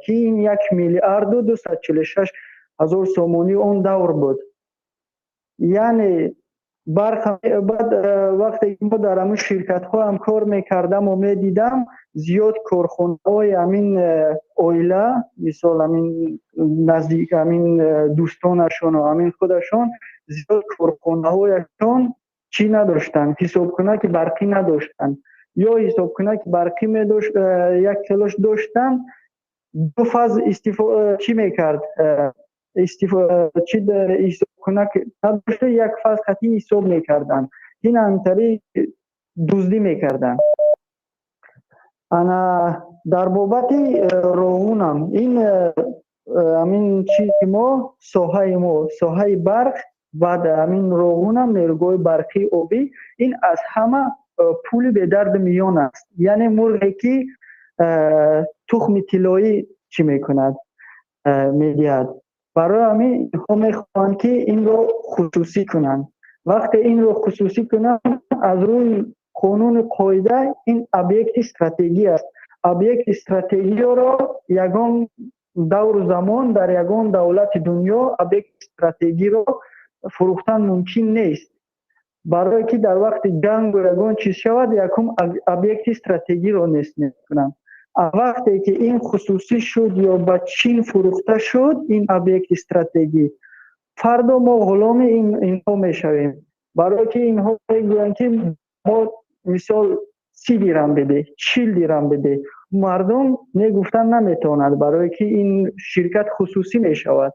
ки ин 1 миллиарду 246 ҳазор сомонӣ он давр буд. Яъне барқ баъд, вақте ки мо дар ҳамин ширкатҳо ҳам кор мекардаму медидам, зиёд корхонаҳои ҳамин оила, мисол, ҳамин наздик, ҳамин дӯстонашону ҳамин худашон, зиёд корхонаҳояшон чӣ надоштанд? Ҳисобкунаки барқӣ надоштанд ё ҳисобкунаки барқӣ медошт, як хелош доштанд, ду фаз чӣ мекард, чи ҳисобкунак надошта, як фаз қатъӣ ҳисоб мекарданд. Ин ҳамтари дуздӣ мекарданд. Ана дар бобати роғунам, ин ҳамин чизи мо, соҳаи мо, соҳаи барқ, баъд ҳамин роғунам, нерӯгоҳи барқии обӣ, ин аз ҳама пули бедарди миён аст. Яъне мурғе ки тухми тиллоӣ чӣ мекунад, медиҳад. Барои ҳамин инҳо мехоҳанд, ки инро хусусӣ кунанд. Вақте инро хусусӣ кунанд, аз рӯи қонуну қоида ин объекти стратегӣ аст. Объекти стратегиёро ягон давру замон дар ягон давлати дунё объекти стратегиро фурӯхтан мумкин нест, барое ки дар вақти ҷангу ягон чиз шавад, якум объекти стратегиро нест мекунанд. Вақте ки ин хусусӣ шуд ё ба Чин фурӯхта шуд ин объекти стратегӣ, фардо мо ғуломи инҳо мешавем, барое ки инҳо мегӯянд, ки мо, мисол, 30 дирам бидеҳ, 40 дирам бидеҳ. Мардум не гуфтан наметавонад, барое ки ин ширкат хусусӣ мешавад.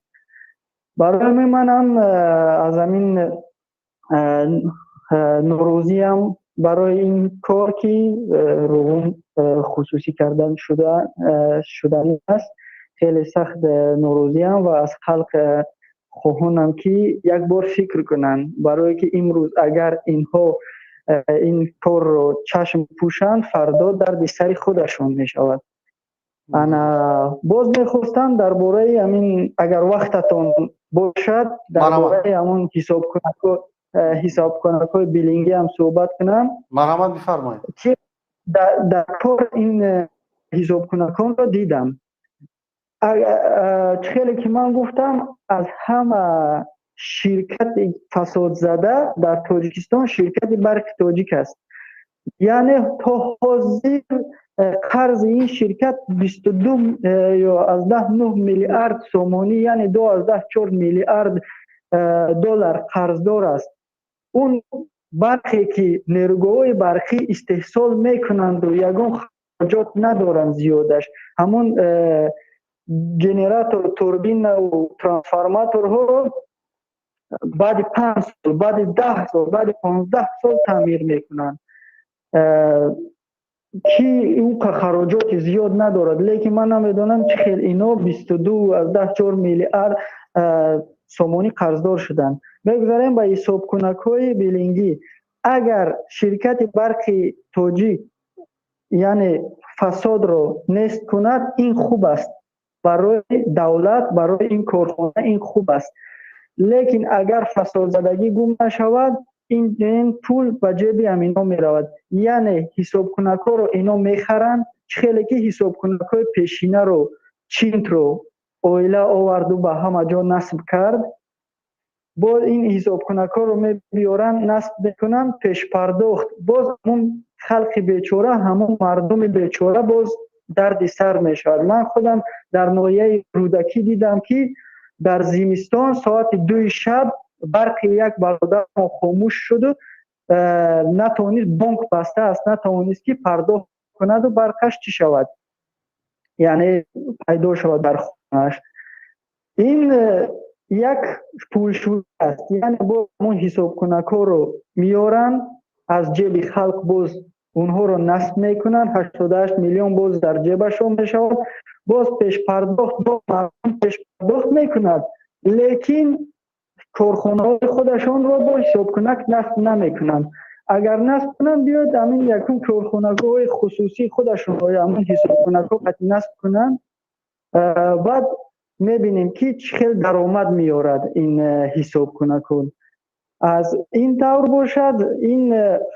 Барои ҳамин манам аз ҳамин норозиам барои ин кор, ки роғун хусусӣ кардан шудани аст. Хеле сахт норозиам ва аз халқ хоҳонам, ки як бор фикр кунанд, барое ки имрӯз агар инҳо ин корро чашм пӯшанд, фардо дарди сари худашон мешавад. Ана боз мехостам дар бораи ҳамин, агар вақтатон бошад, дар бораи ҳамон ҳисобкунакҳои биллингӣ ҳам суҳбат кунам. Марҳамат, бифармоед. Ки дар кор ин ҳисобкунаконро дидам. Чӣ хеле ки ман гуфтам, аз ҳама ширкати фасодзада дар Тоҷикистон ширкати Барқи Тоҷик аст. Яъне то ҳозир қарзи ин ширкат 22,9 миллиард сомонӣ, яъне 2,4 миллиард доллар қарздор аст. Он барқе ки нерӯгоҳҳои барқӣ истеҳсол мекунанду ягон хароҷот надоранд зиёдаш, ҳамон генератор, турбинаву трансформаторҳоро баъди 5 сол, баъди 10 сол, баъди 15 сол таъмир мекунанд, ки ӯ хароҷоти зиёд надорад. Лекин ман намедонам, чӣ хел ино 22,4 миллиард сомонӣ қарздор шуданд. Мегузарем ба ҳисобкунакҳои биллингӣ. Агар ширкати Барқи Тоҷик, яъне фасодро нест кунад, ин хуб аст барои давлат, барои ин корхона ин хуб аст. Лекин агар фасодзадагӣ гум нашавад, ин пул ба ҷеби ҳамино меравад. Яъне ҳисобкунакҳоро ино мехаранд, чӣ хеле ки ҳисобкунакҳои пешинаро Чинтро оила оварду ба ҳама ҷо насб кард, боз ин ҳисобкунакҳоро мебиёранд, насб мекунанд, пешпардохт. Боз ҳамун халқи бечора, ҳамун мардуми бечора боз дарди сар мешавад. Ман худам дар ноҳияи Рӯдакӣ дидам, ки дар зимистон соати 2 шаб барқи як бародармо хомӯш шуду натавонист, бонк баста аст, натавонист ки пардохт кунаду барқаш чӣ шавад, яъне пайдо шавад дар хонааш. Ин як пулшӯӣ аст. Яъне боз ҳамон ҳисобкунакҳоро меоранд, аз ҷеби халқ боз онҳоро насб мекунанд, 88 миллион боз дар ҷебашон мешавад, боз пешпардохт, боз мардум пешпардохт мекунад, лекин корхонаҳои худашонро бо ҳисобкунак насб намекунанд. Агар насб кунанд, биёд ҳамин якум корхонаҳои хусусии худашонро ҳамон ҳисобкунакҳо қатъи насб кунанд, баъд мебинем ки чӣ хел даромад меорад ин ҳисобкунакҳо. Аз ин тавр бошад, ин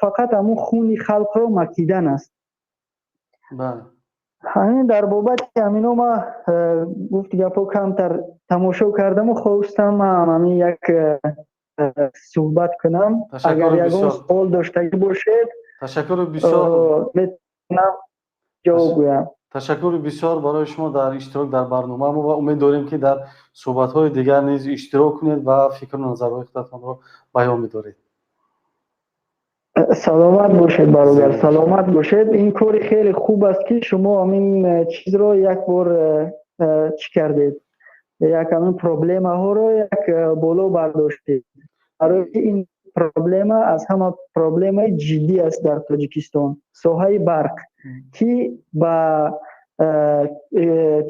фақат ҳамон хуни халқро макидан аст. Ҳамин дар бобати ҳамино ма гуфти гапҳо камтар тамошо кардаму хостам ҳамин як суҳбат кунам. Агар ягон суол доштагӣ бошед, ташаккури бисёр, метавонам ҷавоб гӯям. Ташаккури бисёр барои шумо дар иштирок дар барномамо ва умед дорем, ки дар суҳбатҳои дигар низ иштирок кунед ва фикру назарҳои худатонро баён бидоред. Саломат бошед, бародар, саломат бошед. Ин кори хеле хуб аст, ки шумо ҳамин чизро як бор чӣ кардед, як ҳамин проблемаҳоро як боло бардоштед. Барои ин проблема аз ҳама проблемаи ҷиддӣ аст дар Тоҷикистон, соҳаи барқ, ки ба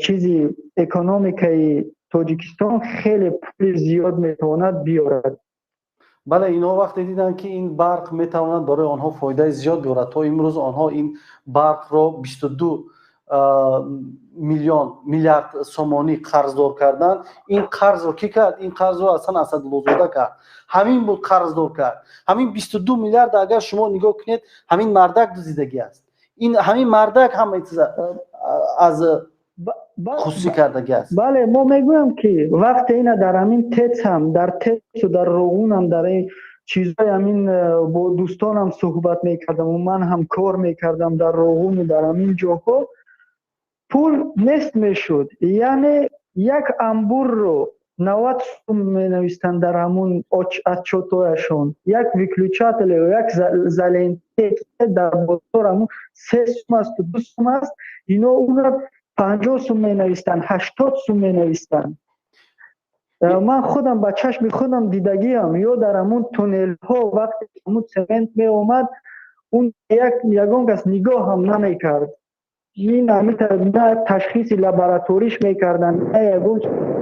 чизи экономикаи Тоҷикистон хеле пули зиёд метавонад биёрад. Бале, инҳо вақте диданд, ки ин барқ метавонад барои онҳо фоидаи зиёд биёрад, то имрӯз онҳо ин барқро 22 миллион миллиард сомонӣ қарздор карданд. Ин қарзро кӣ кард? Ин қарзро Ҳасан Асадуллозода кард. Ҳамин буд, қарздор кард. Ҳамин 22 миллиард, агар шумо нигоҳ кунед, ҳамин мардак дуздидагӣ аст. Ин ҳамин мардак ҳама чиза аз хусусӣ кардагӣ аст. Бале, мо мегӯям, ки вақте ина дар ҳамин ТЭЦ ҳам, дар ТЭЦу дар Роғун ҳам, дар ин чизҳои ҳамин бо дӯстонам суҳбат мекардам ва ман ҳам кор мекардам дар Роғуну дар ҳамин ҷоҳо, пул нест мешуд. Яъне як амбурро 90 сум менавистанд дар ҳамун отчётҳояшон, як выключатель ё як заленте дар бозор ҳамун 3 сум асту 2 сум аст, ино онро 50 сум менавистанд, 80 сум менавистанд. Ман худам ба чашми худам дидагиам. Ё дар ҳамун туннелҳо вақте ҳамун цемент меомад, он як ягон кас нигоҳ ҳам намекард. Ин на ташхиси лабораториш мекарданд, на ягон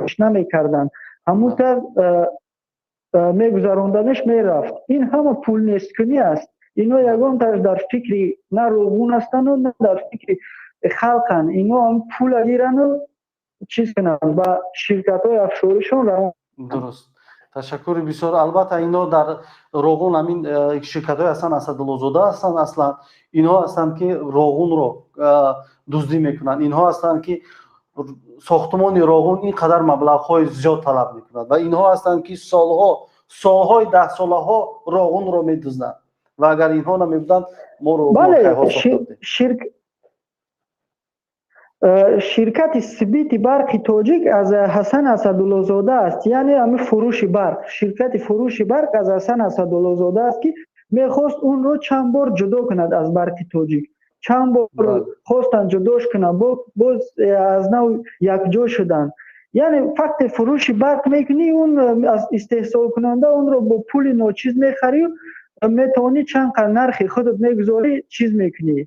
чиз намекарданд, ҳамун тавр мегузаронданаш мерафт. Ин ҳама пулнесткунӣ аст. Ино ягон тавр дар фикри на Роғун ҳастанду, на дар фикри халқанд. Ино ҳам пула гирану чиз кунанд, ба ширкатҳои офшоришон равон. Дуруст, ташаккури бисёр. Албатта, ино дар Роғун ҳамин ширкатҳои Ҳасан Асадуллозода ҳастанд. Аслан инҳо ҳастанд, ки Роғунро дуздӣ мекунанд. Инҳо ҳастанд, ки сохтмони Роғун ин қадар маблағҳои зиёд талаб мекунад, ва инҳо ҳастанд, ки солҳо, солҳои даҳсолаҳо Роғунро медузданд. Ва агар инҳо намебуданд, мо Бале, ширкати сбыти барқи тоҷик аз Ҳасан Асадуллозода аст. Яъне ҳамин фурӯши барқ, ширкати фурӯши барқ аз Ҳасан Асадуллозода аст, ки мехост онро чанд бор ҷудо кунад аз Барқи Тоҷик. Чанд бор хостанд ҷудош кунанд, боз аз нав якҷо шуданд. Яъне вақте фурӯши барқ мекунӣ, он аз истеҳсолкунанда онро бо пули ночиз мехарӣ, метавонӣ чанд қадр нархи худат мегузорӣ, чиз мекунӣ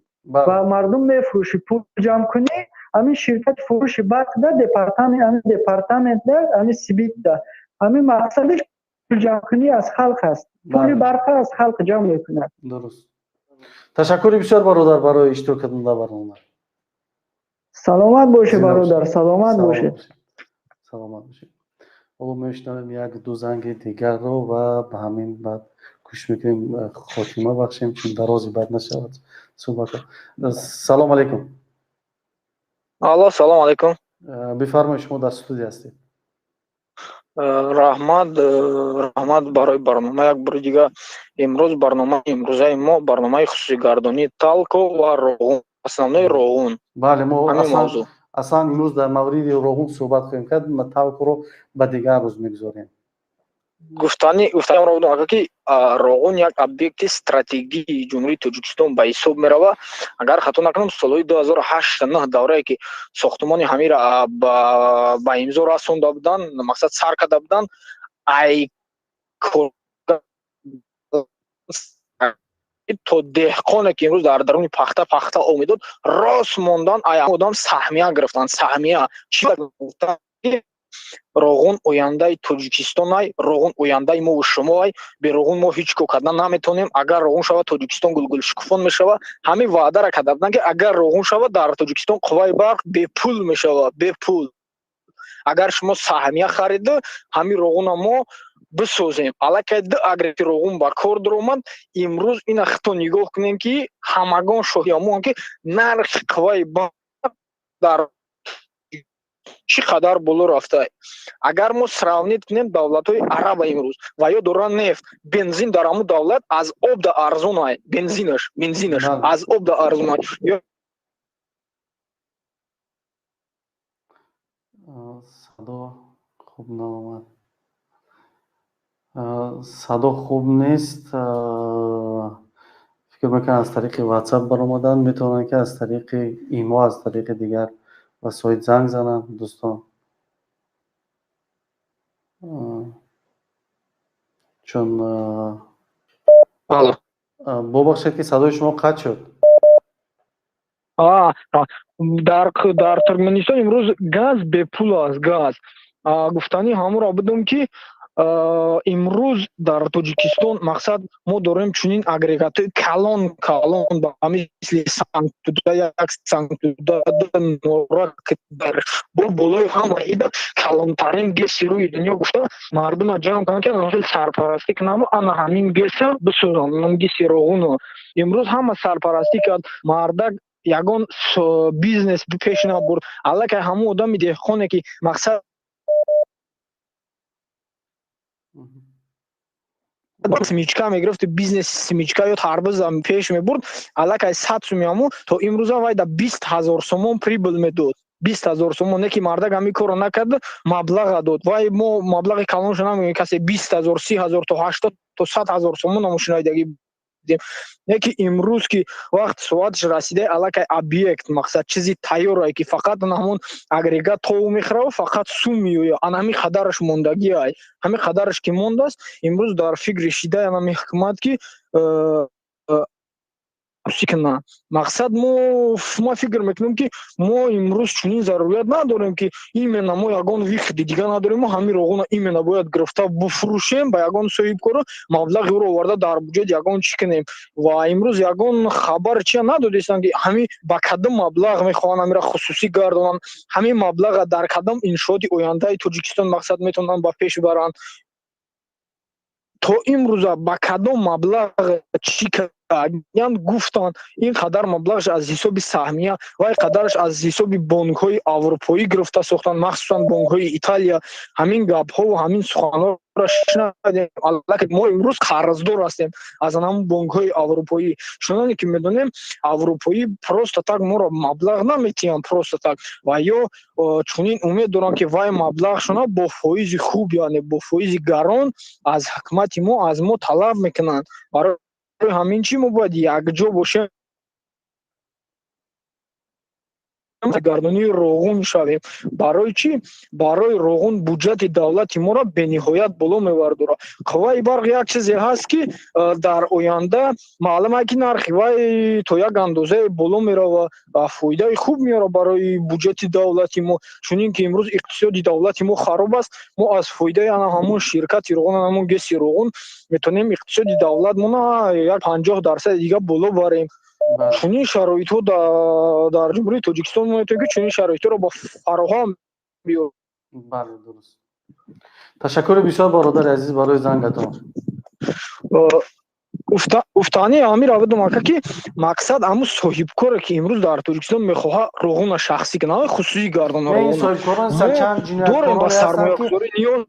ва мардум мефурӯшӣ, пул ҷамъ кунӣ. Ҳамин ширкати фурӯши барқ да департамент, ҳамин департамент да, ҳамин сбыт да, ҳамин мақсадаш пул ҷамъкунӣ аз халқ аст. Пули барқа аз халқ ҷамъ мекунад. Дуруст, ташаккури бисёр, бародар, барои иштирокатон дар барнома. Саломат бошед, бародар, саломат бошед. Саломат бошед. Ҳоло мешунавем як ду занги дигарро ва ба ҳамин баъд кӯшиш мекунем хотима бахшем, чун дарози бад нашавад суҳбатҳо. Салом алейкум. Алло, салом алейкум. Бифармоед, шумо дар студия ҳастед. Раҳмат, раҳмат барои барнома. Як бори дига имрӯз барномаи имрӯзаи мо барномаи хусусигардонии Талко ва Роғун, основной Роғун. Бале, мо аслан имрӯз дар мавриди Роғун суҳбат хоҳем кард, Талкоро ба дигар рӯз мегузорем. Гуфтаниро будам, ака, ки Роғун як объекти стратегии Ҷумҳурии Тоҷикистон ба ҳисоб мерава. Агар хато накунам, солҳои 2008-9, даврае ки сохтумони ҳамира ба имзо расонда буданд, мақсад сар карда буданд, ай то деҳқоне ки имрӯз дар даруни пахта об медод, рост мондан, ай одам саҳмия гирифтанд. Саҳмия чи? Роғун ояндаи Тоҷикистон ай, Роғун ояндаи мову шумо ай. Бе Роғун мо ҳеҷ кор кардан наметавонем. Агар Роғун шавад, Тоҷикистон гулгулшукуфон мешавад. Ҳамин ваъдара карда буданд, ки агар Роғун шавад, дар Тоҷикистон қувваи барқ бепул мешавад, бепул. Агар шумо саҳмия харида, ҳамин Роғуна мо бисозем. Аллакай ду агрегати Роғун ба кор даромад. Имрӯз ина хито нигоҳ кунем, ки ҳамагон шоҳиамон, ки нархи қувваи барқ дар чӣ қадар боло рафта. Агар мо сравнить кунем давлатҳои араба имрӯз, ва ё доран нефт, бензин дар ҳамун давлат аз об да арзон ай, бензинаш аз об да арзон ай. Садо хуб наомад, садо хуб нест. Фикр мекунам, аз тариқи WhatsApp баромадан метавонанд, ки аз тариқи имо, аз тариқи дигар васоит занг зананд дӯстон, чун бубахшед, ки садои шумо қатъ шуд. Дар Туркманистон имрӯз газ бепул аст, газ. Гуфтанӣ ҳамонро будам, ки имрӯз дар Тоҷикистон, мақсад, мо дорем чунин агрегатҳои калон калон, ба мисли Сангтуда як, Сангтуда, Норак, дар бо болои ҳама ида калонтарин ГЭСи рӯи дунё гуфта мардума ҷамъ кунанд, ки ана хел сарпарастӣ кунанд, ана ҳамин ГЭСа бисозанд, ГЭСи Роғуно. Имрӯз ҳама сарпарастӣ кард, мардак ягон бизнес пеш набурд. Аллакай ҳамон одами деҳқоне, ки мақсад семечка мегирифт, бизнеси семечка ё тарбуза пеш мебурд, аллакай 100 суми ҳамун то имрӯза вай да 20 000 сомон прибыль медод, 20 000 сомон. Не ки мардак ҳамин корро накард, маблаға дод. Вай мо маблағи калоншо намегӯем, касе 20 000, 30 000, то 80, то 100 000 сомон ҳамон шунавидагӣ будем. Не ки имрӯз ки вақт соаташ расида, аллакай объект, мақсад, чизи тайёрае, ки фақат ана ҳамон агрегат тову мехӯрав, фақат сум меояд, ана ҳамин қадараш мондагиай. Ҳамин қадараш ки мондааст, имрӯз дар фикри шидаи ана ҳамин ҳукумат, ки кунанд. Мақсад, мо ма фикр мекунем, ки мо имрӯз чунин зарурият надорем, ки именно мо ягон выходи дига надорем, мо ҳамин Роғуна именно бояд гирифта буфурӯшем ба ягон соҳибкоро, маблағи ӯро оварда дар буҷет ягон чӣ кунем. Ва имрӯз ягон хабар чия надодистанд, ки ҳамин ба кадом маблағ мехоҳанд ҳамира хусусӣ гардонанд, ҳамин маблаға дар кадом иншооти ояндаи Тоҷикистон, мақсад, метавонанд ба пеш баранд. То имрӯза ба кадом маблағ чӣ карданд, гуфтанд, ин қадар маблағаш аз ҳисоби саҳмия ва ин қадараш аз ҳисоби бонкҳои аврупоӣ гирифта сохтанд, махсусан бонкҳои Италия. Ҳамин гапҳову ҳамин суханҳоро шунавидем. Аллакай мо имрӯз қарздор ҳастем аз ҳамон бонкҳои аврупоӣ. Чуноне ки медонем, аврупоӣ просто так моро маблағ наметиҳанд, просто так. Ва ё чунин умед дорам, ки вай маблағшона бо фоизи хуб, яъне бо фоизи гарон аз ҳукумати мо, аз мо талаб мекунанд. Барои ҳамин чӣ мо бояд якҷо бошем, гардонии Роғун шавем. Барои чӣ? Барои Роғун буҷати давлати моро бениҳоят боло мебардорад. Қувваи барқ як чизе ҳаст, ки дар оянда маълум ки нархи вай то як андозае боло мерава ва фоидаи хуб меорад барои буҷати давлати мо. Чунин ки имрӯз иқтисоди давлати мо хароб аст, мо аз фоидаи ана ҳамон ширкати Роғун, ҳамон ГЭСи Роғун метавонем иқтисоди давлатмона як 50% дига боло барем. Чунин шароитҳо дар Ҷумҳурии Тоҷикистон мо метавонем, ки чунин шароитҳоро ба фароҳам биёрем. Бале, дуруст. Ташаккури бисёр, бародари азиз, барои зангатон. Гуфтани ҳамира будам, ака, ки мақсад ҳамун соҳибкоре, ки имрӯз дар Тоҷикистон мехоҳад роғуна шахсӣ кунад, хусусӣ гардона, дорем ба сармоягузорӣ ниёз.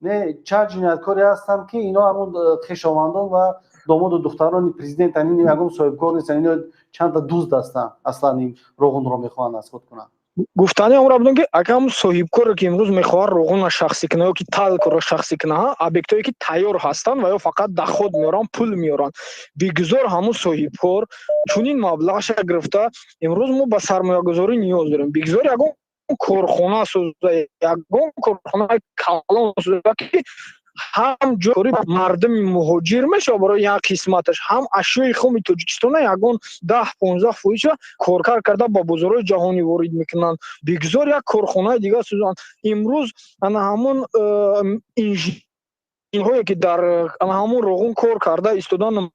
Не, чанд ҷинояткоре ҳастанд, ки ино ҳамун хешовандон ва домоду духтарони президент, ин ягон соҳибкор нестанд, ино чандта дузд ҳастанд, аслан ин роғунро мехоҳанд аз худ кунанд. Гуфтани ҳамро будам, ки ака, ҳамун соҳибкоре, ки имрӯз мехоҳад роғуна шахсӣ кунад ё ки талкро шахсӣ кунад, объектҳое, ки тайёр ҳастанд ва ё фақат доход меоранд, пул меоранд, бигузор ҳамун соҳибкор чунин маблағша гирифта, имрӯз мо ба сармоягузорӣ ниёз дорем, бигузор ягон корхона соза, ягон корхонаи калон соза, ки ҳам ҷойи мардуми муҳоҷир мешавад барои як қисматаш, ҳам ашёи хоми Тоҷикистона ягон 10-15 фоизша коркар карда ба бозорҳои ҷаҳонӣ ворид мекунанд. Бигзор як корхонаи дигар созанд. Имрӯз ана ҳамон инженерҳое, ки дар ана ҳамон роғун кор карда истодан,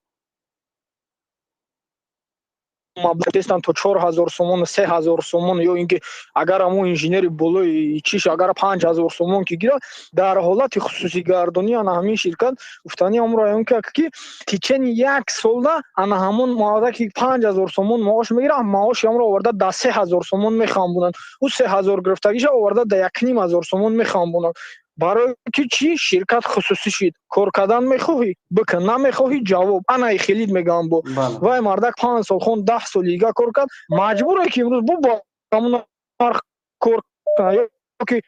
маблағ то 4000 сомон, 3000 сомон, ё ин ки агар ҳамон инженери болои чиш агар 5000 сомон ки гирад, дар ҳолати хусусигардонӣ ана ҳамин ширкат, гуфтани ҳамро он ки течение як солда ана ҳамон мавода, ки 5000 сомон маош мегирад, маоши ҳамро оварда да 3000 сомон мехамбонанд, ӯ 3000 гирифтагиша оварда да 1500 сомон мехамбонанд. Барои ки чӣ? Ширкат хусусӣ шид. Кор кардан мехоҳӣ, бикун, намехоҳӣ, ҷавоб анаи хелид мегӯям. Бо вай мардак 5 сол хон, 10 соли дига кор кард, маҷбуре, ки имрӯз бо ҳамун нарх кор ки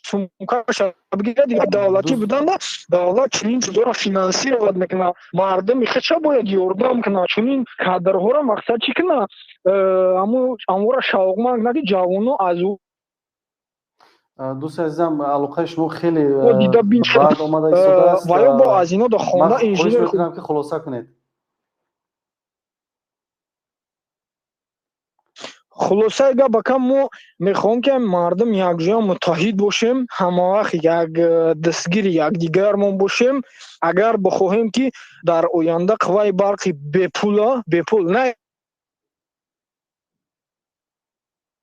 сумкаша бигирад. Давлатӣ буданда давлат чунин чизҳоро финансировать мекунад, мардуми худша бояд ёрдам кунад, чунин кадрҳоро. Мақсад чӣ кунад? Ҳамонро шавқманд кунад, ки ҷавоно аз Дӯсти азизам, алоқаи шумо хеле бад омада истодааст. Ва ё бо аз ино до хонда инженер мекунам, ки хулоса кунед. Хулосаи гап, ака, мо мехоҳем, ки мардум якҷоя муттаҳид бошем, ҳамавақт як дастгири якдигармон бошем, агар бихоҳем, ки дар оянда қувваи барқи бепула, бепул на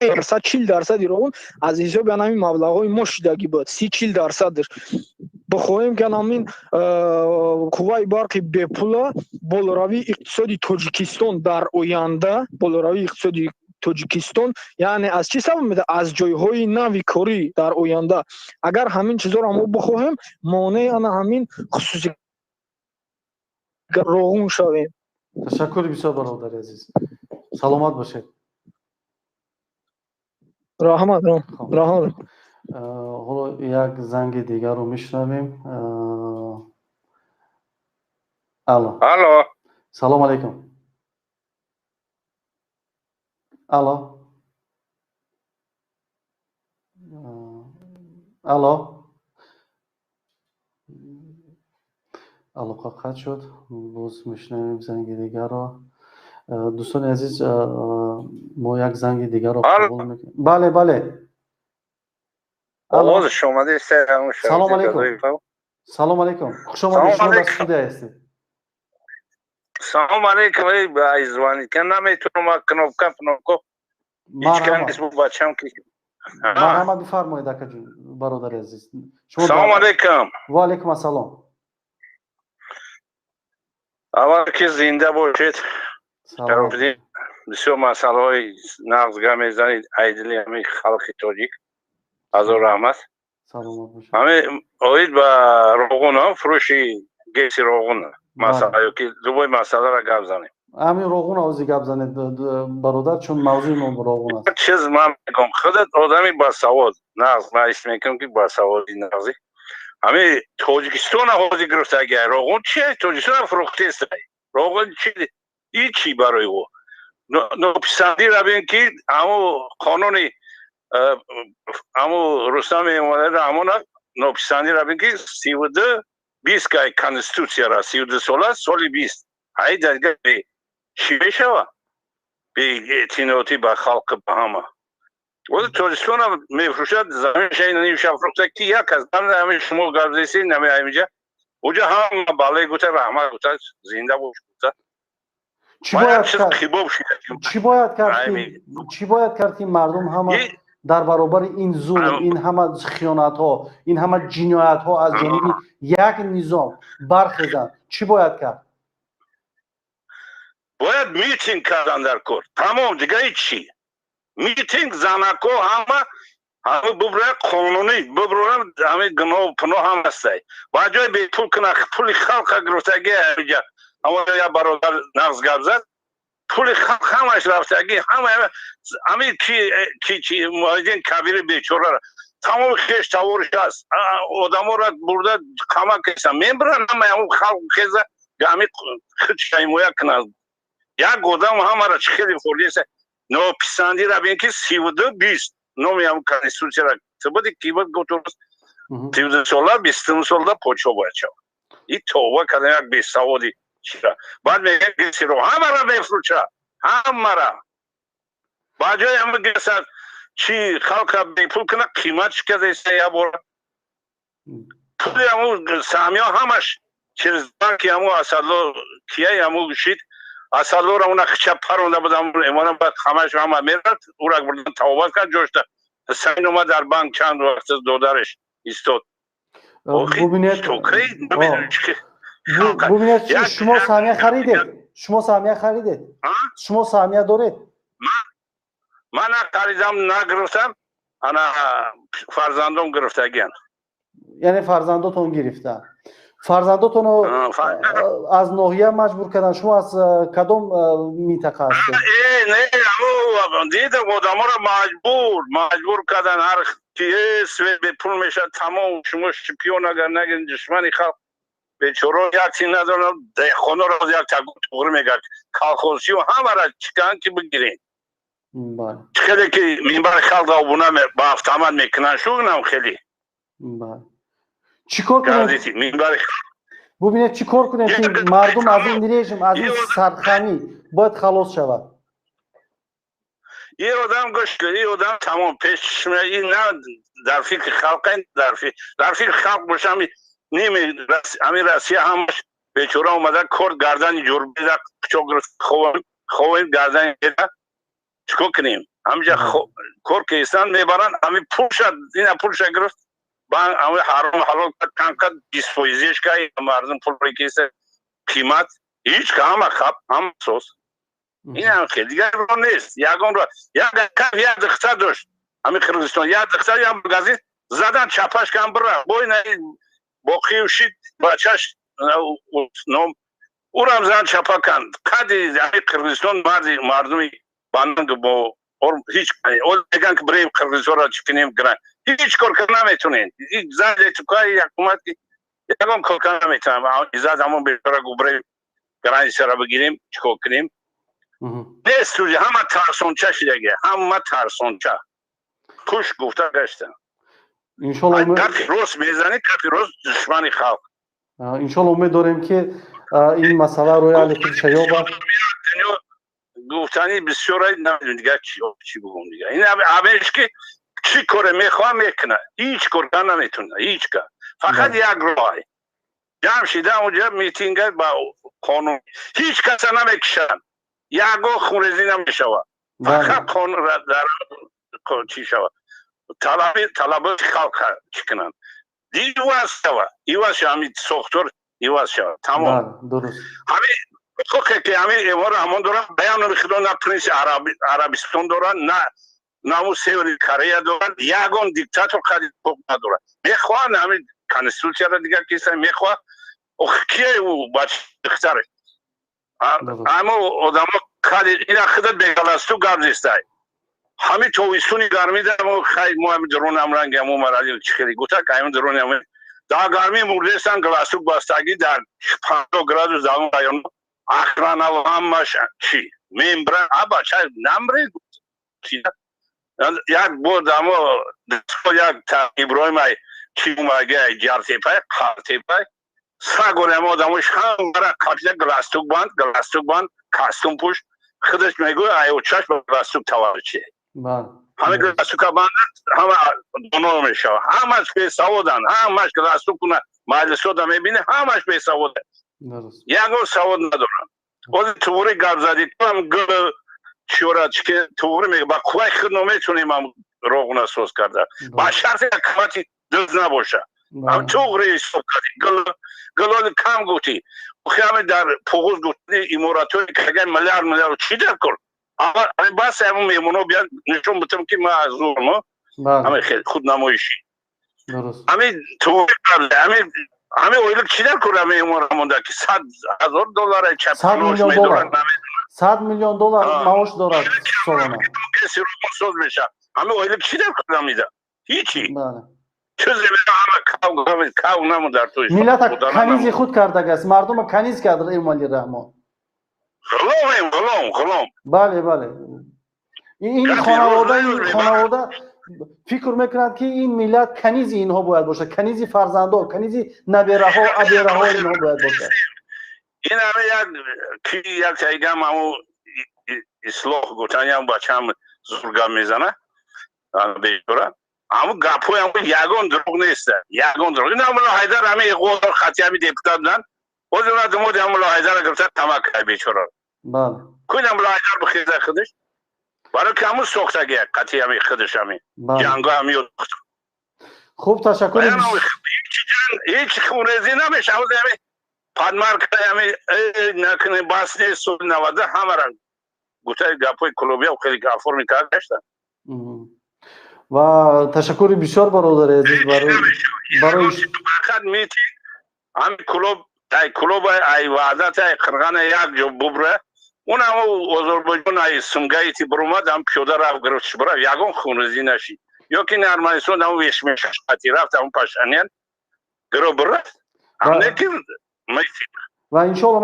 дарсад, 40 дарсади роғун аз ҳисоби ҳамин маблағҳои мо шидагӣ буд, 30-40 дарсадаш. Бихоҳем, ки ҳамин қувваи барқи бепула, болоравии иқтисоди Тоҷикистон дар оянда, болоравии иқтисоди Тоҷикистон, яъне аз чӣ сабаб меда? Аз ҷойҳои нави корӣ дар оянда. Агар ҳамин чизҳоро мо бихоҳем, монеи ана ҳамин хусуси роғун шавем. Ташаккури бисёр, бародари азиз, саломат бошед. Раҳмат, раҳмат. Ҳоло як занги дигарро мешунавем. Алло. Алло. Салом алейкум, алло, алло, алоқа қатъ шуд. Боз мешунавем занги дигарро. Дӯстони азиз, мо як занги дигарро қабул мекунем. Бале, бале. Салом алейкум, салом алейкум, хуш омадед, шумо дар студия ҳастед. Салом алейкум. Ай, звонить наметунам, кнопка кнопка ҳеч кас бачам ки. Марҳамат, бифармоед, акаҷон, бародари азиз. Салом алейкум. Ва алейкум ассалом. Аввал ки зинда бошед, Шарофиддин, бисёр масъалаҳои нағз гап мезанед, айдили ҳамаи халқи тоҷик, ҳазор раҳмат. Ҳами оид ба роғун, фурӯши ГЭСи Роғун масъала ё ки любой масъаларо гап занем? Ҳамин роғун ози гап занед, бародар, чун мавзӯи мо роғун аст. Чиз ман мегӯям, худат одами басавод, нағз, ман ҳис мекунам, ки басаводи нағзи. Ҳами Тоҷикистона ҳозир гирифтаги, роғун чи? Тоҷикистона фурӯхтест, роғун чи? Ҳичи барои ӯ нописандира бин, ки ҳаму қонуни ҳаму Рустам Эмомалӣ Раҳмона нописандира бин, ки 32-20 кай конститутсияра 32 сола соли 20 ҳай дадга чӣ мешава? Беэътиноӣ ба халқ, ба ҳама. Ози Тоҷикистона мефурӯшад, заминша нимша фурӯхта, ки як аз ҳамин шумо гап зесед, нами ҳаминҷа уҷа ҳама бале гуфта, раҳмат гуфта, зинда бош гуфта. Чӣ бояд кард, ки мардум ҳама Дар баробари ин зулм, ин ҳама хиёнатҳо, ин ҳама ҷиноятҳо аз ҷониби як низом бархезанд, чӣ бояд кард? Бояд митинг кардан дар кор, тамом, дига ҳичи. Митинг, занако ҳама ҳама бубра, қонунӣ буброрам, ҳами гуноҳ пуноҳ ҳам ҳастай. Ба ҷои бепул куна, пули халқа гирифтаги ҳамиҷа. Ҳамо як бародар нағз гап зад, пули халқ ҳамаш рафтаги, ҳама ҳами ки чи Муҳиддин Кабири бечорара тамоми хеш тавориш аст, одаморо бурда қама кеса мебаранд, ҳама ҳамун халқ хеза ҳами худша ҳимоя кунад. Як одам ҳамаро чӣ хеле хӯрдеса нописандира бин, ки 32-20 номи ҳам конститутсияра тибуди ки буд, гуфт, 32 сола, 22 солда подшоҳ бояд шавад. И тавба кардам, як бесаводи чира. Баъд мегӯяд, ГЭСиро ҳамара мефурӯша, ҳамара. Ба ҷои ҳама ГЭСа чи халқа бепул куна, қимат шикадаиста як бора. Пули ҳамун саҳмиҳо ҳамаш через банки ҳамун Асадло кияй ҳамун шид. Асадлора уна хича паронда будам, эмона, баъд ҳамаш ҳама мерад, ура бурдан тавобат кард, ҷошта Ҳусайн омад, дар банк чанд вақт додараш истод. Бубинед, бубинед, шумо саҳмия харидед? Шумо саҳмия харидед? Шумо саҳмия доред? Ман нахаридам, нагирифтам, ана фарзандом гирифтагиан. Яъне фарзандотон гирифтанд. Фарзандотонро аз ноҳия маҷбур кардан? Шумо аз кадом минтақа ҳастед? Не, дидам, одаморо маҷбур кардан, ҳар ки свет бепул мешавад, тамом, шумо шпион, агар нагиред, душмани халқ. Бечоро як чи надорам, деҳқоноро як туғри мегӯяд, колхозчиу ҳамара чикан ки бигирен. Хеле ки минбари халқ обуна ба автомат мекунанд, шунам хеле. Чӣ кор кунем? Бубинед, чӣ кор кунем, ки мардум аз ин режим, аз ин сархамӣ бояд халос шавад? Ин одам, гӯш, ин одам тамом пеш ин на дар фикри халқ, дар фикри халқ бошам, ними ҳамин Россия ҳамаш бечора омада кор гардани ҷурбеда пичоқ гирифт, ховем гардани беда, чикор кунем? Ҳамиҷа кор кестан мебаранд, ҳами пулша, ина пулша гирифт, ҳами ҳаром ҳалол канка 20 фоизиш кай мардум пул кеса, қимат ҳеҷ, ҳама хаб, ҳама сос. Ин ҳам хел дигар ро нест, ягон ро. Як як духтар дошт ҳами Қирғизистон, як духтар, як магазин задан, чапаш кан бира, бо ина боқӣ шид, бачаш ном урам зан чапа канд. Қади ҳами Қирғизистон марди мардуми бананг бо ҳеҷ меган, ки бирем Қирғизистонро чӣ кунем, гран ҳеҷ кор кар наметонем. Зан летукаи ҳукумат ягон кор кар наметонам. Иззат ҳамон бечора гу, бирем границаро бигирем, чӣ кор кунем? Нест, ҳама тарсонча шидаги, ҳама тарсонча, хуш гуфта гаштам. Иншолло. Гапи рост мезанӣ, гапи рост, душмани халқ. Иншолло, умед дорем, ки ин масъала рӯи ҳалли худша ёбад. Гуфтани бисёр, намедонам дигар чӣ бугум. Дигар ин ҳамеш ки чӣ коре мехоҳам мекунад, ҳеҷ кор кар наметавонад, ҳеҷ кар. Фақат як роҳ, ҷамъ шида онҷа митинга ба қонун, ҳеҷ каса намекушанд, ягон хунрезӣ намешавад, фақат қонун дар чӣ шавад, талаботи халқ чӣ кунанд, иваз шавад, иваз шавад, ҳамин сохтор иваз шавад, тамом. Ҳамин ҳуқуқе ки ҳамин эвора ҳамон дорад, баёноми худо, на принси Арабистон дорад, на наву Севери Корея дорад, ягон диктатор қади ҳуқуқ надорад. Мехоҳанд ҳамин конститутсияро дигар киса мехоҳад. Кие ӯ бача? Аммо одамо қади ина худат бегаласту гап нестай. Ҳамин тобистони гармида хай мо ҳами дронам ранги ҳамо маради чӣ хеле гуфта, ҳамин дрони ҳами дар гармӣ мурдестан, галстук бастагӣ, дар 50 градус дар он район охрана ҳамаш чӣ мембра, аба чай намре. Як бор дамо як Иброҳим чӣ омаги, Ҷартепай, Қартепай сагорам, одамош ҳамара қапида, галстук банд, галстук банд, костюм пӯш, худаш мегӯяд, ай очаш ба галстук таваллуд чи, ҳама галстука бандад, ҳама доно мешавад. Ҳамаш бесаводанд, ҳамаш галстук куна, маҷлисода мебини, ҳамаш бесавода, ягон савод надоранд. Ҳозир туғри гап задӣ, туам гул чиёра чике туғри мега, ба қувваи худ наметонем ам. Роғуна соз карда ба шарти ҳукумати дуз набоша. Ҳам туғри ҳисоб кардӣ, гулоли кам гуфтӣ. Охи, ҳами дар Пуғуз гуфтӣ, иморатҳои каган миллиард миллиард чӣ дар кор? Бас, ҳамун меҳмонҳо биён, нишон битам, ки ман аз зурм ҳами худнамоишӣ. Ҳами туғри, ҳами ойлик чӣ дар кор? Ҳами меҳмонро монда, ки 100 000 доллар чап медорад. 100 миллион доллар маош дорад солона. Соз мешавад. Ҳами ойлик чӣ дар кор? Намида ҳичи. Миллата канизи худ кардагааст, мардума каниз кард Эмомалӣ Раҳмон. Ғуломем, ғулом, ғулом. Бале, ин хонавода, ин хонавода фикр мекунад, ки ин миллат канизи инҳо бояд бошад, канизи фарзандо, канизи набераҳо, абераҳо инҳо бояд бошад. Ин ҳама як ки як тайгам ҳаму ислоҳ гуфтан, бачам зур гап мезана бечора. Ҳаму гапҳои ҳаму ягон дурӯғ нест, ягон дурӯғ. Ин Мулло Ҳайдар ҳами иғводор хати ҳами депутат буданд. Ҳозир уна думоди ҳам Мулло Ҳайдара гирифта тамак кай бечора. Куин Мулло Ҳайдар бихеза худаш, барои ки ҳамун сохтаги қати ҳами худаш ҳами ҷанго ҳами. Хуб, ташаккур. Ҳеҷ хунрезӣ намеша. Ҳозир ҳами падмарка ҳами накунем, бас нест. Соли 90 ҳамара гуфтаи гапҳои клубия хеле оформить кард гаштанд. Ва ташаккури бисёр, бародари азиз, барои Фақат митинг ҳами Клуб, ай Клуб, ай Ваҳдат, ай Қирғана як ҷо бубра. Он ҳамо Озарбойҷон ай Сумгаити бурумад, ҳам пиёда рафт, гирифтш бура, ягон хунрезӣ нашид. Ё ки Арманистон ҳамо вешмешати рафт, ҳамо Пашанян гиро бурафт, ҳамне ки Ва иншоалло,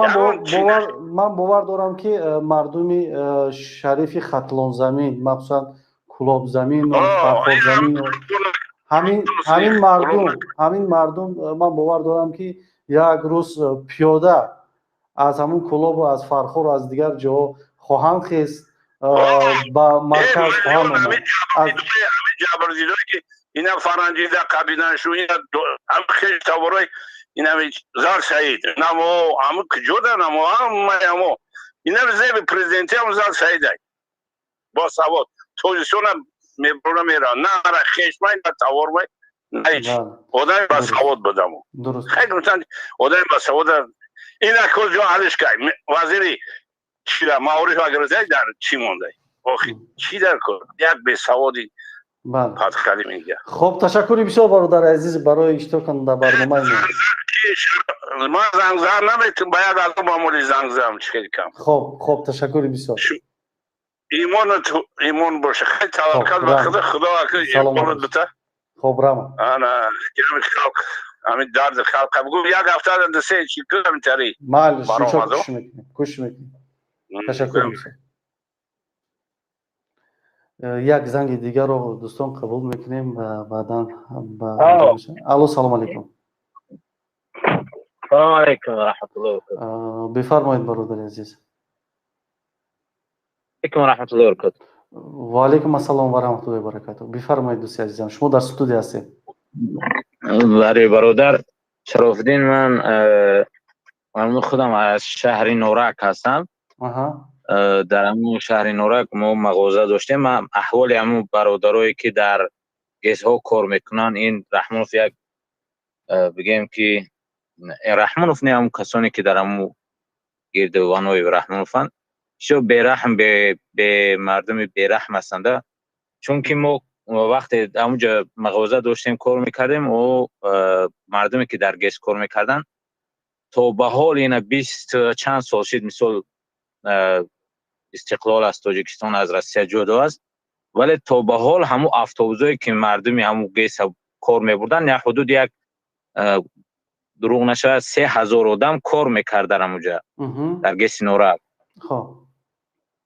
ман бовар дорам, ки мардуми шарифи Хатлонзамин, махсусан Кулобзамину Фархорзамину ҳамин мардум, ман бовар дорам, ки як рӯз пиёда аз ҳамун Кулобу аз Фархору аз дигар ҷоҳо хоҳанд хест, ба марказ хоҳанд омад. Ҷабрдидое, ки ина фаранҷида қабиданшу, ина хеш таборои, ина Зар Саид намо, ҳаму куҷода намо, ҳамаи ҳамо ина зеби президенти ҳам Зар Саидай бо савод Тоҷикистона мебура мера, на ара хешмай, на тавормай, на ҳеч. Одами басавод будаму хай гуфтан, одами басавода ина куҷо ҳалиш кай? Вазири чира маориф агар дар чӣ мондай? Охи, чӣ дар кор як бесаводи падхалӣ мега? Хуб, ташаккури бисёр, бародари азиз, барои иштирокан дар барномаи мо. Ман зангзан наметун, ба як азо мамули зангзам чӣ хеле кам. Хуб, ташаккури бисёр. Имон, имон боша. Хай, таваккал ба Худо, Худо имонат бита. Хуб, рама. Ана ҳами халқ, ҳами дарди халқ бугу, як ҳафта се чи кунам тари. Майли, кӯшиш мекунем, кӯшиш мекунем. Ташаккур бисёр. Як занги дигарро, дӯстон, қабул мекунем, баъдан. Алло, салом алейкум. Салом алейкум ва раҳматуллоҳи ва баракатуҳ. Бифармоед, бародари азиз. Алейкум ва раҳматуллоҳи ва баракатуҳ. Ва алейкум ассалом ва раҳматуллоҳи ва баракатуҳ. Бифармоед, дӯсти азизам, шумо дар студия ҳастед. Бале, бародар Шарофиддин, ман худам аз шаҳри Норак ҳастам. Дар ҳамун шаҳри Норак мо мағоза доштем. Ман аҳволи ҳамун бародарое, ки дар ГЭСҳо кор мекунанд, ин Раҳмонов як бигем, ки Раҳмонов не, ҳамун касоне, ки дар ҳамун гирдуванои Раҳмонованд, бисёр бераҳм, мардуми бераҳм ҳастанда. Чунки мо вақте ҳамунҷо мағоза доштем, кор мекардем, мардуме, ки дар ГЭС кор мекарданд, то ба ҳол ина 20 чанд сол шид, мисол, истиқлол аз Тоҷикистон, аз Россия ҷудо аст, вале то ба ҳол ҳамун автобусое, ки мардуми ҳамун ГЭС кор мебурданд, як ҳудуди як, дурӯғ нашавад, 3000 одам кор мекард дар ҳамунҷа, дар ГЭСи Норак.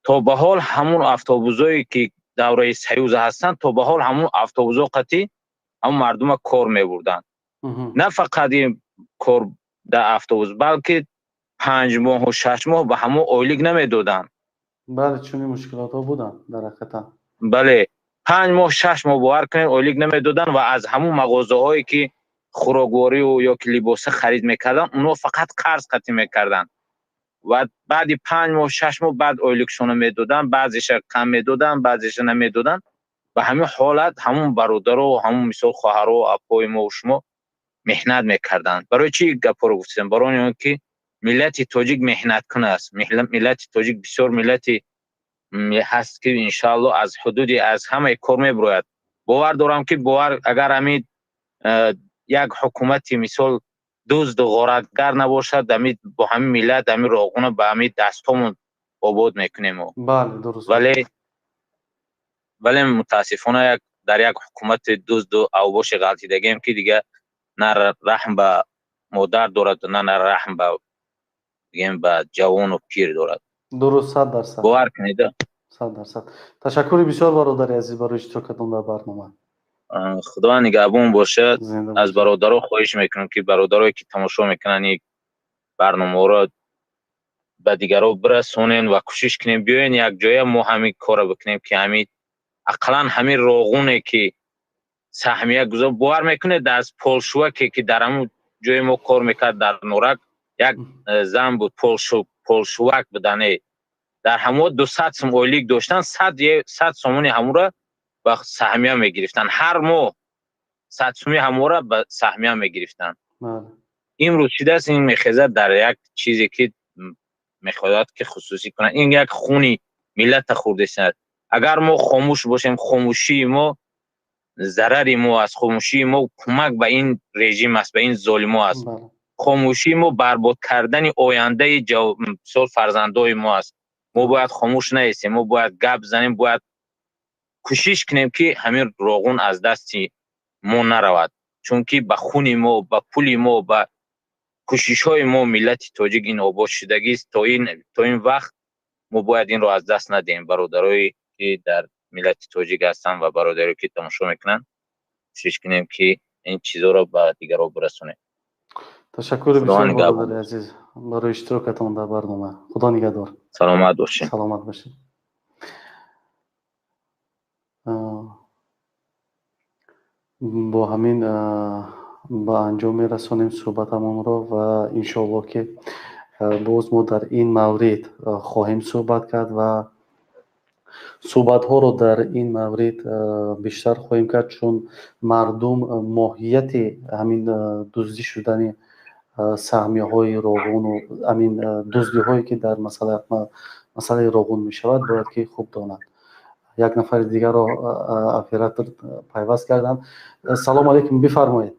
То ба ҳол ҳамун автобусое, ки давраи Союза ҳастанд, то ба ҳол ҳамун автобусо қатӣ ҳамун мардума кор мебурданд. На фақат ин кор дар автобус, балки 5 моҳу 6 моҳ ба ҳамун ойлик намедоданд. Бале, чунин мушкилотҳо буданд дар ҳақиқатан. Бале, 5 моҳ, 6 моҳ, бовар кунед, ойлик намедоданд ва аз ҳамун мағозаҳое, ки хӯрокворию ё ки либоса харид мекарданд, онҳо фақат қарз қатӣ мекарданд ва баъди 5 моҳ, 6 моҳ баъд ойликшонро медоданд. Баъзеша кам медоданд, баъзеша намедоданд. Ба ҳамин ҳолат ҳамун бародаро, ҳамун мисол хоҳаро, апои мо шумо меҳнат мекарданд. Барои чӣ гапҳоро гуфтем? Барои он ки миллати тоҷик меҳнаткун аст. Миллати тоҷик бисёр миллати ҳаст, ки иншаалло аз ҳудуди аз ҳамаи кор мебирояд. Бовар дорам, ки бовар агар ҳамин як ҳукумати мисол дузду ғоратгар набошад, ами бо ҳамин миллат ҳамин Роғуна ба ҳамин дастҳомон обод мекунем. Вале мутаассифона як дар як ҳукумати дузду авбоши ғалтидагием, ки дига на раҳм ба модар дорад, на раҳм ба бигем ба ҷавону пир дорад. Дуруст, 100%. Бовар кунед. 100%. Ташаккури бисёр, бародари азиз, барои иштирокатон дар барнома. Худованд нигаҳбон бошад. Аз бародаро хоҳиш мекунам, ки бародарое ки тамошо мекунанд ин барномаҳоро, ба дигарро бирасонен ва кӯшиш кунем, биёен якҷоя мо ҳамин корро бикунем, ки ҳамин ақаллан ҳамин Роғуне ки саҳмия гузор. Бовар мекунед, аз полшуваке ки дар ҳамун ҷои мо кор мекард дар Норак, як зан буд, полшувак будане, дар ҳамо 200 сум ойлик доштан, 100 сомони ҳамура ба саҳмия мегирифтанд. Ҳар моҳ 100 суми ҳамора ба саҳмия мегирифтанд. Имрӯз чидааст? Ин мехезад дар як чизе ки мехоҳад ки хусусӣ кунад. Ин як хуни миллата хӯрдесад. Агар мо хомӯш бошем, хомӯшии мо зарари мо аст, хомӯшии мо кӯмак ба ин режим аст, ба ин золимо аст, хомӯшии мо барбод кардани ояндаи мисол фарзандои мо аст. Мо бояд хомӯш наистем, мо бояд гап занем, бояд кӯшиш кунем, ки ҳамин Роғун аз дасти мо наравад, чунки ба хуни мо, ба пули мо, ба кӯшишҳои мо миллати тоҷик ин обод шудагист. То ин вақт мо бояд инро аз даст надиҳем. Бародарое ки дар миллати тоҷик ҳастанд ва бародарое ки тамошо мекунанд, кӯшиш кунем, ки ин чизоро ба дигарон бирасонем. Ташаккури бисёр, бародари азиз, барои иштирокатон дар барнома. Худо нигаҳдор. Саломат бошед. Саломат бошед. Бо ҳамин ба анҷом мерасонем суҳбатамонро ва иншоалло, ки боз мо дар ин маврид хоҳем суҳбат кард ва суҳбатҳоро дар ин маврид бештар хоҳем кард, чун мардум моҳияти ҳамин дуздӣ шудани саҳмияҳои Роғуну ҳамин дуздиҳое, ки дар масъалаи Роғун мешавад, бояд ки хуб донад. Як нафари дигарро оператор пайваст карданд. Салому алейкум, бифармоед.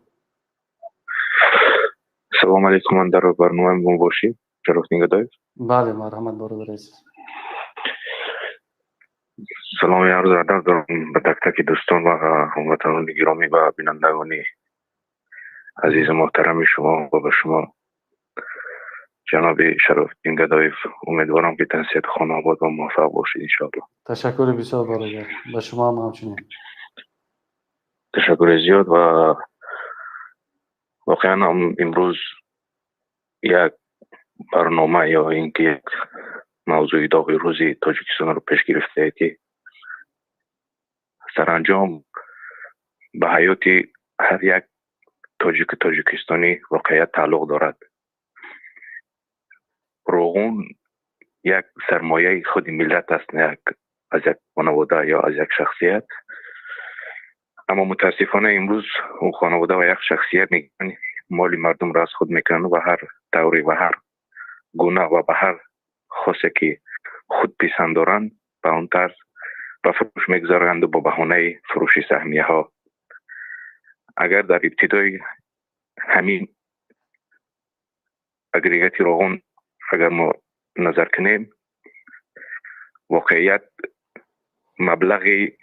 Салому алейкум, ман дар барномаи мубошир Шарофиддин Гадоев. Бале, марҳамат, бародари азиз. Саломи арзу адаб дорам ба так таки дӯстон ва ҳамватанони гиромӣ ва бинандагони азизу муҳтарами шумо ва ба шумо, ҷаноби Шарофиддин Гадоев. Умедворам, ки тансиҳату хонаобод ва муваффақ бошед, иншоалло. Ташаккури бисёр, бародар, ба шумо ҳам ҳамчунин. Ташаккури зиёд. Ва воқеан ҳам имрӯз як барнома ё ин ки як мавзӯи доғи рӯзи Тоҷикистонро пеш гирифтае, ки саранҷом ба ҳаёти ҳар як тоҷику тоҷикистонӣ воқеият тааллуқ дорад. Роғун як сармояи худи миллат аст, на як аз як хонавода ё аз як шахсият. Аммо мутаассифона имрӯз он хонавода ва як шахсият мегӯянд, моли мардумро аз худ мекунанд ва ҳар тавре ва ҳар гуна ва ба ҳар хосе ки худ писанд доранд, ба он тарз ба фурӯш мегузаранду бо баҳонаи фурӯши саҳмияҳо. Агар дар ибтидои ҳамин агрегати Роғун агар мо назар кунем, воқеият маблағи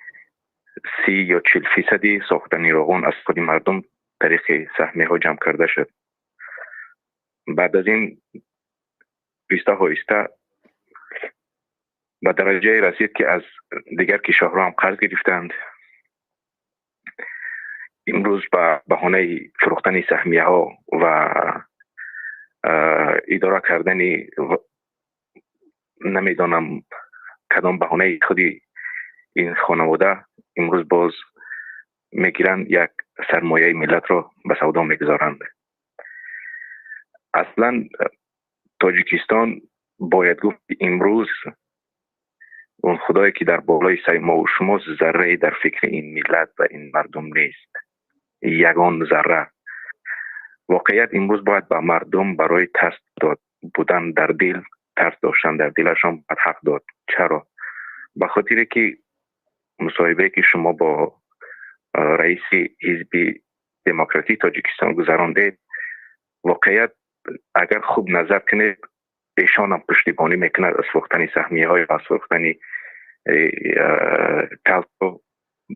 30 ё 40 фисади сохтани Роғун аз худи мардум тариқи саҳмияҳо ҷамъ карда шуд. Баъд аз ин оҳиста оҳиста ба дараҷае расид, ки аз дигар кишварҳо ҳам қарз гирифтанд. Имрӯз ба баҳонаи фурӯхтани саҳмияҳо ва идора кардани намедонам кадом баҳонаи худи ин хонавода имрӯз боз мегиранд, як сармояи миллатро ба савдо мегузоранд. Аслан Тоҷикистон бояд гуфт, имрӯз Он худое ки дар болои сари мо ва шумост, заррае дар фикри ин миллат ва ин мардум нест, ягон зарра. Воқеият, имрӯз бояд ба мардум барои тарс дод будан дар дил, тарс доштан дар дилашон бояд ҳақ дод. Чаро? Ба хотире ки мусоҳибае ки шумо бо раиси Ҳизби Демократии Тоҷикистон гузарондед, воқеият, агар хуб назар кунед, эшонам пуштибонӣ мекунад аз фурӯхтани саҳмияҳо ё аз фурӯхтани Телко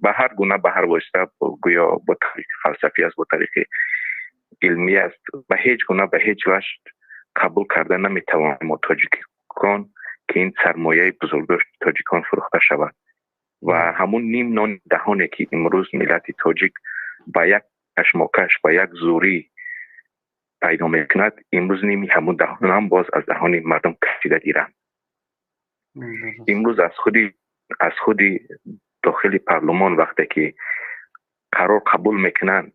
ба ҳар гуна, ба ҳар восита, гӯё бо тариқи фалсафӣ аст, бо тариқи илмӣ аст. Ба ҳеҷ гуна, ба ҳеҷ ваҷ қабул карда наметавонем мо, тоҷикон, ки ин сармояи бузургдошти тоҷикон фурӯхта шавад ва ҳамун ним нони даҳоне ки имрӯз миллати тоҷик ба як кашмокаш, ба як зӯрӣ пайдо мекунад, имрӯз ними ҳамун даҳонам боз аз даҳони мардум кашида гиранд. Имрӯз аз худи дохили парлумон вақте ки қарор қабул мекунанд,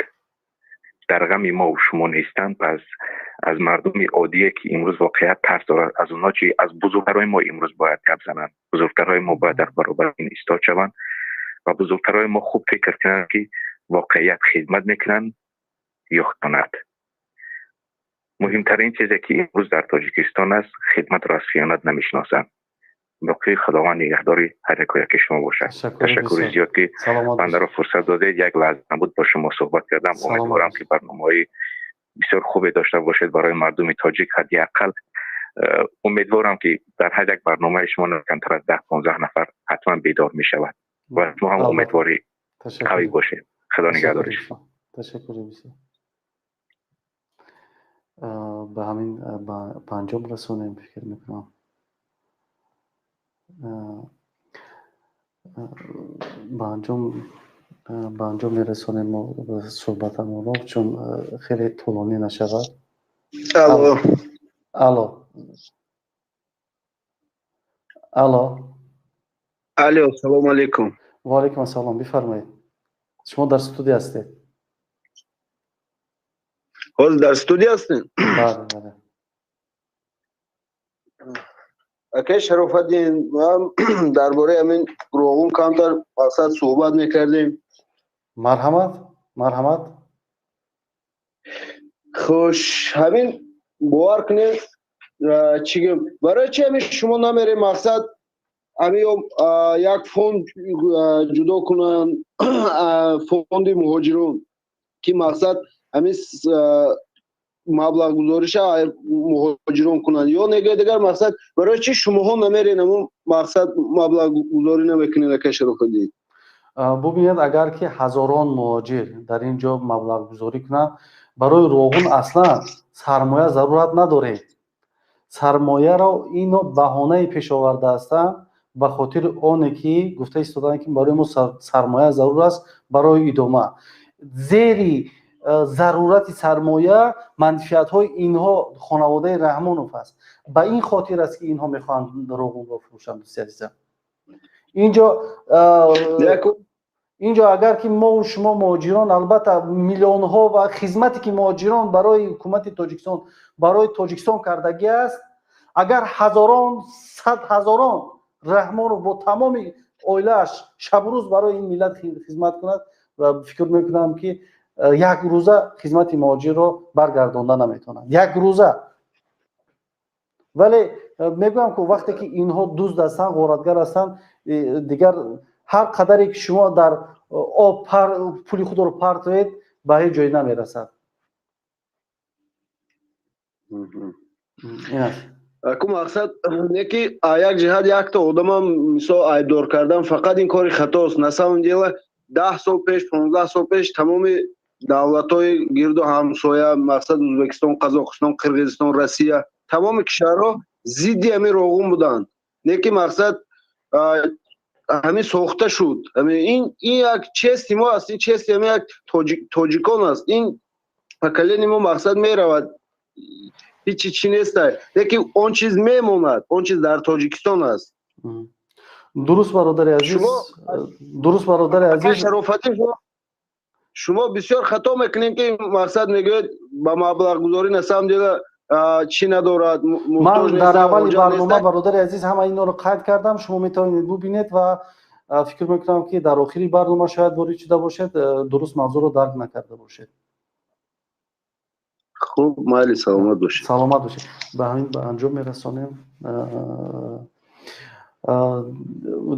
дар ғами мо шумо нестанд. Пас аз мардуми оддие ки имрӯз воқеият тарс дорад, аз онҳо чи? Аз бузургтарҳои мо имрӯз бояд гап зананд. Бузургтарҳои мо бояд дар баробари ин истод шаванд ва бузургтарҳои мо хуб фикр кунанд, ки воқеият хидмат мекунанд ё хиёнат. Муҳимтарин чизе ки имрӯз дар Тоҷикистон аст, хидматро аз хиёнат намешиносанд. Боқӣ Худованд нигаҳдори ҳар яку яки шумо бошад. Ташаккури зиёд, ки бандаро фурсат додед, як лаҳза буд, бо шумо суҳбат кардам. Умедворам, ки барномаҳои бисёр хубе дошта бошед барои мардуми тоҷик. Ҳадди ақал умедворам, ки дар ҳар як барномаи шумо на камтар аз 10-15 нафар ҳатман бедор мешавад ва шумо ҳам умедвори қавӣ бошед. Худо нигаҳдори шумо. Ташаккури бисёр. Ба ҳамин ба анҷом расонем, фикр мекунам. Ба анҷом мерасонем мо суҳбатамонро, чун хеле тӯлонӣ нашавад. Алло. Алло, алло. Алло, салому алейкум. Ва алейкум ассалом, бифармоед, шумо дар студия ҳастед. Ҳозир дар студия ҳастем? Бале. Акай Шарофатдин, ман дар бораи ҳамин Роғун камтар мақсад суҳбат мекардем. Марҳамат, марҳамат. Хуш, ҳамин бовар кунед, чӣ гӯям, барои чи ҳамин шумо намерем, мақсад ҳамин ё як фонд ҷудо кунанд, фонди муҳоҷирон, ки мақсад ҳамин маблағгузориша муҳоҷирон кунанд ё нега дигар. Мақсад, барои чи шумоҳо намерен, ҳамун мақсад маблағгузорӣ намекунед, акай Шарофатдин? Бубинед, агар ки ҳазорон муҳоҷир дар ин ҷо маблағгузорӣ кунанд, барои Роғун аслан сармоя зарурат надоред. Сармояро ино баҳонаи пешоварда ҳастанд, ба хотири оне ки гуфта истоданд, ки барои мо сармоя зарур аст барои идома. Зери зарурати сармоя манфиатҳои инҳо, хонаводаи Раҳмонов аст. Ба ин хотир аст, ки инҳо мехоҳанд Роғунро фурӯшанд. Дӯсти азизам, инҷо агар ки мову шумо муҳоҷирон, албатта, миллионҳо ва хизмате ки муҳоҷирон барои ҳукумати Тоҷикистон, барои Тоҷикистон кардагӣ аст, агар ҳазорон, сад ҳазорон Раҳмонов бо тамоми оилааш шабрӯз барои ин миллат хизмат кунад, фикр мекунам, ки як рӯза хизмати муҳоҷирро баргардонда наметавонад, як рӯза. Вале мегӯям, ки вақте ки инҳо дузд ҳастанд, ғоратгар ҳастанд, дигар ҳар қадаре ки шумо дар об пули худро партоед, ба ҳеҷ ҷой намерасад. Ин аст. Аку мақсад не, ки як ҷиҳат якта одамам мисол айбдор кардан фақат ин кори хатост. На самом деле 10 сол пеш, 15 сол пеш тамоми давлатҳои гирду ҳамсоя, мақсад Ӯзбекистон, Қазоқистон, Қирғизистон, Россия, тамоми кишварҳо зидди ҳамин Роғун буданд. Не ки мақсад ҳамин сохта шуд. Ин як чести мо аст, ин чести ҳамин як тоҷикон аст. Ин поколение мо мақсад меравад, ҳичи чӣ нестай, лекин он чиз мемонад, он чиз дар Тоҷикистон аст. Дуруст, бародари азиз, дуруст, бародари азиз. Шарофатӣ, шумо бисёр хато мекунем, ки мақсад мегӯяд ба маблағгузорӣ. На самом деле Чӣ надорад. Ман дар аввали барнома, бародари азиз, ҳама инҳоро қайд кардам, шумо метавонед бубинед ва фикр мекунам, ки дар охири барнома шояд ворид шуда бошед, дуруст мавзӯъро дарк накарда бошед. Хуб, майли, саломат бошед. Саломат бошед. Ба ҳамин ба анҷом мерасонем.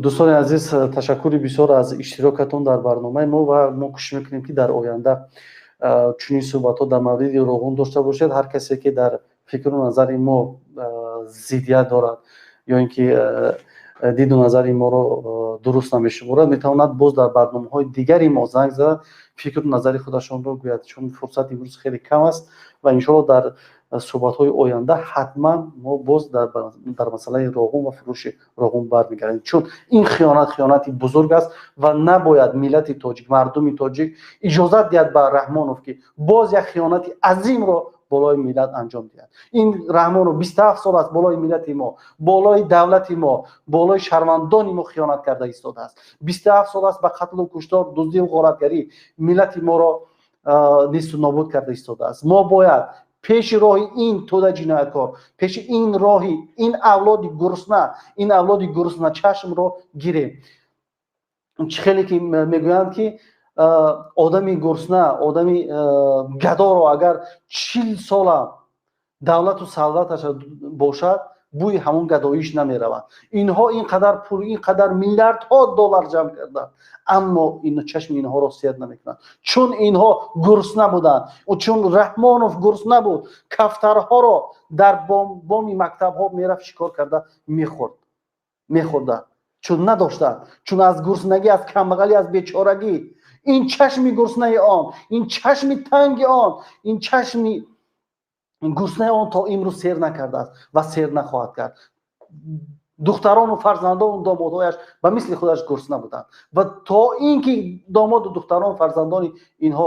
Дӯстони азиз, ташаккури бисёр аз иштирокатон дар барномаи мо ва мо кӯшиш мекунем, ки дар оянда чунин суҳбатҳо дар мавриди Роғун дошта бошед. Ҳар касе ки дар фикру назари мо зиддият дорад ё ин ки диду назари моро дуруст намешуморад, метавонад боз дар барномаҳои дигари мо занг зада, фикру назари худашонро гӯяд, чун фурсат имрӯз хеле кам аст ва иншоалло дар суҳбатҳои оянда ҳатман мо боз дар масъалаи Роғун ва фурӯши Роғун бармегардем, чун ин хиёнат хиёнати бузург аст ва набояд миллати тоҷик, мардуми тоҷик иҷозат диҳад ба Раҳмонов, ки боз як хиёнати азимро болои миллат анҷом диҳад. Ин Раҳмонов 27 сол аст болои миллати мо, болои давлати мо, болои шаҳрвандони мо хиёнат карда истодааст. 27 сол аст ба қатлу куштор, дуздиву ғоратгарӣ миллати моро несту нобуд карда истодааст. Мо бояд пеши роҳи ин тӯда ҷинояткор, пеши ин роҳи ин авлоди гурусна, ин авлоди гурусначашмро гирем. Чӣ хеле ки мегӯянд, ки одами гурусна, одами гадоро агар 40 сола давлату сарваташ бошад, бӯи ҳамон гадоиш намеравад. Инҳо ин қадар пул, ин қадар миллиардҳо доллар ҷамъ карданд, аммо ино чашми инҳоро сер намекунанд, чун инҳо гурусна буданд. Чун Раҳмонов гурусна буд, кафтарҳоро дар боми мактабҳо мерафт, шикор карда мехӯрд, мехӯрда, чун надоштанд, чун аз гуруснагӣ, аз камбағалӣ, аз бечорагӣ. Ин чашми гуруснаи он, ин чашми танги он, ин чашми гуруснаи он то имрӯз сер накардааст ва сер нахоҳад кард. Духтарону фарзандону домодҳояш ба мисли худаш гурусна буданд ва то ин ки домоду духтарон, фарзандони инҳо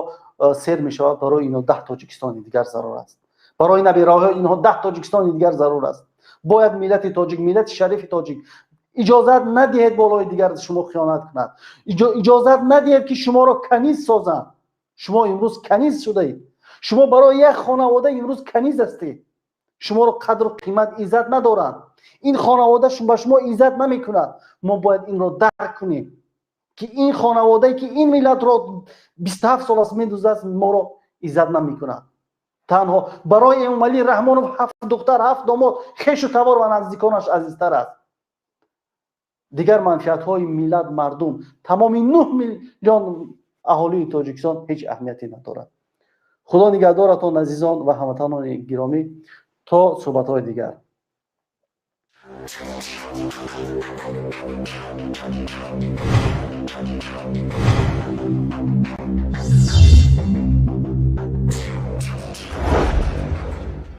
сер мешавад, барои инҳо 10 Тоҷикистони дигар зарур аст, барои набираҳои инҳо 10 Тоҷикистони дигар зарур аст. Бояд миллати тоҷик, миллати шарифи тоҷик иҷозат надиҳед болои дигар шумо хиёнат кунад, иҷозат надиҳед, ки шуморо каниз созанд. Шумо имрӯз каниз шудаед, шумо барои як хонавода имрӯз каниз ҳастед. Шуморо қадру қимат, иззат надоранд. Ин хонавода ба шумо иззат намекунад. Мо бояд инро дарк кунем, ки ин хонаводае ки ин миллатро 27 сол аст медуздад, моро иззат намекунад. Танҳо барои Эмомалӣ Раҳмонов ҳафт духтар, ҳафт домод, хешу табор ва наздиконаш азизтар аст. Дигар манфиатҳои миллат, мардум, тамоми 9 миллион аҳолии Тоҷикистон ҳеҷ аҳамияте надорад. Худо нигаҳдоратон, азизон ва ҳамватанони гиромӣ, то суҳбатҳои дигар.